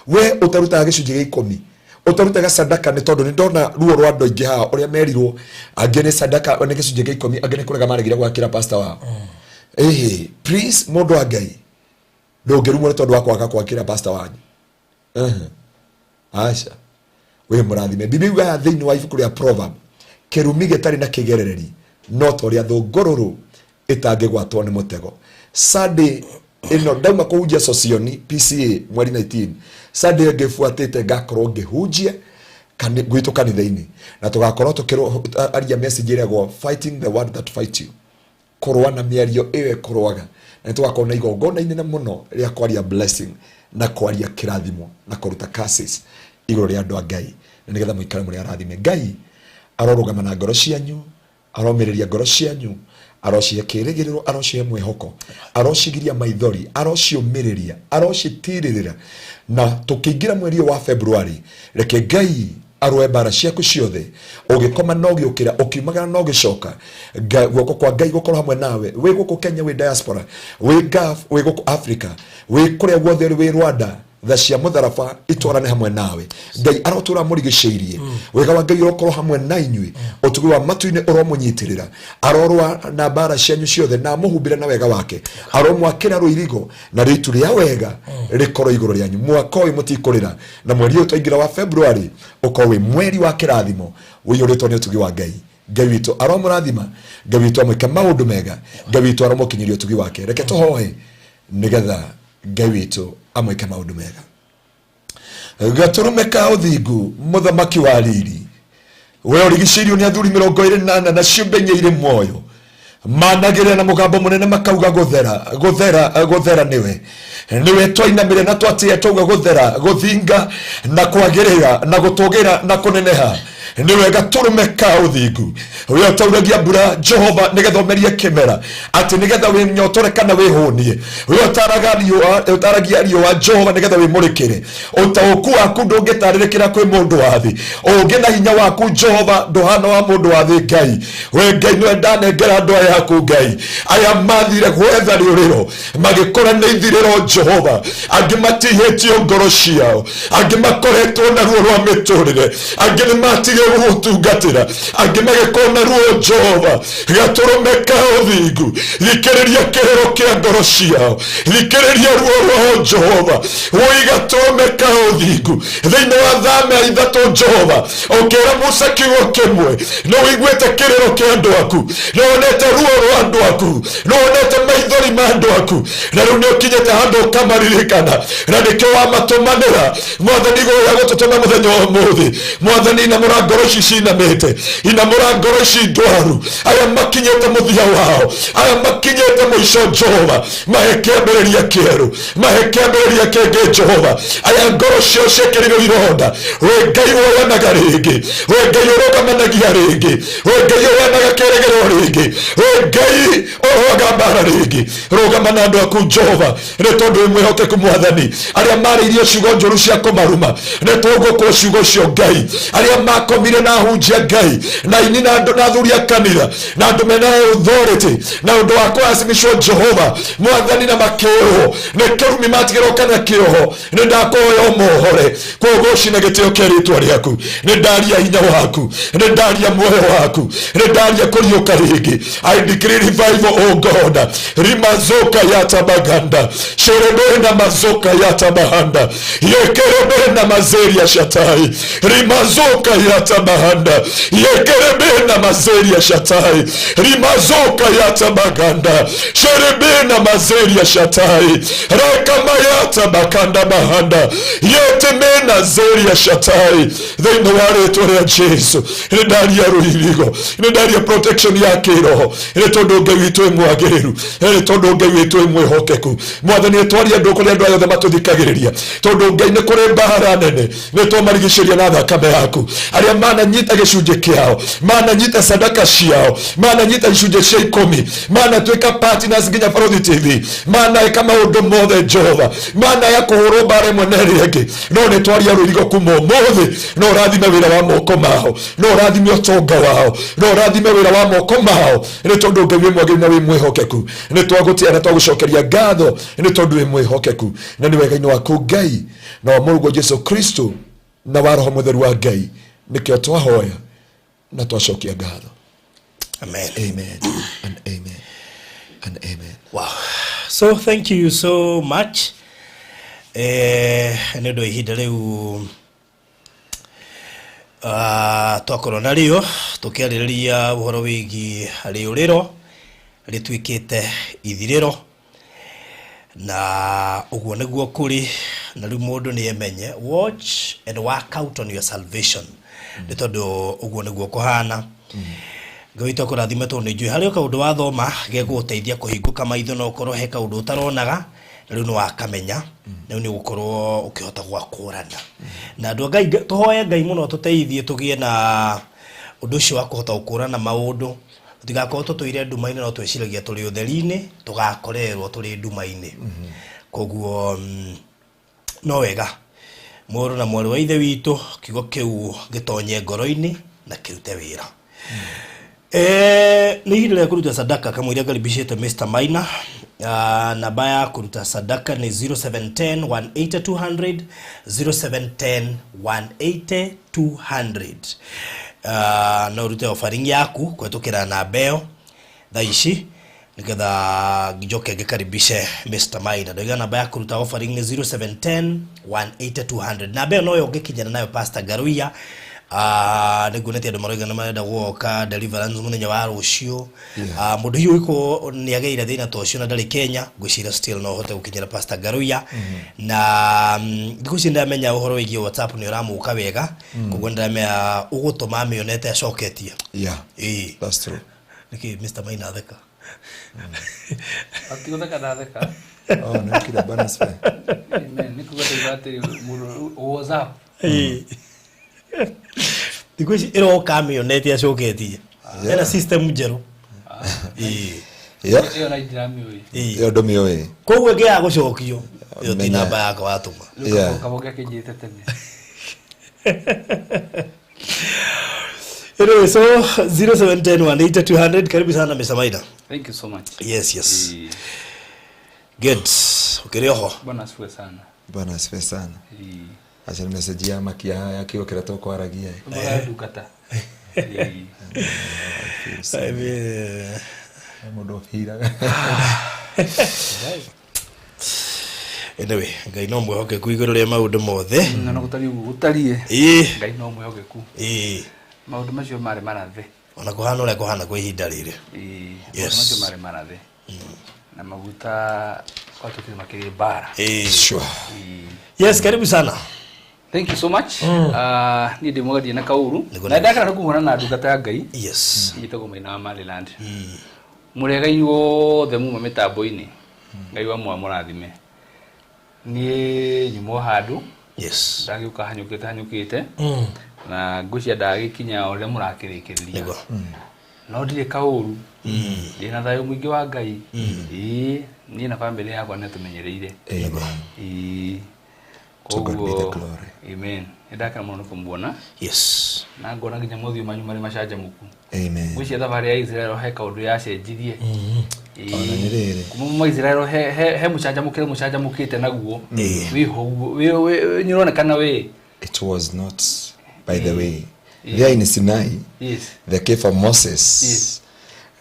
We ũtarutaga gĩcunjĩ gĩa 10, ũtarutaga sadaka, nĩ tondũ nĩ ndona ruo rwa andũ aingĩ haha ũrĩa merirwo, angĩ nĩ sadaka nĩ gĩcunjĩ gĩa 10, angĩ nĩ kũrega maregire gwakĩra pastor wao. Ĩhĩ, please, mũndũ wa Ngai, ndũngĩrumwo nĩ tondũ wa kwaga gwakĩra pastor wanyu. Aca, wĩ mũrathime. Biblia yugaga thĩinĩ wa ibuku rĩa Proverb, kĩrumi gĩtarĩ na kĩgerereri no ta ũrĩa thũngũrũrũ ĩtangĩgwatwo nĩ mũtego. Sunday ĩno ndauma kũhunjia Sosioni PCA mweri 19, Sunday ĩyo ĩngĩ ĩbuatĩte ngakorwo ngĩhunjia gwitũ kanitha-inĩ, na tũgakorwo tũkĩaria message ĩragwo "Fighting the word that fight you", kũrũa na mĩario ĩyo ĩkũrũaga. Na nĩ tũgakorwo na igongona inene mũno rĩa kwaria blessing na kwaria kĩrathimo na kũruta curses igũrũ rĩa andũ a Ngai, na nĩgetha mũikare mũrĩ arathime. Ngai arorũgama na ngoro cianyu, aromĩrĩria ngoro cianyu, arocihe kĩrĩgĩrĩro, arocihe mwĩhoko, arocigiria maithori, arociũmĩrĩria, arocitirĩrĩra. Na tũkĩingĩra mweri ũyũ wa February, reke Ngai arũe mbara ciaku ciothe, ũgĩkoma na ũgĩũkĩra, ũkiumagara na ũgĩcoka. Guoko kwa Ngai gũkorwo hamwe nawe, wĩ gũkũ Kenya, wĩ diaspora, wĩ Gulf, wĩ gũkũ Africa, wĩ kũrĩa guothe ũrĩ, wĩ Rwanda, tha cia mũtharaba itwarane hamwe nawe. Ngai arotũra mũrigicĩirie, wega wa Ngai ũrokorwo hamwe na inyuĩ, ũtugi wa matu-inĩ ũromũnyitĩrĩra, arorũa na mbara cianyu ciothe na amũhumbĩre na wega wake, aromwakĩra rũirigo na rĩitu rĩa wega rĩkorwo igũrũ rĩanyu. Mwaka ũyũ mũtikũrĩra, na mweri ũyũ twaingĩra wa February ũkorwo wĩ mweri wa kĩrathimo ũiyũrĩtwo nĩ ũtugi wa Ngai. Ngai witũ aromũrathima, Ngai witũ amwĩke maũndũ mega, Ngai witũ aromũkinyĩria ũtugi wake. Reke tũhoe nĩgetha Ngai witũ amwĩke maũndũ mega. Gatũrũme ka ũthingu, mũthamaki wa riri, we ũrigicĩirio nĩ athuri 24 na ciũmbe inya irĩ muoyo, managĩrĩra na mũgambo mũnene makauga, "Gũthera, gũthera, gũthera nĩwe, nĩwe twainamĩrĩra na twatĩĩa twauga gũthera, gũthinga na kwagĩrĩra na gũtũgĩra na kũneneha nĩwe gatũrũme ka ũthingu." We ũtauragia mbura, Jehova, nĩgetha ũmerie kĩmera, atĩ nĩgetha wĩnyotore kana wĩhũnie. We ũtaraga riũa, ũtaragia riũa, Jehova, nĩgetha wĩmũrĩkĩre. Ũtaũku waku ndũngĩtarĩrĩkĩra kwĩ mũndũ wa thĩ. Ũngĩ na hinya waku, Jehova, ndũhana wa mũndũ wa thĩ. Ngai, we Ngai nĩwe ndanengera andũ aya aku. Ngai, aya mathire gwetha rĩũrĩro magĩkora nĩ ithirĩro. Jehova, angĩ matihĩtio ngoro ciao, angĩ makoretwo na ruo rwa mĩtũrĩre, angĩ nĩ matige gũgũtungatĩra, angĩ magĩkorwo na ruo. Jehova gatũrũme ka ũthingu, thikĩrĩria kĩrĩro kĩa ngoro ciao, thikĩrĩria ruo rwao. Jehova, woi gatũrũme ka ũthingu, thĩinĩ wa thama 3, Jehova, ũkĩra Musa kiugo kĩmwe, nĩ ũiguĩte kĩrĩro kĩa andũ aku, nĩ wonete ruo rwa andũ aku, nĩ wonete maithori ma andũ aku, na rĩu nĩ ũkinyĩte handũ ũkamaririkana, na nĩkĩo wamatũmanĩra. Mwathani, igũrũ rĩa gũtũtũma mũthenya wa ũmũthĩ, Mwathani, na mũrango Ngoro ici cinamĩte, inamũra ngoro ici ndwaru, arĩa makinyĩte mũthia wao, arĩa makinyĩte mũico. Jehova, mahe kĩambĩrĩria kĩerũ, mahe kĩambĩrĩria kĩngĩ. Jehova, arĩa ngoro ciao ciĩkĩrirwo ironda, we Ngai woyanaga rĩngĩ, we Ngai ũrũgamanagia rĩngĩ, we Ngai ũheanaga kĩrĩgĩrĩro rĩngĩ, we Ngai ũrũaga mbara rĩngĩ, rũgama na andũ aku, Jehova, nĩ tondũ wĩ mwĩhokeku. Mwathani, arĩa marĩirie ciugo njũru cia kũmaruma, nĩ tũgũkwo ciugo icio. Ngai, arĩa makomire na hunjia, Ngai, na ini na andũ na athuri a kanitha na andũ mena authority na ũndũ wa kũracimicwo, Jehova Mwathani, na makĩrwo nĩ kĩrumi, matigĩrwo kana kĩoho, nĩ ndakũhoya ũmohore. Koguo cina gĩtĩo kĩa rĩtwa rĩaku. Nĩ ndaria hinya waku, nĩ ndaria muoyo waku, nĩ ndaria kũriũka rĩngĩ. I decree revival, oh God. Rimazoka yatabaganda sherebena mazoka yatabahanda yekerebena mazeria shatai rimazoka yatabahanda yekerebena mazeria shatai rimazoka yatabaganda sherebena mazeria shatai rekamayata bakanda bahanda yetemena zeria shatai. Thĩinĩ wa rĩtwa rĩa Jesu, nĩ ndaria rũirigo, nĩ ndaria protection ya kĩroho, nĩ tondũ Ngai witũ ĩ mwagĩrĩru, nĩ tondũ Ngai witũ ĩ mwĩhokeku. Mwathani, twaria andũ kũrĩ andũ aya othe matũthikagĩrĩria, tondũ Ngai nĩ kũrĩ mbara nene, nĩ twamarigicĩria na thakame yaku. Arĩa mananyita gĩcunjĩ kĩao, mananyita sadaka ciao, mananyita icunjĩ cia 10, manatuĩka partners nginya Barothi TV, manaĩka maũndũ mothe, Jehova, manaya kũhũrwo mbara ĩmwe na ĩrĩa ĩngĩ, no nĩ twaria rũirigo kuma ũmũthĩ. No ũrathime wĩra wa moko mao, no ũrathime ũtonga wao, no ũrathime wĩra wa moko mao, nĩ tondũ Ngai wĩ mwagĩrĩru na wĩ mwĩhokeku. Nĩ twagũtĩa na twagũcokeria ngatho, nĩ tondũ wĩ mwĩhokeku na nĩ wega-inĩ waku, Ngai, na wa Mũrũguo Jesu Kristo na wa Roho Mũtheru wa Ngai, nĩkĩo twahoya na twacokia ngatho. Amen. Amen and amen and amen. Wow. So thank you so much. Nĩ ũndũ wa ihinda rĩu twakorwo narĩo tũkĩarĩrĩria ũhoro wĩgiĩ rĩũrĩro rĩtuĩkĩte ithirĩro, na ũguo nĩguo kũrĩ. Na rĩu mũndũ nĩ emenye, watch and work out on your salvation, nĩ tondũ ũguo nĩguo kũhana. Ngai witũ akũrathime, tondũ nĩ njũĩ harĩ o kaũndũ wathoma gegũgũteithia kũhingũka maitho, no ũkorwo he kaũndũ ũtaronaga na rĩu nĩ wakamenya, rĩu nĩ ũgũkorwo ũkĩhota gwakũrana na andũ a Ngai. Tũhoe Ngai mũno tũteithie tũgĩe na ũndũ ũcio wa kũhota gũkũrana maũndũ, tũtigakorwo tũtũire nduma-inĩ no twĩciragia tũrĩ ũtheri-inĩ, tũgakorerwo tũrĩ nduma-inĩ. Koguo no wega mũrũ na mwarĩ wa ithe witũ kiugo kĩu gĩtonye ngoro-inĩ na kĩrute wĩra. Nĩ ihinda rĩa kũruta sadaka kamũira ngaribicĩte Mr. Maina. Namba ya kũruta sadaka nĩ 0710 180 200, 0710 180 200. No ũrute offering yaku kũhetũkĩra namba ĩyo thaa ici, nĩgetha njoke ngĩkaribishe Mr. Maina. Ndoiga namba ya kũruta offering nĩ 0710 180 200. Namba ĩyo noyo ũngĩkinyana nayo Pastor Garuia. Nĩ nguonete andũ maroiga nĩ marenda gũgoka deliverance mũthenya wa rũciũ. Mũndũ hihi ũgĩkorwo nĩ agereire thĩna ta ũcio na ndarĩ Kenya, ngwĩciria still no ũhote gũkinyĩra Pastor Garuia. Na thikũ ici ndamenya ũhoro wĩgiĩ WhatsApp nĩ ũramũka wega, koguo ndĩramenya ũgũtũma amĩonete acoketie. Ĩĩ. That's true. Nĩkĩ Mr. Maina atheka? Atigũtheka, ndatheka. Oh, nĩ kira bonus fair. Amen. Nĩ kuga ndauga atĩ mũndũ WhatsApp. Ĩĩ. Thikũ ici ĩroka amĩonete acoketie. Ena system njerũ. Ĩĩ. Ĩyo na ndiramĩũĩ. Ĩĩ. Ĩyo ndũmĩũĩ. Koguo ĩngĩaga gũcokio, ĩyo ti Menya. namba yakwa watũma. Rĩu kaboge akĩnjĩte tene. Anyway, so 0710 180 200. Karibu sana, Mr. Maina. Thank you so much. Yes. Good. Ukiri oho? Bwana asifiwe sana. Bwana asifiwe sana. Ĩĩ. Aca nĩ message ya makia ya kiugo kĩrĩa tũkwaragia. Mbona ndungata. Ĩĩ. I mean, Mũndũ ũhiraga. Anyway, Ngai no mwĩhokeku igũrũ rĩa maũndũ mothe. Na no gũtariĩ ũguo gũtariĩ. Ngai no mwĩhokeku. Maũndũ macio marĩ marathe. Ona kũhana ũrĩa kũhana kwa ihinda rĩrĩ. Ĩĩ. Yes. Maũndũ macio marĩ marathe. Na maguta watũkire makĩrĩ mbara. Sure. Ĩĩ. Yes, karibu sana. Thank you so much. Niĩ ndĩ mũgerie na kauru. Nĩguo. Na ndakena nĩ kũhũrana na ndungata ya Ngai. Njĩtagwo Maina wa Maryland. Mũrĩega inyuothe muma mĩtambo-inĩ. Ngai wa mwa mũrathime. Niĩ nyuma o handũ. Ndagĩũka hanyũkĩte hanyũkĩte. Na ngwĩciria ndagĩkinya o rĩrĩa mũrakĩrĩkĩrĩria. No ndirĩ kaũru. Ndĩna thayũ mũingĩ wa Ngai. Ĩĩ, niĩ na bamĩrĩ yakwa nĩ tũmenyereire. Amen. Ĩĩ. To God be the Koguo, glory. Amen. Nĩ ndakena mũno nĩ kũmuona. Na ngona nginya mothiũ manyu marĩ macanjamũku. Amen. Ngwĩciria thabarĩ ya Israel he kaũndũ yacenjirie. Ĩĩ. Ona nĩ rĩrĩ. Kuma muma Israel he mũcanjamũkĩre mũcanjamũkĩte naguo. Wĩho ũguo. Nĩ ũronekana wĩ. It was not, by the way. There in Sinai, the cave of Moses.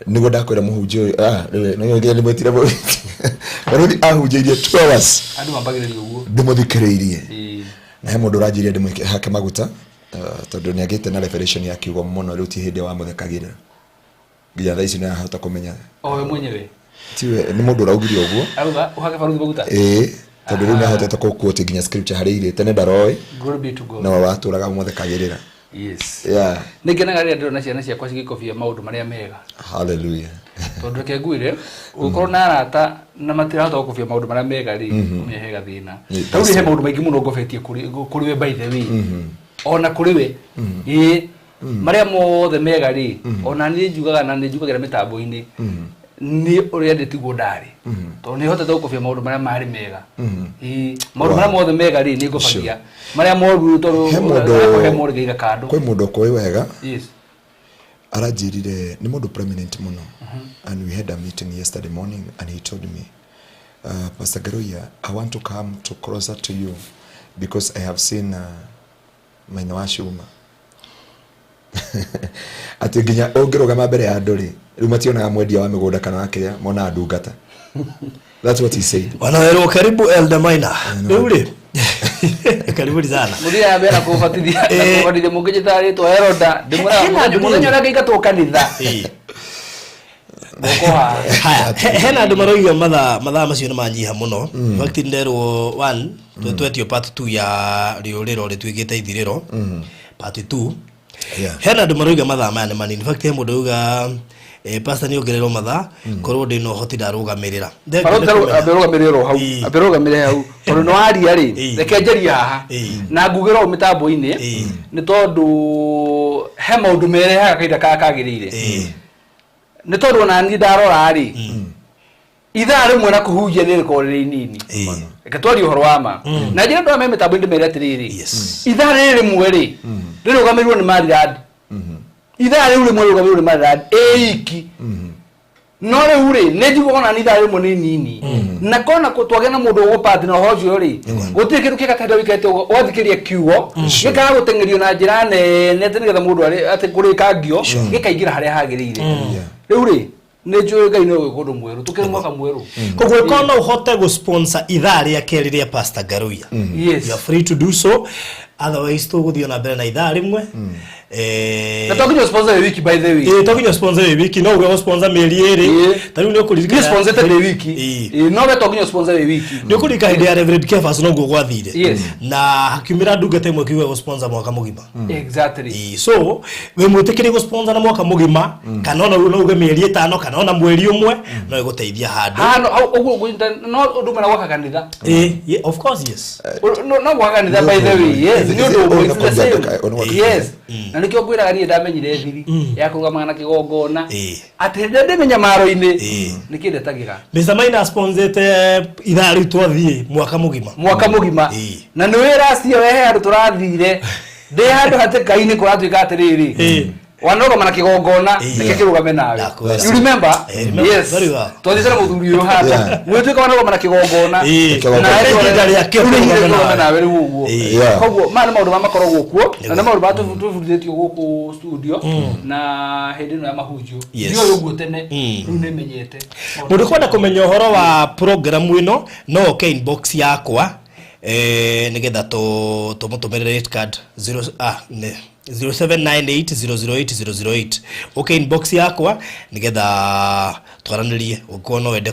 Nĩguo ndakwĩra mũhunjia ũyũ, rĩu nĩ nĩ mwĩtire mũhunjia. Barũthi ahunjĩirie 2 hours. Andũ mambagĩrĩria ũguo. Ndĩmũthikĩrĩirie. Na he mũndũ ũranjĩrire ndĩmũhake maguta, tondũ nĩ agĩte na revelation ya kiugo mũno, rĩu ti hĩndĩ wamũthekagĩrĩra. Nginya thaa ici nĩ arahota kũmenya. O we mwenyewe? Tiwe, nĩ mũndũ ũraugire ũguo. Arauga, ũhake barũthi maguta? Ĩĩ, tondũ rĩu nĩ ahotete kũ-quote nginya scripture harĩa irĩ, tene ndaroĩ. Glory be to God. No watũraga ũmũthekagĩrĩra. Nĩ ngenaga rĩrĩa ndĩrona ciana ciakwa cigĩkobia maũndũ marĩa mega. Hallelujah. Tondũ reke ngwĩre, ũngĩkorwo na arata na matirahota gũkobia maũndũ marĩa mega rĩ, ũmenye he gathĩna. Ta rĩu he maũndũ maingĩ mũno ngobetie kũrĩ we by the way. Ona kũrĩ we. Ĩĩ. Marĩa mothe mega rĩ, ona niĩ njugaga na nĩ njugagĩra mĩtambo-inĩ, nĩ ũrĩa ndĩ tiguo ndarĩ. Tondũ nĩ hotete gũkobia maũndũ marĩa marĩ mega. Ĩĩ, maũndũ marĩa mothe mega rĩ, nĩ ngobagia. Marĩa moru tondũ He mũndũ he mũndũ ngaiga kando. Kwĩ mũndũ ũkũĩ wega. Aranjĩrire nĩ mũndũ prominent mũno. And we had a meeting yesterday morning and he told me, Pastor Ngaruiya, I want to come to closer to you because I have seen Maina wa Cuma. Atĩ nginya ũngĩrũgama mbere ya andũ rĩ, rĩu mationaga mwendia wa mĩgũnda kana wa kĩrĩa, monaga ndungata. That's what he said. Wanawerwo karibu Elder Maina. Rĩu rĩ, karibuni sana. Mũthia ya mbere na kũbatithia, na kũbatithia mũngĩnjĩta rĩtwa Elder, ndĩmwĩraga Hena andũ mũthenya ũrĩa ngĩingatwo kanitha. Moko haha. Haya, hena andũ maroiga mathaa macio nĩ manyiha mũno. In fact, nderwo 1, twetio part 2 ya rĩũrĩro rĩtuĩkĩte ithirĩro. Part 2. Hena andũ maroiga mathaa maya nĩ manini. In fact, he mũndũ auga, pastor nĩ ongererwo mathaa, korwo ndĩ na ũhoti ndarũgamĩrĩra. Thengiũ Barũthi nĩ kũmenya. ambe ũrũgamĩrĩre o hau. Ambe ũrũgamĩrĩre hau. Tondũ nĩ waria rĩ, reke njarie haha. Na ngugĩre ũũ mĩtambo-inĩ, nĩ tondũ he maũndũ merehaga kahinda karĩa kagĩrĩire. Nĩ tondũ ona niĩ ndarora rĩ, ithaa rĩmwe na kũhunjia nĩ rĩkoragwo rĩrĩ inini. Reke twarie ũhoro wa ma. Na njĩra andũ aya me mĩtambo-inĩ ndĩmere atĩrĩrĩ, ithaa rĩrĩ rĩmwe rĩ, rĩrũgamĩrĩirwo nĩ Maryland. Ithaa rĩu rĩmwe rĩrũgamĩrĩirwo nĩ Maryland ĩ iki. No rĩu rĩ, nĩ njiguaga ona nĩ ithaa rĩmwe nĩ inini. Na kona twagĩa na mũndũ ũgũpatĩ na ũhoro ũcio rĩ, gũtirĩ kĩndũ kĩega ta hĩndĩ ĩrĩa ũikarĩte ũguo, ũgathikĩrĩria kiugo, gĩkaga gũteng'erio na njĩra nene atĩ nĩgetha mũndũ atĩ kũrĩkangio, gĩkaingĩra harĩa hagĩrĩire. Rĩu rĩ, nĩ njũĩ Ngai no gwĩka ũndũ mwerũ, tũkĩrĩ mwaka mwerũ. Koguo ĩkorwo no ũhote gũ-sponsor ithaa rĩa kerĩ rĩa Pastor Ngaruiya. You are free to do so. Otherwise tũgũthiĩ na mbere na ithaa rĩmwe. Na to nginya sponsor wĩ wiki by the way. To nginya sponsor wĩ wiki, no uge sponsor mĩeri ĩrĩ. Ta rĩu nĩ ũkũririkana. Niĩ sponsorete ndĩ wiki. No we to nginya sponsor wĩ wiki. Nĩ ũkũririkana hĩndĩ ya Reverend Kefas noguo gwathire. Na hakiumĩra ndungata ĩmwe kiuga gũ-sponsor mwaka mũgima. So wĩ mwĩtĩkĩrie gũ-sponsor na mwaka mũgima, kana ona no uge mĩeri ĩtano, kana ona mweri ũmwe, no ĩgũteithia handũ. Haha no, hau, ũguo ngũnyita, no ũndũ ũmwe na gwaka kanitha. Of course, yes. No, no gwaka kanitha by the way, yes, nĩ ũndũ ũmwe, it's the same. Ũyũ nĩ Yes. Na nĩkĩo ngwĩraga niĩ ndamenyire thiri ya kũrũgamaga na kĩgongona. Atĩ rĩrĩa ndĩ mĩnyamaro-inĩ, nĩkĩ ndetagĩra? Mister Maina sponsete ithaa rĩu twathiĩ mwaka mũgima. Mwaka mũgima. Na nĩ wĩra cio we he handũ tũrathire. Ndĩ handũ hatĩka-inĩ kũratuĩka atĩrĩrĩ. Wanarũgama na kĩgongona, nĩkĩo kĩrũgame nawe. Ndakwĩra. You remember? Remember. Yes. Very well. Twathiĩte na mũthuri ũyũ handũ. Gwĩtuĩka wanarũgama na kĩgongona. Kĩgongona. Na Rĩu ihinda rĩa kĩo rĩu ihinda kĩrũgame kĩrũgame nawe. nawe rĩu ũguo. Koguo maya nĩ maũndũ marĩa makoragwo kuo, na nĩ maũndũ marĩa tũbundithĩtio gũkũ studio, na hĩndĩ ĩno ya mahunjio. Ndiũĩ ũguo tene, rĩu nĩ menyete. Mũndũ kwenda kũmenya ũhoro wa program ĩno, no oke inbox yakwa, nĩgetha tũmũtũmĩre rate card zero, nĩ. 0798008008. Okay, inbox yakwa nigetha twaranĩrie ũngĩkorwo no wende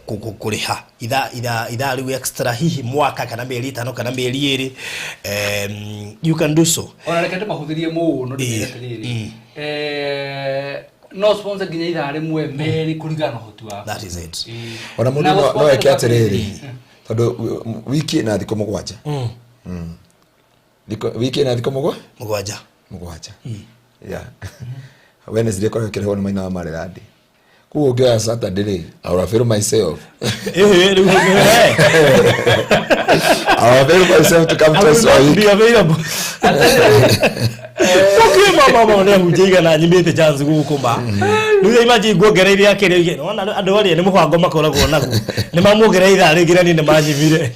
kũrĩha ithaa rĩu extra, hihi mwaka kana mĩeri 5 kana mĩeri 2, you can do so. Ona reke ndĩmahũthĩrie mũno, ndĩmere atĩrĩrĩ, no sponsor nginya ithaa rĩmwe, merĩ, kũringana na ũhoti waku. That is it. Ona mũndũ Na no gũ-sponsor eke atĩrĩrĩ, tondũ wiki ĩna thikũ 7. Wiki ĩna thikũ 7. 7. Yeah. Wednesday ĩkoragwo ĩkĩrĩhwo nĩ maina wa Maridadi. Koguo ũngĩoya Saturday rĩ, I will avail myself. Ĩhĩ, rĩu I will avail myself to come I will twice a not week. be available. Okay, mama, mama, nĩ ahunjia igana nyimĩte chance gũkũ ma. Rĩu imagine nguongereire akĩrĩ ige, wona andũ arĩa nĩ mũbango makoragwo naguo. Nĩ mamuongereire ithaa rĩngĩ na niĩ nĩ manyimire.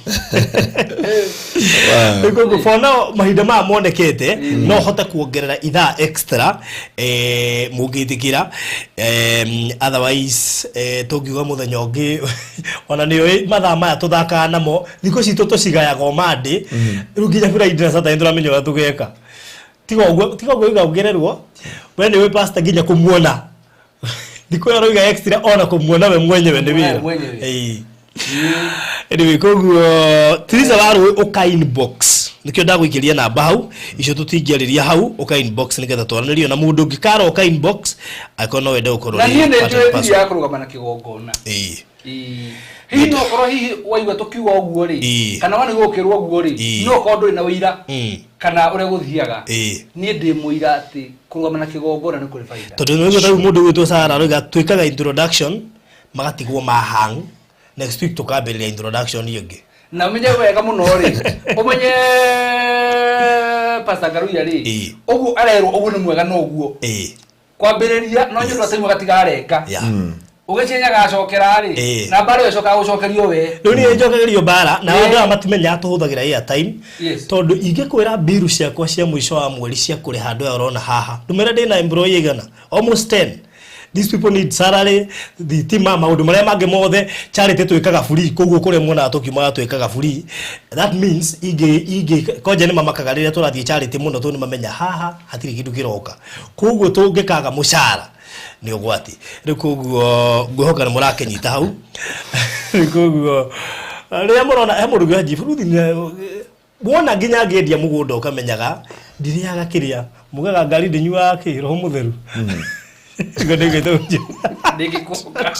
Rĩu koguo for now mahinda maya monekete no hote kuongerera ithaa extra, mũngĩtĩkĩra. Otherwise tũngiuga mũthenya ũngĩ, ona nĩ mathaa maya tũthakaga namo, thikũ citũ tũcigayaga o Monday, rĩu nginya Friday na Saturday tũramenya ũrĩa tũgeka. Tiga ũguo iga ongererwo, we nĩ wĩ pastor nginya kũmuona thikũ ĩyo aroiga extra, ona kũmuona we mwenyewe nĩ wĩra. Mwenyewe. Ĩĩ. Anyway, koguo Teresa Warũĩ, ũka inbox, nikio ndagũikĩria namba hau, icio tũtingĩarĩria hau. Ũka inbox nĩgetha twaranĩrio na mũndũ ũngĩ karoka inbox angĩkorwo no wende gũkorwo Na ũrĩ niĩ nĩ part and njũĩ parcel. thiri ya kũrũgama na kĩgongona. Ĩĩ. Hihi no ũkorwo hihi waigua tũkiuga ũguo rĩ, kana wanigua ũkĩrwo ũguo rĩ, no ũkorwo ndũrĩ na ũira kana ũrĩa gũthiaga. Niĩ ndĩ mũira atĩ kũrũgama na kĩgongona nĩ kũrĩ baida. Tondũ nĩ rĩu mũndũ gwĩtwo Sara aroiga twĩkaga introduction magatigwo mahang, next week tũkambĩrĩria introduction ĩngĩ. Na ũmenye wega mũno rĩ, ũmenye Pastor Ngaruiya rĩ, ũguo arerwo ũguo nĩ mwega, no ũguo kwambĩrĩria no nyũndũ atĩ gatigarenga ũgĩcinya gacokera rĩ, na mbara ĩyo ĩcokaga gũcokerio we. Rĩu niĩ njokagĩrio mbara na andũ aya matimenyaga tũhũthagĩra airtime, tondũ ingĩkwĩra mbiru ciakwa cia mũico wa mweri cia kũrĩha andũ aya ũrona haha, ndũmĩre ndĩna employee igana, almost 10. These people need salary, thitima, maũndũ marĩa mangĩ mothe. Charity twĩkaga free, koguo kũrĩa muonaga tũkiumaga twĩkaga free. That means ingĩ konja nĩ mamakaga rĩrĩa tũrathiĩ charity mũno, tondũ nĩ mamenya haha hatirĩ kĩndũ kĩroka, koguo tũngĩkaga mũcara nĩ ũgwati. Rĩu koguo ngwĩhoka nĩ mũrakĩnyita hau. Rĩu koguo rĩrĩa mũrona he mũndũ ũngĩ jiburuthi wona nginya ngĩendia mũgũnda, ũkamenyaga ndirĩaga kĩrĩa mugaga ngari, ndĩnyuaga kĩ roho mũtheru. Ngo ndĩgwĩta Ndĩngĩkũka.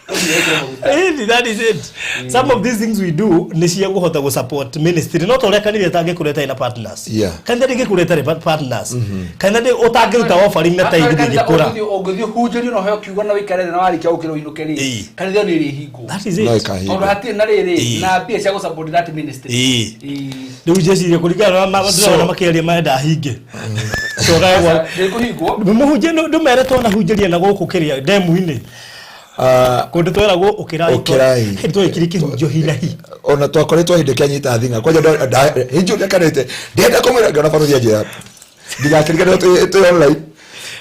Ĩni, that is it. Some of these things we do nĩ cia kũhota gũ support ministry, no ta ũrĩa kanitha ĩtangĩkũra ĩtarĩ na partners. Kanitha ndĩngĩkũra ĩtarĩ partners. Kanitha ũtangĩruta offering na tithe ndĩngĩkũra. Ũngĩthiĩ ũhunjĩrio na ũheo kiugo na ũikare thĩ na warĩkia gũkĩra ũinũke rĩ, kanitha ĩyo nĩ ĩrĩhingwo. That is No it. ĩkahingwo. Tondũ hatirĩ na rĩrĩ na mbia cia gũ support that ministry. Rĩu njeciria kũringana na ndĩrona makĩaria marenda hinge. Tũgagwo Ndĩkũhingwo. Mũhunjia ndũmere twanahunjĩria na gũkũ kĩrĩa ndemu-inĩ, kũndũ tweragwo ũkĩrai. Ũkĩrai. Twekire kĩhunjio hinahi. Ona twakoretwo hĩndĩ kĩanyita thinga kwanja hinjo njakanĩte ndĩenda kũmwĩra, ngĩona barothi anjĩra ndigakĩriganĩrwo twĩ online.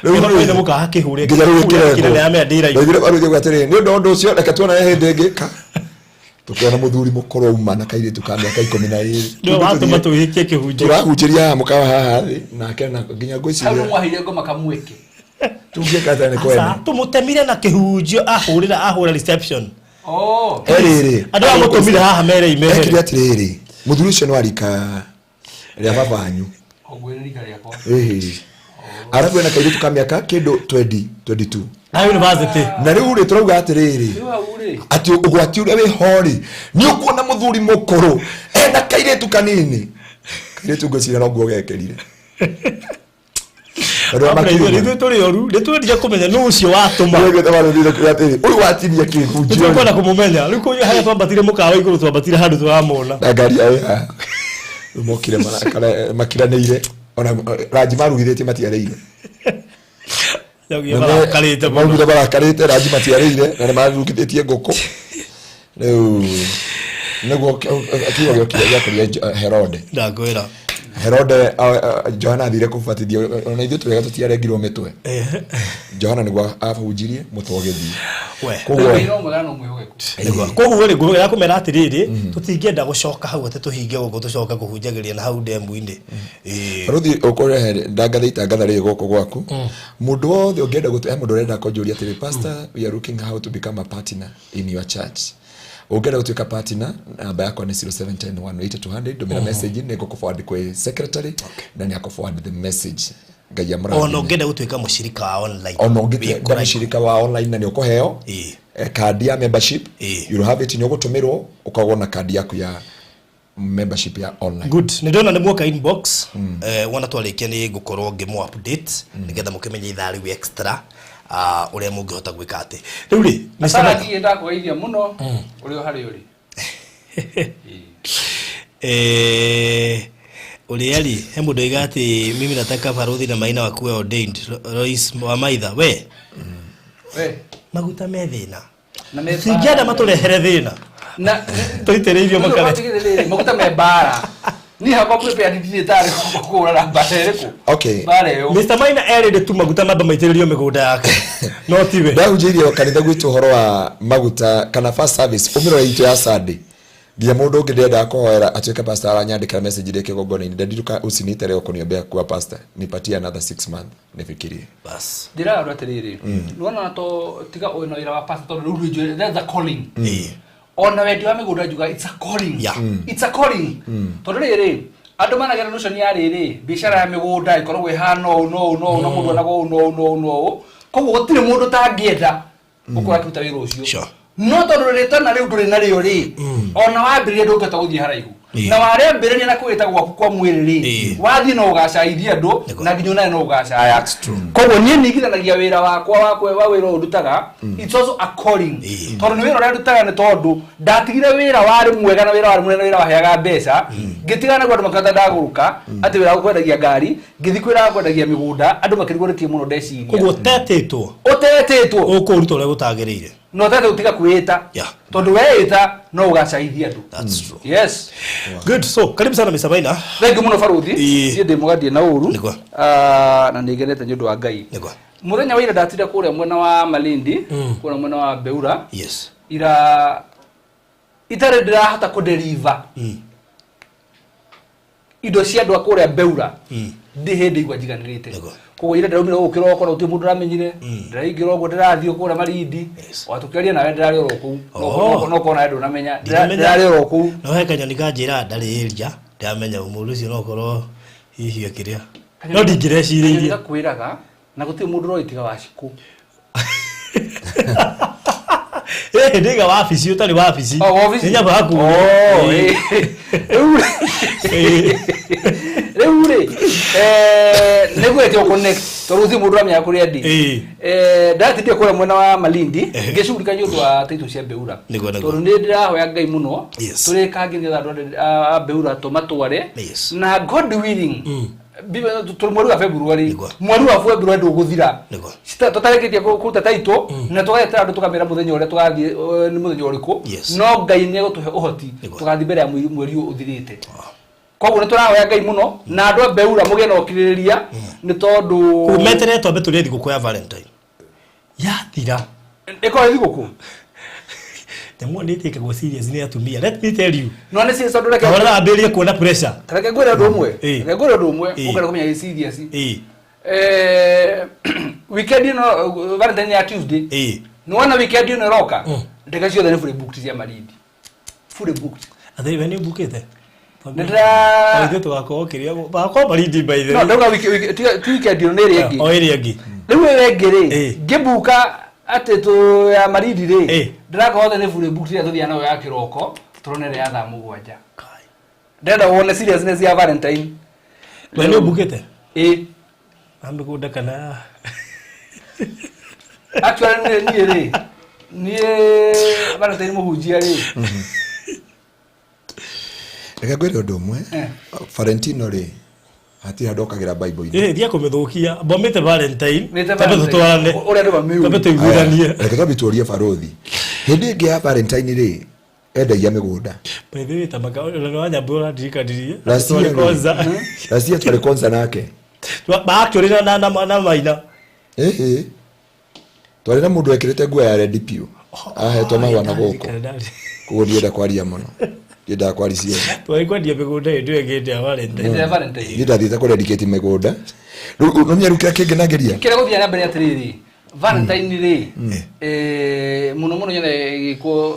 Rĩu Rĩu mũkaha kĩhũre nginya rĩu kĩrĩa ya ndĩra. Ndaigire barothi auga atĩrĩrĩ, nĩ ũndũ wa ũndũ ũcio, reke tuonane hĩndĩ ĩngĩ. Ka tũkĩona mũthuri mũkũrũ auma na kairĩtu ka mĩaka 12. Nĩwe watũma tũhĩkie kĩhunjio. Tũrahunjĩria haha mũkawa haha thĩ nake na nginya Hau nĩ ngwĩciria mwaheire ngoma kamweke. tungĩka atĩa nĩ kwene. Aca, tũmũtemire na kĩhunjio, ahũrĩra ahũra reception. Oh. Erĩrĩ Andũ aya mũtũmire haha mere imehere. Ekire atĩrĩrĩ, mũthuri ũcio nĩ warika rĩa baba wanyu. Ũguo nĩ rika rĩakwa. Ĩhĩ. Arabu ena kairĩtu ka mĩaka kĩndũ 20 22 Na university. Na rĩu rĩ, tũrauga atĩrĩrĩ, Rĩu hau rĩ, atĩ ũgwati ũrĩa wĩho rĩ, nĩ ũkuona mũthuri mũkũrũ ena kairĩtu kanini, kairĩtu ngwĩciria no nguo gekĩrire. Tondũ wa makiri. Ithuĩ tũrĩ oru, nĩ twendire kũmenya nũ ũcio watũma. Nĩgwĩta barũthi atĩrĩ, ũyũ watinia kĩhunjio. Nĩtũkwenda kũmũmenya. Rĩu kũu harĩa twambatire mũkawa igũrũ, twambatire handũ tũramona. Na ngari yao ĩ haha. Rĩu mokire makiranĩire, ona ranji marugithĩtie matiarĩire. Njaugire marakarĩte mũno. Maugire marakarĩte, ranji matiarĩire na nĩ marugithĩtie ngũkũ. Rĩu nĩguo kiugo gĩokire gĩa kũrĩa Herode. Ndakwĩra. Herode Johana athire kũbatithio ona ithuĩ tũrega tũtiarengirwo mĩtwe. Johana nĩguo ahunjirie mũtwe ũgĩthiĩ. We. Koguo Wĩra ũmwe na mwĩhokeku. Nĩguo. Koguo rĩ ngũgera kũmera atĩrĩrĩ tũtingĩenda gũcoka hau atĩ tũhinge gũkũ tũcoke kũhunjagĩria na hau ndemu-inĩ. Ĩĩ. Baruthi ũkũrehe ndangatha itangatha rĩrĩ gũkũ gwaku. Mũndũ wothe ũngĩenda gũtu he mũndũ ũrenda kũnjũria atĩrĩ pastor we are looking how to become a partner in your church. Ũngĩenda gũtuĩka partner namba yakwa nĩ 0710180200 ndũmĩra message nĩ ngũkũ forward kwĩ secretary na nĩ akũ forward the message. Ngai Ona amũrathime. ũngĩenda gũtuĩka mũcirika wa online. Ona wĩ ũngĩtuĩka kũraihu. mũcirika wa online na nĩ ũkũheo Ĩĩ. kandi ya membership. Ĩĩ. You'll have it nĩ ũgũtũmĩrwo ũkorwo na kandi yaku ya membership ya online. Good. Nĩ ndona nĩ muoka inbox. Wona twarĩkia nĩ ngũkorwo ngĩmũ update nĩgetha mũkĩmenye ithaa rĩu extra ũrĩa mũngĩhota gwĩka atĩ. Rĩu rĩ, Mr. Sara Mike, niĩ ndakũgeithia mũno ũrĩ o harĩa ũrĩ. Ũrĩa rĩ, he mũndũ oiga atĩ mimi nataka Baruthi na Maina wakuwe ordained. Lois wa Maitha, we. We. Maguta me thĩna. Na me Singĩenda matũrehere thĩna. Na Tũitĩrĩirio makara. makare. Maguta me mbara. Niĩ hakwa prepared ndirĩ tarĩ kũhũra na mbara ĩrĩkũ. Okay. Mbara ĩyo. Mr. Maina erĩte tu maguta mamba maitĩrĩrio mĩgũnda yake. No tiwe. Ndahunjĩirie kanitha gwitũ ũhoro wa maguta kana first service ũmĩrore itũ ya Sunday nginya mũndũ ũngĩ ndendaga kũhoera atuĩke pastor aranyandĩkĩra message ndĩ kĩgongona-inĩ ndandiruka usiniite leo kuniombea kuwa pastor nipatie another 6 months nifikirie. Bas. Ndĩraga andũ atĩrĩrĩ, nĩwona to tiga ũyũ na wĩra wa pastor tondũ rĩu nĩnjũĩ that's a calling. Ĩĩ. Ona wendi wa mĩgũnda njuga it's a calling. Yeah. It's a calling. Tondũ rĩrĩ andũ managera notion ya rĩrĩ biacara ya mĩgũnda ĩkoragwo ĩhana ũũ na ũũ na ũũ na mũndũ onaga ũũ na ũũ na ũũ na ũũ koguo gũtirĩ mũndũ ũtangĩenda gũkorwo akĩruta wĩra ũcio. Sure. No tondũ rĩtana rĩu ndũrĩ narĩo rĩ ona wambĩrĩria ndũngĩhota gũthiĩ haraihu. Ĩĩ. Na warĩambĩrĩria na kwĩĩta gwaku kwa mwĩrĩ rĩ Ĩĩ. wathiĩ no ũgacaithia andũ Nĩguo. na nginya onawe no ũgacaya. Koguo niĩ ningithanagia wĩra wakwa wa wĩra ũyũ ndutaga it's also a calling. Ĩĩ. Tondũ nĩ wĩra ũrĩa ndutaga nĩ tondũ ndatigire wĩra warĩ mwega na wĩra warĩ mũnene na wĩra waheaga mbeca ngĩtigana naguo andũ makĩhota ndagũrũka atĩ wĩra wa kwendagia ngari ngĩthiĩ kwĩra wa kwendagia mĩgũnda andũ makĩrigwo nĩkĩ mũno ndeciria. Koguo ũtetĩtwo Ũtetĩtwo ũkũruta ũrĩa gũtagĩrĩire. na ũtete gũtiga kwĩĩta Yeah. tondũ weĩta no ũgacaithia andũ. That's true. Yes. Good. So, karibu sana Mr. Maina. Thank you mũno Baruthi. Ĩĩ. Niĩ ndĩ mũgathiĩ na ũru. Nĩguo. Na nĩ ngenete nĩ ũndũ wa Ngai. Nĩguo. Mũthenya wa ira ndatire kũrĩa mwena wa Malindi, kũrĩa mwena wa Beura. Yes. Ira itarĩ ndĩrahota kũdeliver indo cia andũ a kũrĩa Beura. Ndĩ hĩndĩ igua njiganĩrĩte. Nĩguo. Koguo ira ndĩraumire gũkũ kĩroko na gũtirĩ mũndũ ũramenyire. Ndĩraingĩra ũguo ndĩrathiĩ kũrĩa Malindi. Yes. O tũkĩaria nawe ndĩrarĩ oro kũu. Oh. No korwo nawe ndũnamenya. Ndinamenya. Ndĩrarĩ oro kũu. No he kanyoni kanjĩra ndarĩ area ndamenya mũndũ ũcio no korwo hihi akĩrĩa. No ndingĩrecirĩirie. Gakwĩraga na gũtirĩ mũndũ ũroĩ tiga Wacikũ. Ĩĩ ndĩga wabici ũtarĩ wabici. Oh, wabici. Nĩ nyambaga kuga. Oh, Ĩĩ. ĩĩ. Rĩu rĩu rĩ nĩguo ĩtio connect tondũ gũtirĩ mũndũ ũramenya kũrĩa ndĩ. Ĩĩ. Ndatindire kũrĩa mwena wa Malindi ngĩcugurika nĩ ũndũ wa title cia Beura. Nĩguo, nĩguo. Tondũ nĩ ndĩrahoya Ngai mũno Yes. tũrĩkange nĩgetha andũ a Beura tũmatware. Yes. Na God willing tũrĩ mweri wa February. Nĩguo. Mweri wa February ndũgũthira. Nĩguo. Tũtarĩkĩtie kũruta title na tũgaetera andũ tũkamera mũthenya ũrĩa tũgathiĩ nĩ mũthenya ũrĩkũ. Yes. No Ngai nĩ egũtũhe ũhoti Nĩguo. tũgathiĩ mbere ya mweri ũyũ ũthirĩte. Koguo nĩ tũrahoya Ngai mũno na andũ a Beura mũgĩe na ũkirĩrĩria nĩ tondũ Koguo meterere twambe tũrĩe thigũkũ ya Valentine. Yathira. ĩkorwo ĩ thigũkũ. Nyamũ nĩ ĩtĩkagwo serious nĩ atumia. Let me tell you. No nĩ serious tondũ reke Kahora ambĩrĩrie kuona pressure. reke ngwĩre ũndũ ũmwe. Ĩĩ. Reke ngwĩre ũndũ ũmwe Ĩĩ. ũkenda kũmenya ĩ serious. Ĩĩ. Weekend ĩno Valentine ya Tuesday. Ĩĩ. Nĩ wona weekend ĩno ĩroka ndege ciothe nĩ fully booked cia Malindi. Fully booked. Atĩ we nĩ ũmbukĩte? Nĩ ndĩra Ithuĩ tũgakorwo kĩrĩa bagakorwo Malindi by the No way. ndauga wiki ti weekend ĩno nĩ ĩrĩa ĩngĩ. O ĩrĩa ĩngĩ. Rĩu ĩyo ĩngĩ rĩ Ĩĩ. ngĩmbuka atĩ tũ ya Malindi rĩ Ĩĩ. ndĩrakorwo othe nĩ fully booked ĩrĩa tũthiaga nayo ya kĩroko tũrone ĩrĩa ya thaa 7. Kai. Ndĩrenda wone seriousness ya Valentine. We nĩ ũmbukĩte? Ĩĩ. Na mĩgũnda kana ya Actually niĩ rĩ niĩ Valentine mũhunjia rĩ Reke ngwĩre ũndũ ũmwe. Valentino rĩ hatirĩ handũ okagĩra Bible-inĩ. Ĩĩ thiĩ kũmĩthũkia. Mbomĩte Valentine. Mĩte Twambe Valentine. tũtwarane. Ũrĩa andũ mamĩũĩ. Twambe tũiguithanie. Aya, Reke twambe tuorie barothi. Hĩndĩ ĩngĩ ya Valentine rĩ Endagia mĩgũnda. By the way, ta maka ũrĩa wa nyambo ũrandirikanirie. Last year Twarĩ rĩ. Konza. Last year twarĩ Konza nake. Actually na maina. Ĩhĩ. Twarĩ na mũndũ wekĩrĩte nguo ya red piũ. Ahetwo mahũa na gũkũ. Koguo ndienda kwaria mũno. Ndiendaga kwaria ciothe. Twarĩ kwendia mĩgũnda hĩndĩ ĩyo ĩngĩ ya Valentine. Hĩndĩ ya Valentine. Niĩ ndathiĩte kũrendicate mĩgũnda. Rĩu ũmenye rĩu kĩrĩa kĩngenageria. Kĩrĩa gũthiĩ na mbere atĩrĩrĩ, Valentine rĩ, mũno mũno nyone ĩgĩkwo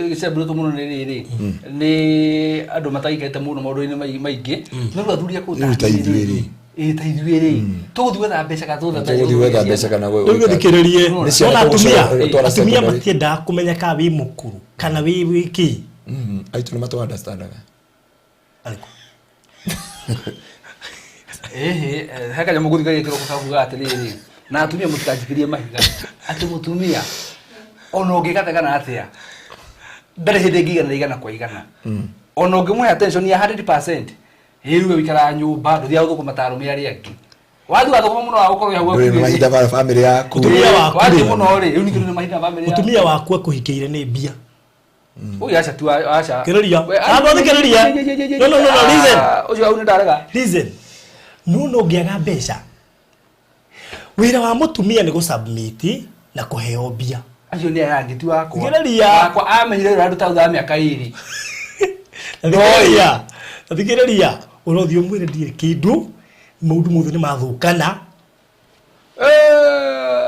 ĩgĩcelebrate mũno nĩ rĩrĩ, nĩ andũ mataikarĩte mũno maũndũ-inĩ maingĩ. No rĩu athuri a kũu Rĩu ta ithuĩ rĩ. Ĩĩ, ta ithuĩ rĩ, tũgũthiĩ gwetha mbeca kana tũgũthiĩ Tũgũthiĩ gwetha mbeca kana gwĩ- Rĩu gĩthikĩrĩrie. Nĩ ciana Nona atumia tũgũcora- twara atumia secondary. matiendaga kũmenya kana wĩ mũkũrũ kana wĩ wĩ kĩ. Aitũ nĩ matũ understandaga. Arĩkũ? Ĩhĩ, he kanyamũ ngũthiĩ gagĩkĩrwo kakuga atĩrĩrĩ, na atumia mũtikanjikĩrie mahiga, atĩ mũtumia ona ũngĩgategana atĩa ndarĩ hĩndĩ ĩngĩigana igana kwa igana, ona ũngĩmũhe attention ya 100%, ĩĩ rĩu wĩikaraga nyũmba, ndũthiaga gũthũkũma ta arũme arĩa angĩ. Wathiĩ wathũkũma mũno wagũkorwo wĩ hau Ndũrĩ na hakuhĩ. mahinda ma bamĩrĩ yaku. Mũtumia waku Wathiĩ rĩ. mũno rĩ, rĩu ningĩ ndũrĩ na mahinda ma bamĩrĩ yaku. Mũtumia waku akũhikĩire nĩ mbia. Ũyũ aca tu aca. Thikĩrĩria. We, Amba thikĩrĩria. No, no, no, no, listen. Ũcio hau nĩ ndarega. Listen. No no ũngĩaga mbeca. Wĩra wa mũtumia nĩ gũsubmit na kũheo mbia. Acio nĩ aya angĩ ti wakwa. Thikĩrĩria. Wakwa amenyire wĩra andũ ta thutha wa mĩaka ĩrĩ. Na thikĩrĩria. Na thikĩrĩria. Ũrothiĩ ũmwĩre ndirĩ kĩndũ, maũndũ mothe nĩ mathũkana.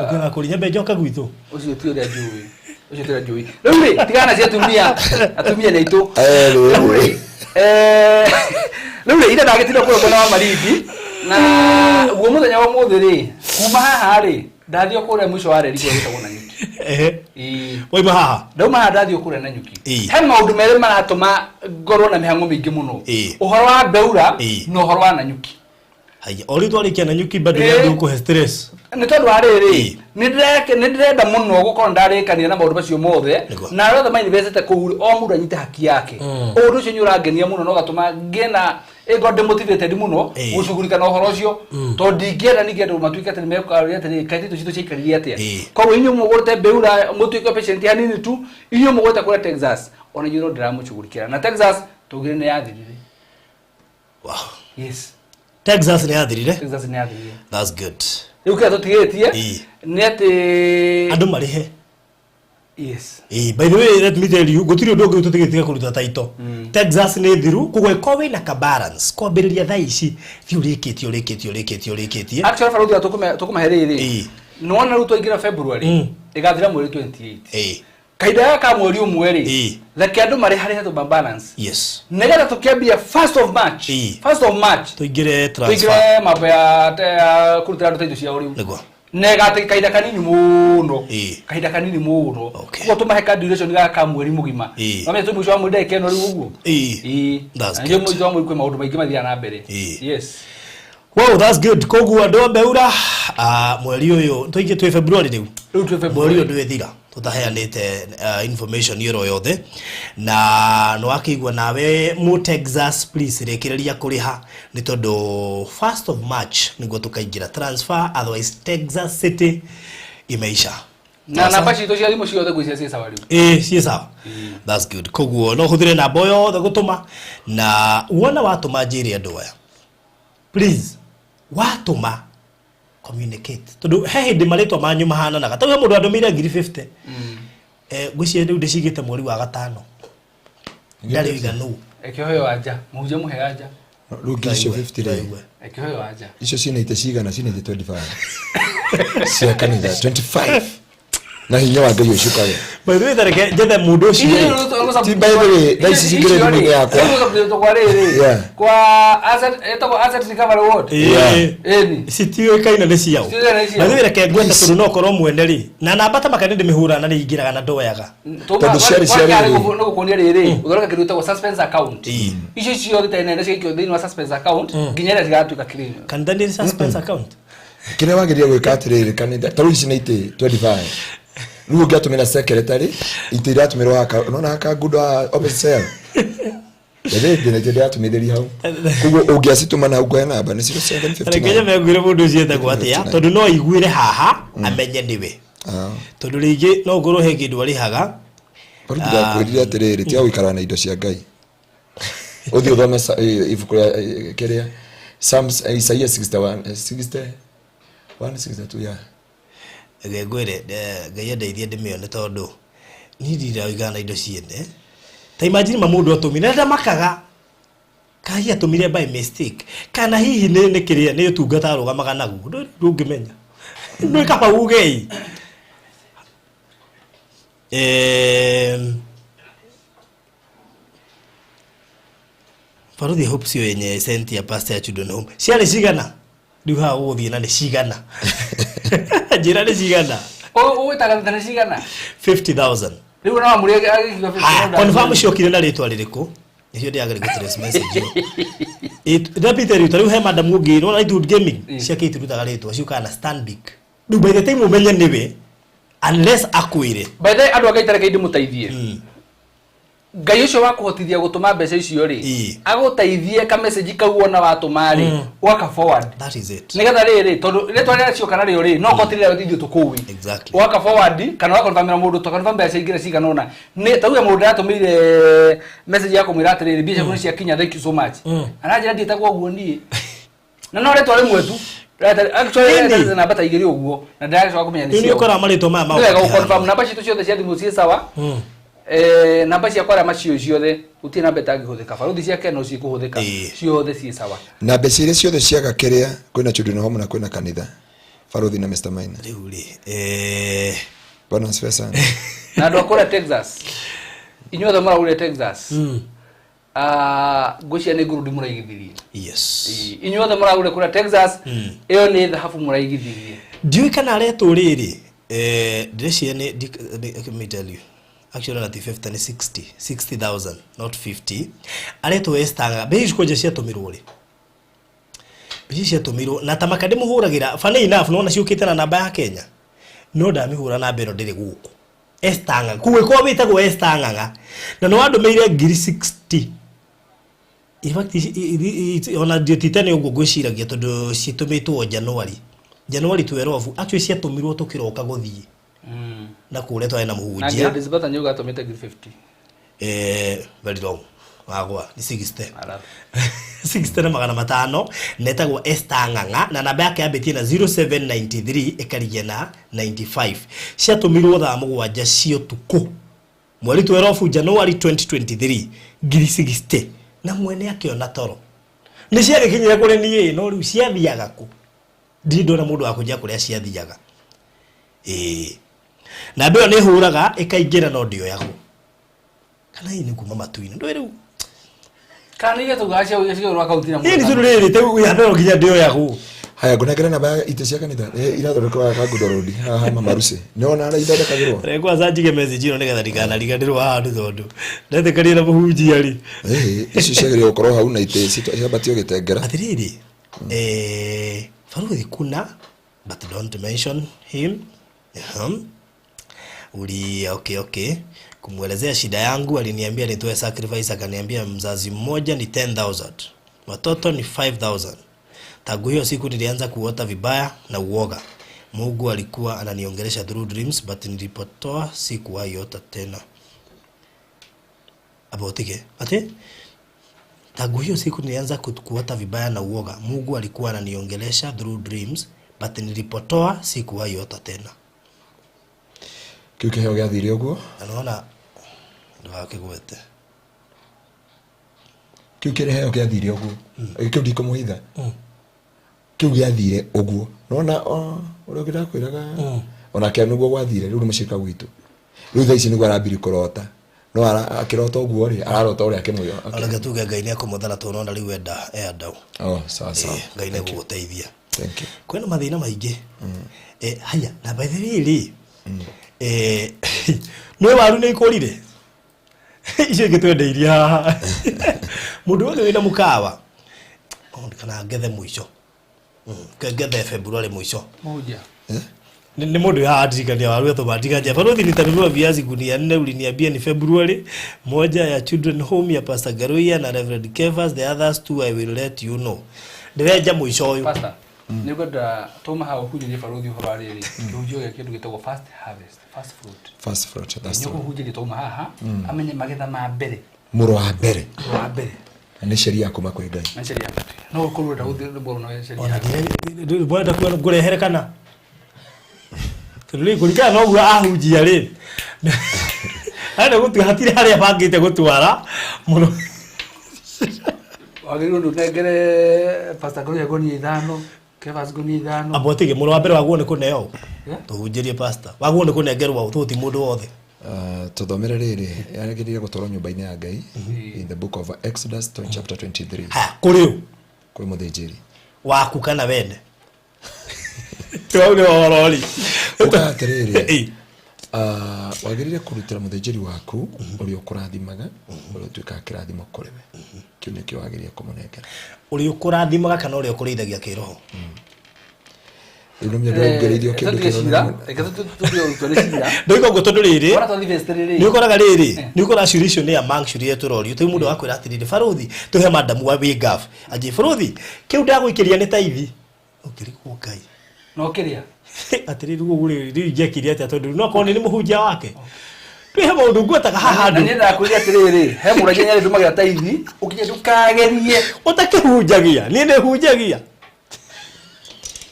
Ũkĩona kũri nyambe njoke gwitũ. Ũcio ti ũrĩa njũĩ. Ũcio ti ũrĩa njũĩ. Rĩu rĩ, tigana na cia atumia. Atumia nĩ aitũ. Rĩu Rĩu rĩ. rĩ, rĩu rĩ, ira ndagĩtinda kũrĩa mwena wa Malindi na guo mũthenya wa ũmũthĩ rĩ, kuma haha rĩ, ndathiĩ o kũrĩa mũico wa reri kũrĩa gwĩtagwo Nanyuki. Ehe. Ĩĩ. Waima haha. Ndauma haha ndathiĩ kũrĩa Nanyuki. Ĩĩ. He maũndũ merĩ maratũma ngorwo na mĩhang'o mĩingĩ mũno. Ĩĩ. Ũhoro wa Beura Ĩĩ. na ũhoro wa Nanyuki. Haya, o rĩu twarĩkia Nanyuki bado Ĩĩ. nĩ ũkũhe stress. Nĩ tondũ wa rĩrĩ, Ĩĩ. nĩ ndĩrenda mũno gũkorwo ndarĩkania na maũndũ macio mothe, Nĩguo. na arĩa othe mainvestĩte kũu rĩ, o mũndũ anyite haki yake. Ũndũ ũcio nĩ ũrangenia mũno na ũgatũma ngĩe na ĩngorwo ndĩ motivated mũno Ĩĩ. gũcugurika na ũhoro ũcio, tondũ ndingĩenda ningĩ andũ matuĩke atĩ nĩmekũria atĩrĩrĩ, kaĩ titũ citũ ciaikarire atĩa. Ĩĩ. Koguo inyuĩ mũgũrĩte Beura mũtuĩke patient hanini tu, inyuĩ mũgũrĩte kũrĩa Texas, ona inyuĩ no ndĩramũcugurikĩra. Na Texas tũgire nĩ yathirire. Wow. Yes. Texas nĩ yathirire. Texas nĩ yathirire. That's good. Rĩu kĩrĩa tũtigĩtie Ĩĩ. nĩ atĩ Andũ marĩhe. Yes. Ĩĩ, by the way, let me tell you, gũtirĩ ũndũ ũngĩ tũtigĩtiga kũruta taito. Texas nĩ thiru, koguo ĩkorwo wĩna ka balance, kwambĩrĩria thaa ici, thiĩ ũrĩkĩtie, ũrĩkĩtie, ũrĩkĩtie, ũrĩkĩtie. Actually baruthi tũkũmahe rĩrĩ, Ĩĩ. nĩwona rĩu twaingĩra February, ĩgathira mweri 28. Ĩĩ. Kahinda gaka ka mweri ũmwe rĩ, Ĩĩ. reke andũ marĩharĩhe tũma balance, Yes. nĩgetha tũkĩambia 1st of March. Ĩĩ. 1st of March Tũingĩre transfer. tũingĩre mambo ya kũrutĩra andũ taitũ ciao rĩu. Nĩguo. Na ĩgatĩ kahinda kanini mũno. Ĩĩ. Kahinda kanini mũno. Okay. Koguo tũmahe ka duration gaka ka mweri mũgima. Ĩĩ. Wamenya twĩ mũico wa mweri ndagĩka ĩno rĩu ũguo. Ĩĩ. Ĩĩ. That's Na nĩguo good. mũico wa mweri kwĩ maũndũ maingĩ mathiaga na mbere. Ĩĩ. Yes. Wow, that's good. Koguo andũ a Beura, mweri ũyũ tũingĩ twĩ February rĩu. Rĩu twĩ February. Mweri ũyũ ndwĩthira tũtaheanĩte information ĩro yothe, na nĩ wakĩigua nawe mũ Texas, please rĩkĩrĩria kũrĩha nĩ tondũ 1st of March nĩguo tũkaingĩra transfer, otherwise Texas City imeisha. Na namba citũ cia thimũ ciothe ngwĩciria ciĩ sawa rĩu. Ĩĩ, ciĩ sawa. That's good. Koguo no ũhũthĩre namba o yothe gũtũma, na wona watũma njĩre andũ aya, please, watũma communicate, tondũ he hĩndĩ marĩtwa manyu mahananaga. Tondũ he mũndũ andũmĩire ngiri 50, ngwĩciria rĩu ndĩcigĩte mweri wa gatano, ndarĩ oiga nũ. Ĩkĩhoyo anja mũhunjia mũhe anja. Rĩu ngiri icio 50 rĩ, Ĩkĩhoyo anja. Icio ciĩna itĩ cigana? Ciĩna itĩ 25 cia kanitha, 25 na hinya wa Ngai ũcukage. By the way, tareke njethe mũndũ ũcio. Ti by the way, thaa ici cingĩrĩ thimũ-inĩ yakwa. Kwa rĩrĩ, kwa asset, ĩtagwo asset recovery ward. Ĩĩ. Ĩni. Citiũĩkaine nĩ ciao. Citiũĩkaine nĩ ciao. By the way, reke ngwete, tondũ no korwo mwene rĩ na namba ta makani ndĩmĩhũra na nĩ ingĩraga na ndoyaga. Tondũ ciarĩ cia rĩrĩ. Nĩ gũkuonia rĩrĩ, ũthondeka kĩndũ gĩtagwo suspense account. Icio ciothe itarĩ nene cigaikio thĩinĩ wa suspense account nginya ĩrĩa cigatuĩka clean. Kanitha nĩ suspense account. Kĩrĩa wagĩrĩire gwĩka atĩrĩrĩ, kanitha ta rĩu ici nĩ itĩ 25, rĩu ũngĩatũmĩra secretary itĩ iratũmĩrwo haka, nona haka ngundo haha opposite cell ĩrĩ ndĩ na itĩ ndĩratũmithĩria hau, koguo ũngĩacitũma na hau ngũhe namba nĩ Reke 0759. nyambe ngwĩre mũndũ ũcio etagwo atĩa, tondũ no aiguĩre haha amenye nĩwe, tondũ rĩngĩ no ũkorwo he kĩndũ arĩhaga. Baruthi ndakwĩrire atĩrĩrĩ, tiga gũikara na indo cia Ngai. Ũthiĩ ũthome ibuku rĩa kĩrĩa Psalms, Isaiah 61, 60 162, yeah. Reke ngwĩre, Ngai andeithie ndĩmĩone tondũ niĩ ndirĩ na indo ciene. Ta imagine ma mũndũ atũmire na ndamakaga. Kana hihi atũmire by mistake, kana hihi nĩ kĩrĩa nĩ ũtungata arũgamaga naguo, ndũngĩmenya. Ndũĩ kaba uge ĩ. Baruthi Hope sio yenye senti ya pastor ya Children Home. Ciarĩ cigana? Rĩu haha ũgũthiĩ na nĩ cigana? Njĩra nĩ cigana? Ũgwĩtaga nĩ cigana? 50,000. Rĩu no amũrĩ agĩkiuga 50,000. Haya, confirm ciokire na rĩtwa rĩrĩkũ? Nĩcio ndĩrageri gũ trace message ĩyo. Ndambĩte rĩu, ta rĩu he madam ũngĩ, nĩwona Lightwood Gaming, ciake itirutaga rĩtwa, ciũkaga na Stanbic. Rĩu by the time ũmenye nĩwe, unless akwĩre. By the way, andũ a Ngai ta reke ndĩmũteithie. Ngai ũcio wakũhotithia gũtũma mbeca icio rĩ, agũteithie ka message kau wona watũma rĩ, ũgaka forward. That is it. Nĩgetha rĩrĩ, tondũ rĩtwa rĩrĩa cioka narĩo rĩ, no korwo ti rĩrĩa ithuĩ tũkũĩ. Ũgaka forward, kana ũgakonfirmĩra mũndũ, tũgakonfirm mbeca ingĩ cigana ũna. Nĩ, ta uge mũndũ ndĩratũmĩire message ya kũmwĩra atĩrĩrĩ, mbia ciaku nĩ ciakinya, thank you so much. Aranjĩra ndiĩtagwo ũguo niĩ. Na no rĩtwa rĩmwe tu. Actually, Nini? rĩatete namba ta igĩrĩ ũguo, na ndĩragĩcoka kũmenya nĩ Rĩu nĩ cio. ũkoraga marĩtwa maya Nĩ wega magoka gũconfirm namba citũ ciothe cia thimũ ciĩ sawa. Namba ciakwa arĩa maciũĩ ciothe, gũtirĩ namba ĩtangĩhũthĩka. Baruthi ciake no cikũhũthĩka. Ciothe ciĩ sawa. Na mbeca iria ciothe ciaga kĩrĩa, kwĩna Children Home na kwĩna kanitha. Baruthi na Mr. Maina. Rĩu rĩ, Bwana asifiwe sana. Na andũ a kũrĩa Texas. Inyuothe mũraurire Texas. Ngwĩciria nĩ ngurudi mũraigithirie. Yes. Inyuothe mũragũrire kũrĩa Texas, ĩyo nĩ thahabu mũraigithirie. Ndiũĩ kana aretwo rĩrĩ, ndĩreciria nĩ, ndi, let me tell you. Actually, not 50, ni 60, 60,000, not 50. Aretwo Esther Ng'ang'a. Mbeca ici kwanja ciatũmirwo rĩ? Mbeca ici ciatũmirwo, na ta maka ndĩmũhũragĩra, funny enough, nĩwona ciũkĩte na namba ya Kenya. No ndamĩhũra namba ĩno ndĩrĩ gũkũ. Esther Ng'ang'a. Koguo ĩkorwo wĩtagwo Esther Ng'ang'a. Na nĩwandũmĩire ngiri 60. In fact, ona ndiũtite nĩ ũguo ngwĩciragia tondũ citũmĩtwo January. January 12, actually ciatũmirwo tũkĩroka gũthiĩ. Na kũrĩa twarĩ na Na mũhunjia. Gladys Bata nĩuga atũmĩte ngiri 50. Very wrong. Wagwa, ni 60. Alafu. 60 na magana matano, netagwo Esther Ng'ang'a, na namba yake yambĩtie na 0793 ĩkarigia na 95. Ciatũmirwo thaa mũgwanja cia ũtukũ. Mweri 12 January 2023, ngiri 60. Na mwene akĩona toro. Nĩ ciagĩkinyire kũrĩ niĩ, no rĩu ciathiaga kũ? Ndirĩ ndona mũndũ wa kũnjĩra kũrĩa ciathiaga. Namba ĩyo nĩ ĩhũraga, ĩkaingĩra no ndĩoyagwo. Kana hihi nĩ kuma matu-inĩ. Ndũĩ rĩu. Kana nĩ iria tugaga cia cia akaunti na Ĩni tondũ rĩrĩ, rĩu ya mbere nginya ndĩoyagwo. Haya, ngũnengere namba ya itĩ cia kanitha. Irathondekwo haha Kangundo Road, haha Mama Lucy. Nĩ wona harĩa ithondekagĩrwo? Reke kwanza njige message ĩno nĩgetha ndikanariganĩrwo haha nĩ tondũ ndetĩkania na mũhunjia rĩ. Icio ciagĩrĩirwo gũkorwo hau na itĩ ciambatio gĩtengera. Atĩrĩrĩ, Baruthi kuna, but don't mention him. Uli, okay, okay. Kumwelezea shida yangu, aliniambia nitoe sacrifice, akaniambia mzazi mmoja ni 10,000. Watoto ni 5,000. Tangu hiyo siku nilianza kuota vibaya na uoga. Mungu alikuwa ananiongelesha through dreams, but nilipotoa sikuwahi ota tena. Abotige. Ate? Tangu hiyo siku nilianza kuota vibaya na uoga. Mungu alikuwa ananiongelesha through dreams, but nilipotoa sikuwahi ota tena. Kĩu kĩheo gĩathire ũguo? Na nĩwona ndũgakĩgwete. Kĩu kĩheo gĩathire ũguo. Kĩu ndikũmũhitha. Kĩu gĩathire ũguo. Nĩwona, ũrĩa ũngĩ ndakwĩraga? Onake nĩguo gwathire, rĩu nĩ mũcirika gwitũ. Rĩu thaa ici nĩguo arambiri kũrota. No akĩrota ũguo rĩ, ararota ũrĩa akĩmwĩra. Reke tuge Ngai nĩekũmũthara tondũ nĩwona rĩu enda e andũ. Oh, sawa, sawa. Ngai nĩegũgũteithia. Thank you. Kwĩna mathĩna maingĩ. Haya, na by the way rĩ, nĩ waru nĩ ikũrire? Icio ingĩ twendeirie haha. Mũndũ wothe wĩna mũkawa, oh, kana ngethe mũico. Ngethe February mũico. Mũhunjia. Nĩ mũndũ wĩ haha ndirikania waru atũma ndiganja. Baruthi nitanunua viazi gunia 4, uliniambia ni February. Moja ya Children Home ya Pastor Garuia na Reverend Kevas, the others two I will let you know. Ndĩrenja mũico ũyũ. Pastor, nĩ ngwenda tũma hau ũhunjĩrie baruthi ũhoro wa rĩrĩ, kĩhunjio gĩa kĩndũ gĩtagwo first harvest. First fruit. First fruit, that's Nĩ true. ũkũhunjĩria twauma haha amenye magetha ma mbere. Mũro wa mbere. Wa mbere. Na nĩ sheria kuma kwĩ Ngai. Na sheria. No ũkorwo ũrenda gũthiĩ rwĩmbo na sheria. Ona ndĩrenda kuona ngũrehere kana tondũ rĩu kũringana na ũguo ahunjia rĩ, arenda gũtua hatirĩ harĩa bangĩte gũtwara mũno. Wagĩrĩirwo nĩ ũnengere Pastor Gloria ngonia 5, Kevas ngonia 5. Amba ũtige mũro wa mbere waguo nĩ kũneo. Yeah. Tũhunjĩrie pastor waguo nĩ kũnengerwo ũ ti mũndũ wothe. Tũthomere rĩrĩ yagĩrĩire gũtwarwo nyũmba-inĩ ya Ngai in the book of Exodus chapter 23. Haya, kũrĩ ũ? Kwĩ mũthĩnjĩri waku kana wene hau nĩ ũhoro rĩ. Uga atĩrĩrĩ, wagĩrĩire kũrutĩra mũthĩnjĩri waku ũrĩa ũkũrathimaga, ũrĩa ũtuĩkaga kĩrathimo kũrĩ we. Kĩu nĩkĩo wagĩrĩire kũmũnengera. Ũrĩa ũkũrathimaga kana ũrĩa ũkũrĩithagia kĩroho? Rĩu nĩ ndongereirio kĩndũ kĩronania. Ndoiga ũguo tondũ rĩrĩ nĩ ũkoraga rĩrĩ nĩ ũkoraga ciũria icio nĩ among ciũria iria tũrorio. Tũi mũndũ wakwĩra atĩrĩrĩ, barothi tũhe madamu wa wĩngaf anjĩ barothi kĩu ndagũikĩria nĩ taithi ũngĩrigwo Ngai No kĩrĩa atĩrĩrĩ ũguo rĩu rĩu ingĩekire atĩa tondũ no korwo nĩ mũhunjia wake twĩhe maũndũ ngwetaga haha andũ. Na niĩ ndakwĩrire atĩrĩrĩ, he mũragia nyarĩ ndũmagĩra taithi ũkinye ndũkagerie ũtakĩhunjagia. Niĩ nĩhunjagia.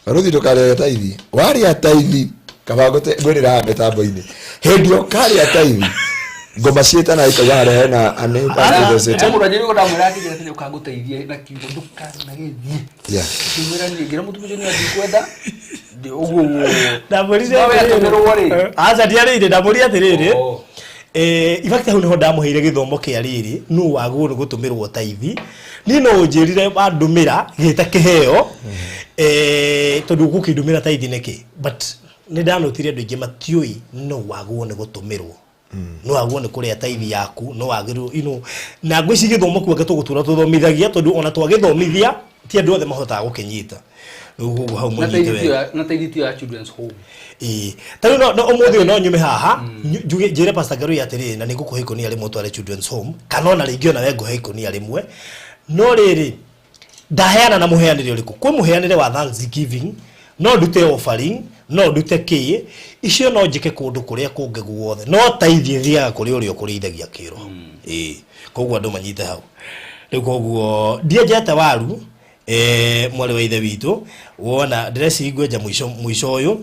Baruthi ndũkarĩage taithi. Warĩa taithi kaba ngwĩrĩra haha mĩtambo-inĩ. Hĩndĩ ĩyo ũkarĩa taithi ngoma ciĩtana ikauga harĩa hena He mũragia nĩguo ndamwĩra akĩnjĩra atĩrĩ ũkangũteithie na kiugo ndũkanagĩthiĩ. Ngĩmwĩra niĩ ngĩra mũtumia ũcio niĩ ndikwenda ũguo ũguo. Ndamwĩrire No we atũmĩrwo rĩ. Aca ndiarĩire, ndamwĩrire atĩrĩrĩ. In fact hau niho ndamũheire gĩthomo kĩa rĩrĩ nũ wagwo nĩ gũtũmĩrwo taithi. Niĩ no ũnjĩrire wandũmĩra gĩta kĩheo tondũ ũgũkĩndũmĩra taithi nĩkĩ, but nĩ ndanotire andũ aingĩ matiũĩ no wagwo nĩ gũtũmĩrwo, no wagwo nĩ kũrĩa taithi yaku, no wagĩrĩrwo you know, na ngwĩciria gĩthomo kĩu anga tũgũtũra tũthomithagia tondũ ona twagĩthomithia ti andũ othe mahotaga gũkĩnyita. Rĩu ũguo hau mũnyite wega. Na taithi ti ya children's home. Ĩĩ. Ta rĩu no ũmũthĩ ũyũ no nyume haha njuge njĩre Pastor Ngarui atĩrĩrĩ na nĩngũkũhe ikũnia rĩmwe ũtware children's home kana ona rĩngĩ ona we ngũhe ikũnia rĩmwe, no rĩrĩ ndaheana na mũheanĩre ũrĩkũ? Kwĩ mũheanĩre wa thanksgiving, no ndute offering, no ndute kĩ, icio no njĩke kũndũ kũrĩa kũngĩ guothe, no taithi ĩthiaga kũrĩ ũrĩa ũkũrĩithagia kĩroho. Ĩĩ, koguo andũ manyite hau. Rĩu koguo ndienjete waru mwarĩ wa ithe witũ, wona ndĩreciria ngwenja mũico mũico ũyũ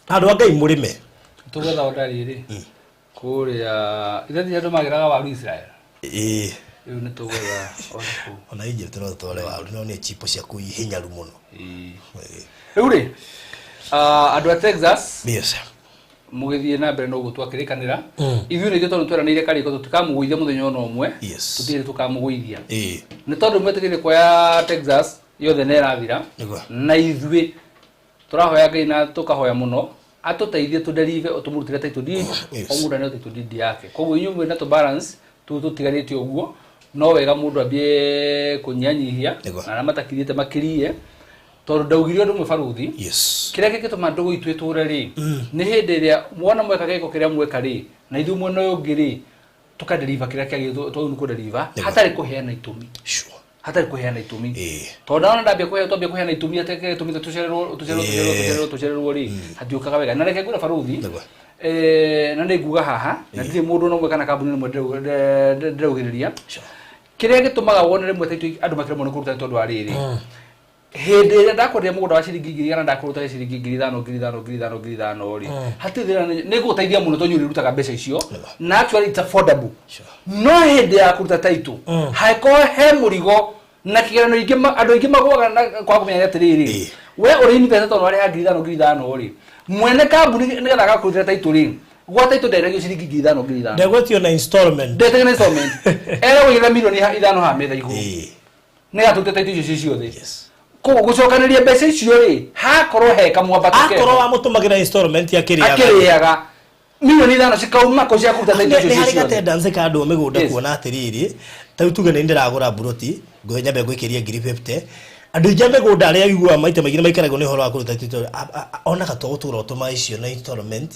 andũ a Ngai mũrĩme. Tũgetha order rĩrĩ kũrĩa ithe ti andũ magĩraga waru Israel. Ĩĩ. Rĩu nĩ tũgetha order kũu. Ona Egypt no tũtware waru, no nĩ chipo ciaku hinyaru mũno. Ĩĩ. Rĩu rĩ andũ a Texas Yes. Mũgĩthiĩ na mbere no ũguo twakĩrĩkanĩra. Ithuĩ nĩ ithuĩ tondũ tweranĩire karĩko tũtikamũgũithia mũthenya ona ũmwe. Tũtirĩ tũkamũgũithia. Nĩ tondũ mwetĩkĩrire kuoya Texas yothe nĩ ĩrathira. Na ithuĩ tũrahoya Ngai na tũkahoya mũno atũteithie tũdeliver tũmũrutĩre title deed. O mũndũ aneo title deed yake. Koguo inyuĩ mwĩna tũ balance tũu tũtigarĩte ũguo, no wega mũndũ ambie kũnyihanyihia na arĩa matakirĩte makirie. Tondũ ndaugire ũndũ ũmwe baruthi. Kĩrĩa kĩngĩtũma ndũgũ itũ ĩtũre rĩ, nĩ hĩndĩ ĩrĩa wona mweka gĩko kĩrĩa mweka rĩ, na ithuĩ mwena ũyũ ũngĩ rĩ, tũkadeliver kĩrĩa kĩagĩrĩirwo twagĩrĩirwo nĩ kũdeliver, hatarĩ kũheana itũmi. Hatarĩ kũheana itũmi. Tondũ ndona ndambia kũheana, twambia kũheana itũmi atĩ kĩrĩa gĩtũmĩte tũcererwo, tũcererwo, tũcererwo, tũcererwo, tũcererwo rĩ, hatiũkaga wega. Na reke ngwĩre baruthi, na nĩ nguga haha, na ndirĩ mũndũ ona ũmwe kana kambuni ĩmwe ndĩraugĩrĩria. Kĩrĩa gĩtũmaga wone rĩmwe ta ithuĩ andũ makĩremwo nĩ kũruta nĩ tondũ wa rĩrĩ. Hĩndĩ ĩrĩa ndakwenderia mũgũnda wa ciringi 1,000 ndakũruta ciringi 5,000, 5,000, 5,000, 5,000 rĩ, hatirĩ thĩna, nĩ ngũgũteithia mũno tondũ nĩ ũrĩrutaga mbeca icio, na actually it's affordable. No hĩndĩ ya kũruta title, hangĩkorwo he mũrigo na kĩgeranio ingĩ andũ aingĩ magũaga na kwaga kũmenya atĩrĩrĩ, we ũrĩ investor tondũ warĩha 5,000, 5,000 rĩ, mwene kambuni nĩgetha agakũrutĩra title rĩ, gwa title nderagio ciringi 5,000, 5,000. Ndegwetio na installment. Ndetagio na installment. Eragwo igĩra milioni 5 haha metha igũrũ. Nĩgetha tũrute title icio ciothe. Koguo gũcokanĩria mbeca icio rĩ, hakorwo he kamwambato kega. Akorwo wamũtũmagĩra installment akĩrĩaga. Akĩrĩaga. Milioni 5 cikauma kũ cia kũruta title icio Nĩ harĩ ciothe. gatendency ka andũ a mĩgũnda kuona atĩrĩrĩ, ta rĩu tuge nĩ ndĩragũra mburoti, nyambe ngũikĩrie ngiri 50. Andũ aingĩ a mĩgũnda arĩa ũiguaga maita maingĩ nĩ maikaragio nĩ ũhoro wa kũruta title, onaga to gũtũra ũtũma icio na installment,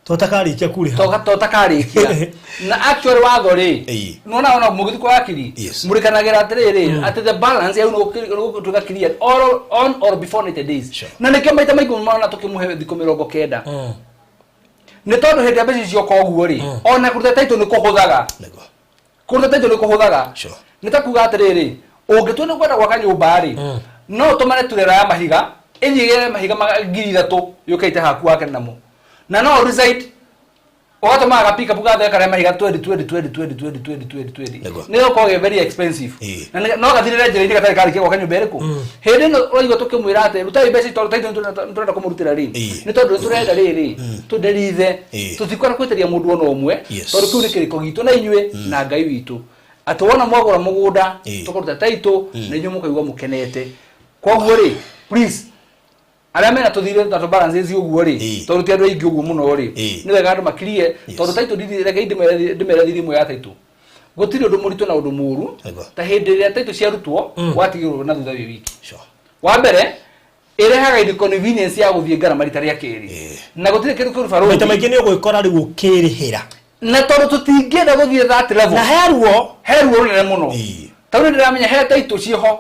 to takarĩkia kũrĩha. To takarĩkia. Na actually watho rĩ, nĩwona ona mũgĩthiĩ kwa wakiri, mũrĩkanagĩra atĩrĩrĩ, atĩ the balance yau nĩ gũtuĩka cleared all on or before 90 days. Na nĩkĩo maita maingĩ mũno tũkĩmũhe thikũ 90. Nĩ tondũ hĩndĩ ĩrĩa mbeca icio cioka ũguo rĩ, ona kũruta title nĩ kũhũthaga. Kũruta title nĩ kũhũthaga. Nĩ ta kuga atĩrĩrĩ, ũngĩtua nĩ kwenda gwaka nyũmba rĩ, no ũtũmane turera ya mahiga ĩthiĩ ĩgĩre mahiga 3,000 yũke ĩte haku wake namo, na no reside ũgatũmaga ga pick up gathe karĩa mahiga 20 20 20 20 20 20 20 20. Nĩ gũkorwo gĩ very expensive. Na no gathirĩre njĩra-inĩ gatarĩ karĩkia gwaka nyũmba ĩrĩkũ. Hĩndĩ ĩno ũraigua tũkĩmwĩra atĩ rutai mbeca tondũ title nĩ tũrenda kũmũrutĩra rĩ, nĩ tondũ nĩ tũrenda rĩrĩ tũnderithe, tũtikwenda gwĩtĩria mũndũ ona ũmwe, tondũ kĩu nĩ kĩrĩko gitũ na inyuĩ na Ngai witũ, atĩ wona mwagũra mũgũnda tũkaruta title na inyuĩ mũkaigua mũkenete. Koguo rĩ, please, arĩa mena tũthirĩ na tũ balances ũguo rĩ, tondũ ti andũ aingĩ ũguo mũno rĩ, nĩ wega andũ makirie, tondũ title deed, reke ndĩmere thiri ĩmwe ya title, gũtirĩ ũndũ mũritũ na ũndũ mũru ta hĩndĩ ĩrĩa title ciarutwo watigĩrwo na thutha wĩ wiki. Wa mbere, ĩrehaga inconvenience ya gũthiĩ ngarama rita rĩa kerĩ, na gũtirĩ kĩndũ kĩũru, barũthi. Maita maingĩ nĩ ũgwĩkora rĩu ũkĩrĩhĩra. Na tondũ tũtingĩenda gũthiĩ that level. Na he ruo. He ruo rũnene mũno. Tondũ ndĩramenya he title ciĩho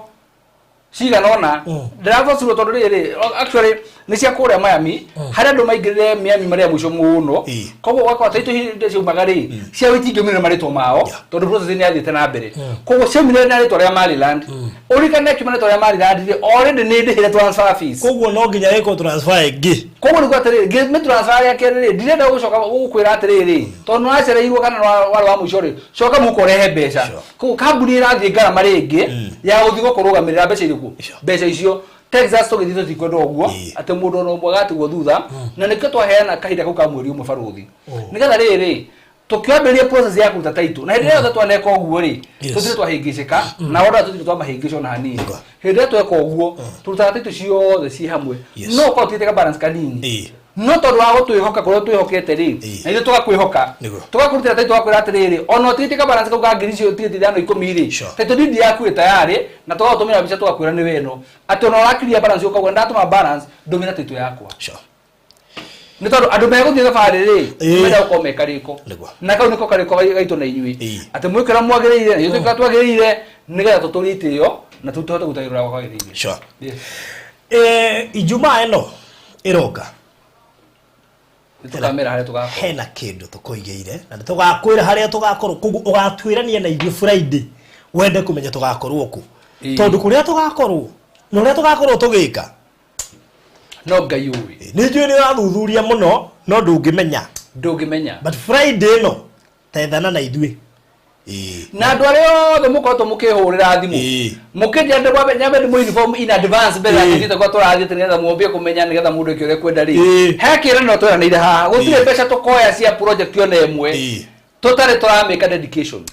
cigana ũna ndĩrabocirwo, tondũ rĩrĩ, actually nĩ cia kũrĩa Miami, harĩa andũ maingĩrire Miami marĩa mũico mũno. Koguo ũgakora title hĩndĩ ciaumaga rĩ, ciao itingĩumire na marĩtwa mao, tondũ process nĩ yathiĩte na mbere. Koguo ciaumire na rĩtwa rĩa Maryland. Ũririkane akiuma rĩtwa rĩa Maryland rĩ, already nĩ ndĩhĩre transfer fees. Koguo no nginya ĩkwo transfer ĩngĩ. Koguo nĩguo atĩrĩrĩ, ngĩmĩ transfer rĩa kerĩ rĩ, ndirenda gũcoka gũkwĩra atĩrĩrĩ, tondũ nĩwacereirwo kana warĩ wa mũico rĩ, coka mũhuko ũrehe mbeca. Koguo kambuni ĩrathiĩ ngarama rĩngĩ ya gũthiĩ gũkũrũgamĩrĩra mbeca irĩkũ? Mbeca icio. Texas tũgĩthiĩ tũtikwenda ũguo, atĩ mũndũ ona ũmwe agatigwo thutha, na nĩkĩo twaheana kahinda kau ka mweri ũmwe, barũthi, nĩgetha rĩrĩ tũkĩambĩrĩria process ya kũruta title. Na hĩndĩ ĩrĩa yothe twaneka ũguo rĩ, tũtirĩ twahĩngĩcĩka na order, tũtirĩ twamahĩngĩca ona hanini. Hĩndĩ ĩrĩa tweka ũguo, tũrutaga title ciothe ciĩ hamwe. No ũkorwo ũtigĩte ka balance kanini, no tondũ wa gũtwĩhoka kũrĩa twĩhokete rĩ, na ithuĩ tũgakwĩhoka, tũgakũrutĩra title, tũgakwĩra atĩrĩrĩ, ona ũtigĩte ka balance kau ka ngiri icio ũtigĩte ithano ikũmi rĩ, title deed yaku ĩ tayarĩ, na tũgagũtũmĩra mbica, tũgakwĩra nĩ weno, atĩ ona ũrakiria balance ũkauga ndatũma balance, ndũmĩra title yakwa. Nĩ tondũ andũ megũthiĩ thabarĩ rĩ, menda gũkorwo me karĩko. Na kau nĩko karĩko gaitũ na inyuĩ, atĩ mwĩkĩra mwagĩrĩire na ithuĩ twĩkĩra twagĩrĩire, nĩgetha tũtũrie itĩo na tũhote kũruta wĩra ũrĩa kwagĩrĩire. Yes. Ijumaa ĩno ĩroka, nĩtũkamera harĩa tũgakorwo. Hena kĩndũ tũkũigĩire na nĩtũgakwĩra harĩa tũgakorwo. Koguo ũgatwĩrania na ithuĩ Friday wende kũmenya tũgakorwo kũ, tondũ kũrĩa tũgakorwo na ũrĩa tũgakorwo tũgĩka, no Ngai ũĩ. Nĩ njũĩ nĩ ũrathuthuria mũno no ndũngĩmenya. Ndũngĩmenya. But Friday ĩno tethana na ithuĩ. Na andũ arĩa othe mũkoretwo mũkĩhũrĩra thimũ mũkĩnjĩra ndĩmwambe nyambe ndĩmũ inform in advance mbere ya tũthiĩte kwa tũrathiĩte, nĩgetha mwambie kũmenya, nĩgetha mũndũ eke ũrĩa kwenda rĩ, he kĩĩranĩro tweranĩire haha, gũtirĩ mbeca tũkoya cia project ona ĩmwe tũtarĩ tũramĩka dedication.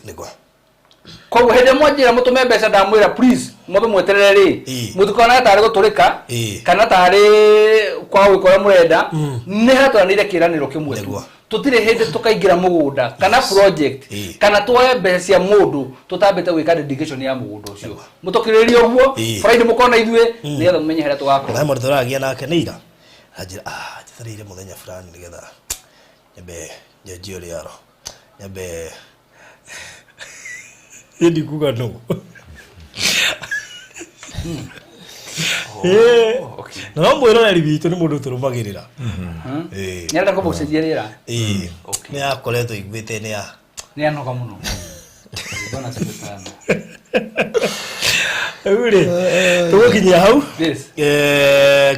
Koguo hĩndĩ ĩmwe njĩra mũtũme mbeca, ndamwĩra please mwambe mweterere rĩ, mũtikonaga tarĩ gũtũrĩka kana tarĩ kwaga gwĩka ũrĩa mũrenda. Nĩ harĩa tweranĩire kĩĩranĩro kĩmwe tu. Tũtirĩ hĩndĩ tũkaingĩra mũgũnda kana project kana tuoe mbeca cia mũndũ tũtambĩte gwĩka dedication ya mũgũnda ũcio. Mũtũkĩrĩrie ũguo. Friday mũkona ithuĩ, nĩgetha mũmenye harĩa tũgakorwo. Na mũndũ tũragia nake nĩ ira anjĩra, ah, njetereire mũthenya fulani nĩgetha nyambe njenjie rĩaro, nyambe niĩ ndikuga nũ. Na no mwĩroreri witũ, nĩ mũndũ tũrũmagĩrĩra. Nĩarenda kwamba gũcenjia rĩera. Nĩ akoretwo iguĩte nĩ a Nĩ anoga mũno. Bwana asifiwe sana. Rĩu rĩ, tũgũkinyia hau. Yes.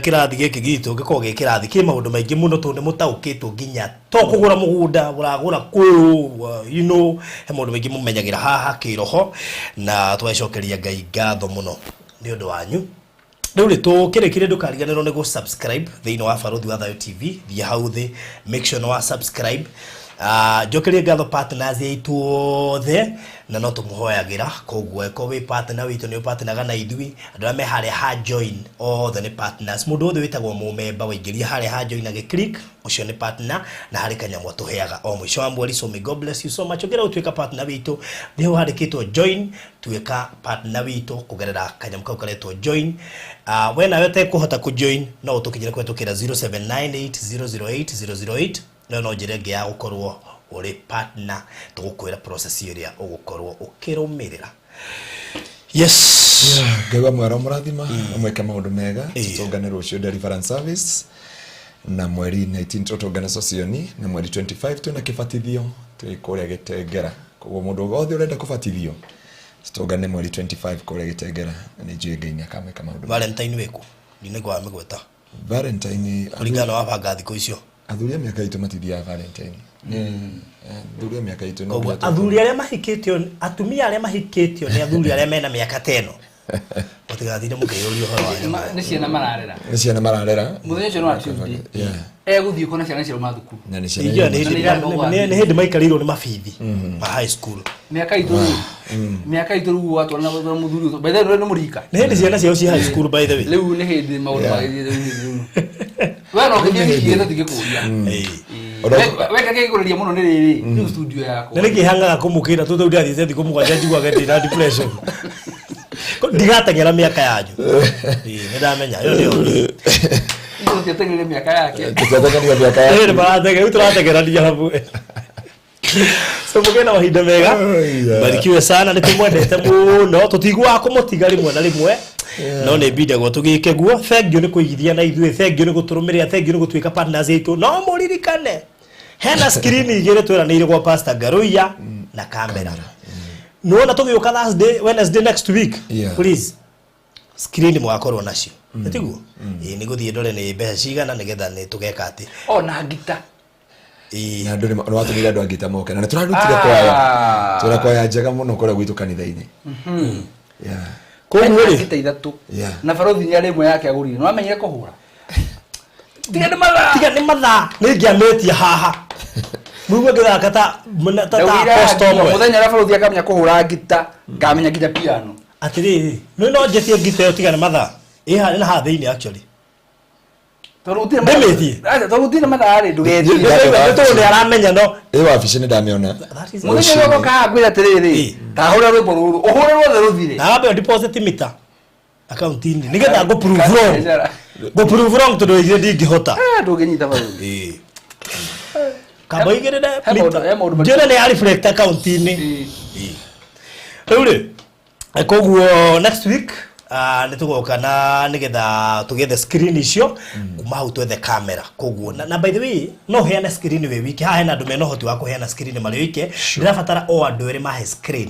Kĩrathi gĩkĩ gitũ gĩkoragwo gĩ kĩrathi kĩ maũndũ maingĩ mũno, tondũ nĩ mũtaũkĩtwo nginya to kũgũra mũgũnda ũragũra kũyũ, he maũndũ maingĩ mũmenyagĩra haha kĩroho, na tũgacokeria Ngai ngatho mũno nĩ ũndũ wanyu. Rĩu rĩ, tũkĩrĩkire, ndũkariganĩrwo nĩ gũ-subscribe thĩinĩ wa Barũthi wa Thayũ TV. Thiĩ hau thĩ, make sure nĩ wa subscribe. Njokerie ngatho partners aitũ othe, na no tũmũhoyagĩra. Koguo eko wĩ partner witũ, nĩ ũpartneraga na ithuĩ. Andũ arĩa me harĩa ha join othe nĩ partners. Mũndũ wothe wĩtagwo mũmemba waingĩria harĩa ha join agĩ click, ũcio nĩ partner, na harĩ kanyamũ atũheaga o mũico wa mweri. So may God bless you so much. Ũngĩenda gũtuĩka partner witũ, thĩ hau handĩkĩtwo join, tuĩka partner witũ kũgerera kanyamũ kau karetwo join. We nawe ũtekũhota kũ join, no ũtũkinyĩre kũhetũkĩra 0798008008. Nayo no njĩra ĩngĩ ya gũkorwo ũrĩ partner. Tũgũkwĩra process ĩrĩa ũgũkorwo ũkĩrũmĩrĩra. Yes. Ngai wa mwara mũrathima, mwĩke maũndũ mega. Tũtũngane rũciũ deliverance service. Na mweri 19 tũtũngane Sosioni, na mweri 25 twĩna kĩbatithio twĩ kũrĩa Gĩtengera. Koguo mũndũ wothe ũrenda kũbatithio, tũtũngane mweri 25 kũrĩa Gĩtengera, na nĩ njũĩ Ngai nĩakameka maũndũ. Valentine wĩkũ? Ndinĩkwa wa mĩgweta. Valentine kũringana na wabanga thikũ icio. Athuri a mĩaka itũ matithiaga Valentine. Athuri a mĩaka itũ no Koguo nginya athuri arĩa mahikĩtio, atumia arĩa mahikĩtio nĩ athuri arĩa mena mĩaka ta ĩno, mũtigathire mũkĩyũria ũhoro wa nyamũ. Nĩ ciana mararera. Nĩ ciana mararera. Mũthenya ũcio nĩ wa Tuesday. Egũthiĩ kuona ciana ciauma thukuru. Na nĩ ciana Ingĩoya nĩ Na hĩndĩ nĩ irakorwo nĩ hĩndĩ maikarĩirwo nĩ mabithi ma high school. Mĩaka itũ rĩu, mĩaka itũ rĩu watwarana na mũthuri ũcio, by the way nĩ mũrika. Nĩ hĩndĩ ciana ciao ci high school, by the way. Rĩu nĩ hĩndĩ maũndũ magĩthiĩ rĩu rĩu. We no ũgĩthiĩ wiki ĩno ndingĩkũria. We kĩrĩa gĩkũrĩria mũno nĩ rĩrĩ, rĩu studio yakwa. Na nĩkĩ hangaga kũmũkĩra tondũ rĩu ndathiĩte thikũ 7 njiguaga ndĩ na depression. Ndigateng'era mĩaka yanyu. Ĩĩ, nĩ ndamenya ĩyo nĩyo. Ithuĩ tũtiateng'erire mĩaka yake. Tũtiateng'erire mĩaka Ĩĩ, yake. nĩ marateng'era, rĩu tũrateng'erania hamwe. So mũgĩe na mahinda mega. Oh, yeah. Barikiwe sana, nĩ tũmwendete mũno, tũtiguaga kũmũtiga rĩmwe na rĩmwe, no nĩ mbindagwo tũgĩke guo. Thengiũ nĩ kũigithia na ithuĩ, thengiũ nĩ gũtũrũmĩrĩra, thengiũ nĩ gũtuĩka partners aitũ. No mũririkane hena screen igĩrĩ tweranĩire gwa Pastor Ngaruiya na kamera. Nĩwona tũgĩũka Thursday, Wednesday next week, please screen mũgakorwo nacio, nĩ tiguo? Ĩĩ, nĩ gũthiĩ ndore nĩ mbeca cigana nĩgetha nĩ tũgeka atĩ. O na ngita. Ĩĩ. Na andũ nĩ watũmire andũ angĩ ta moke, na nĩ tũrarutire kwaya. Twĩna kwaya njega mũno kũrĩa gwitũ kanitha-inĩ. Koguo Hena rĩ, ngita ithatũ. Na barothi nĩ arĩ ĩmwe yake agũrire. Nĩ wamenyire kũhũra? Tiga nĩ mathaa. Tiga nĩ mathaa, nĩ ingĩamĩtia haha. Mũigue ngĩthaka ta ta ta Ndaugire apostle nginya ũmwe. Mũthenya ũrĩa barothi akamenya kũhũra ngita, ngamenya nginya piano. Atĩrĩrĩ, nĩ no njĩtie ngita ĩyo tiga nĩ mathaa. Ĩ haha na haha thĩinĩ actually. Tondũ gũtirĩ Ndĩmĩtie. Aca, tondũ gũtirĩ mathaa rĩ, ndũgetie. Nĩ tondũ nĩ aramenya no. Ĩ wabici nĩ ndamĩona. That is Mũthenya ũrĩa ũgoka haha ngwĩre atĩrĩrĩ, ta hũra rwĩmbo rũrũ, ũhũre ruothe rũthire. Na wambe deposit mita akaunti-inĩ nĩgetha ngũ prove wrong. Biacara. Ngũ prove wrong tondũ ithuĩ ndingĩhota. Ah, ndũngĩnyita barothi. Ĩĩ. Kamba igĩrĩre He maũndũ- he maũndũ maritũ. Ndiona nĩ ya reflect akaunti-inĩ. Ĩĩ. Rĩu rĩ, koguo next week nĩ tũgoka na nĩgetha tũgethe screen icio, kuma hau twethe camera. Koguo na by the way no heane screen wĩ wiki, haha hena andũ mena ũhoti wa kũheana screen marĩ oike. Ndĩrabatara o andũ erĩ mahe screen,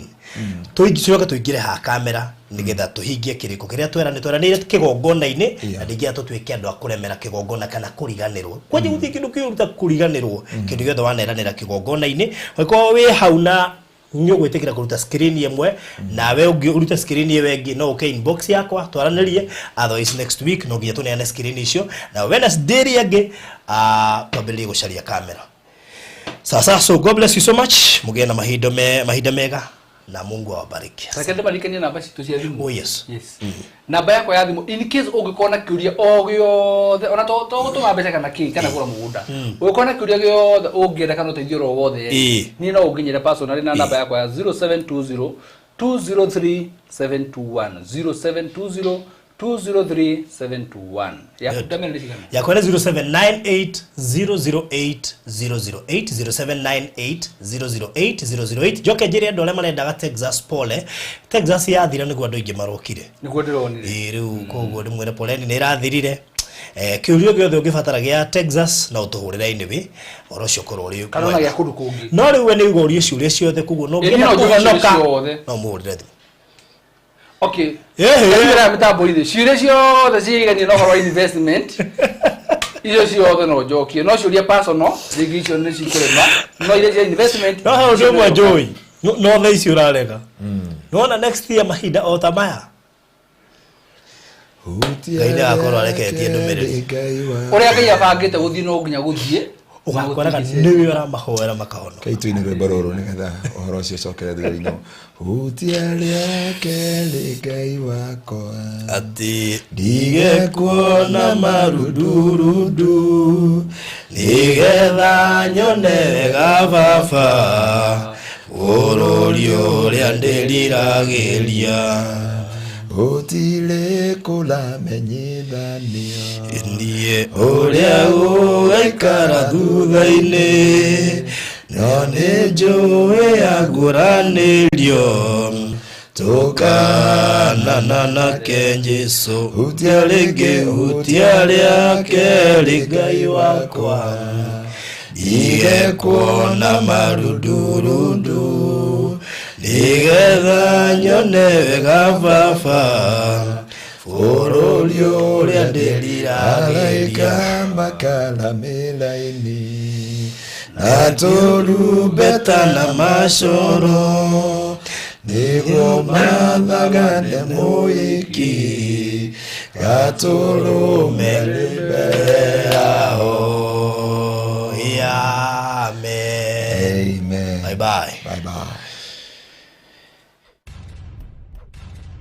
tũcoke tũingĩre haha kamera nĩgetha tũhingie kĩrĩko kĩrĩa tweranĩire kĩgongona-inĩ. Na ndingĩenda tũtuĩke andũ a kũremera kĩgongona kana kũriganĩrwo. Kwanja gũtirĩ kĩndũ kĩũru ta kũriganĩrwo kĩndũ gĩothe waneranĩra kĩgongona-inĩ. Angĩkorwo wĩ hau na nĩ ũgwĩtĩkĩra kũruta screen ĩmwe, nawe ũngĩ ũrute screen ĩyo ĩngĩ, no ũke inbox yakwa twaranĩrie. Otherwise next week no nginya tũneane screen icio, na Wednesday ĩrĩa ĩngĩ twambĩrĩrie gũcaria kamera. Sasa, so God bless you so much, mũgĩe na mahinda mahinda mega na Mungu awabariki. Reke ndĩmarikanie namba citũ cia thimũ. Oh yes. Yes. Namba yakwa ya thimũ, in case ũngĩkorwo na kĩũria o gĩothe, ona to gũtũma mbeca kana kĩ, kana kũgũra mũgũnda, ũngĩkorwo na kĩũria gĩothe ũngĩenda kana ũteithio oro wothe, niĩ no ũnginyĩre personally na namba yakwa ya 0720 203 721, 0720 203 721. Yaku Damian nĩ cigana? Yakwa nĩ 0798 008 008, 0798 008 008. Njoke njĩre andũ arĩa marendaga Texas pole, Texas yathira nĩguo andũ aingĩ marokire. Nĩguo ndĩronire. Ĩĩ, rĩu koguo ndĩmwĩre poleni nĩ ĩrathirire. Kĩũria gĩothe ũngĩbatara gĩa Texas no ũtũhũrĩre anyway, ũhoro ũcio ũkorwo ũrĩ Kana ona mwega. gĩa kũndũ kũngĩ. No rĩu we nĩ uga ũrie ciũria ciothe, koguo no Ĩĩ, niĩ ũngĩenda no njũrie ciũria kũhonoka ciothe. no mũhũrĩre thimũ. Okay. Ehe. Ndaigĩra mĩtambo-inĩ ciũria ciothe ciĩganie na ũhoro wa investment, icio ciothe no njokie, no ciũria personal rĩngĩ icio nĩ cikũrema, no iria cia investment No he ũndũ icio ũmwe nĩ njũĩ, no thaa ici ũrarega, nĩwona next year mahinda o ta maya Ngai nĩ agakorwo areketie ndũmĩrĩri. Ũrĩa Ngai abangĩte gũthiĩ no nginya gũthiĩ. Ũgakoraga nĩwe ũramahoera makahonoka. Kai tuine rwĩmbo rũrũ nĩgetha ũhoro ũcio ũcokere thutha-inĩ. Hutia rĩa kerĩ Ngai wakwa, atĩ ndige kuona marundurundu, nĩgetha nyone wega baba bũrũri ũrĩa ndĩriragĩria. Gũtirĩ kũramenyithanio niĩ ũrĩa gũgaikara thutha-inĩ, no nĩ njũĩ yaguũranĩrio. Tũkanana nake Jesũ, hutia rĩngĩ, hutia rĩa kerĩ Ngai wakwa, ndige kuona marundurundu, nĩgetha nyone wega Baba, bũrũri ũrĩa ndĩriragĩria. Araika makara mĩraini na tũrumbeta na macoro nĩguo mathagane mũhiki gatũrũme mbere yao.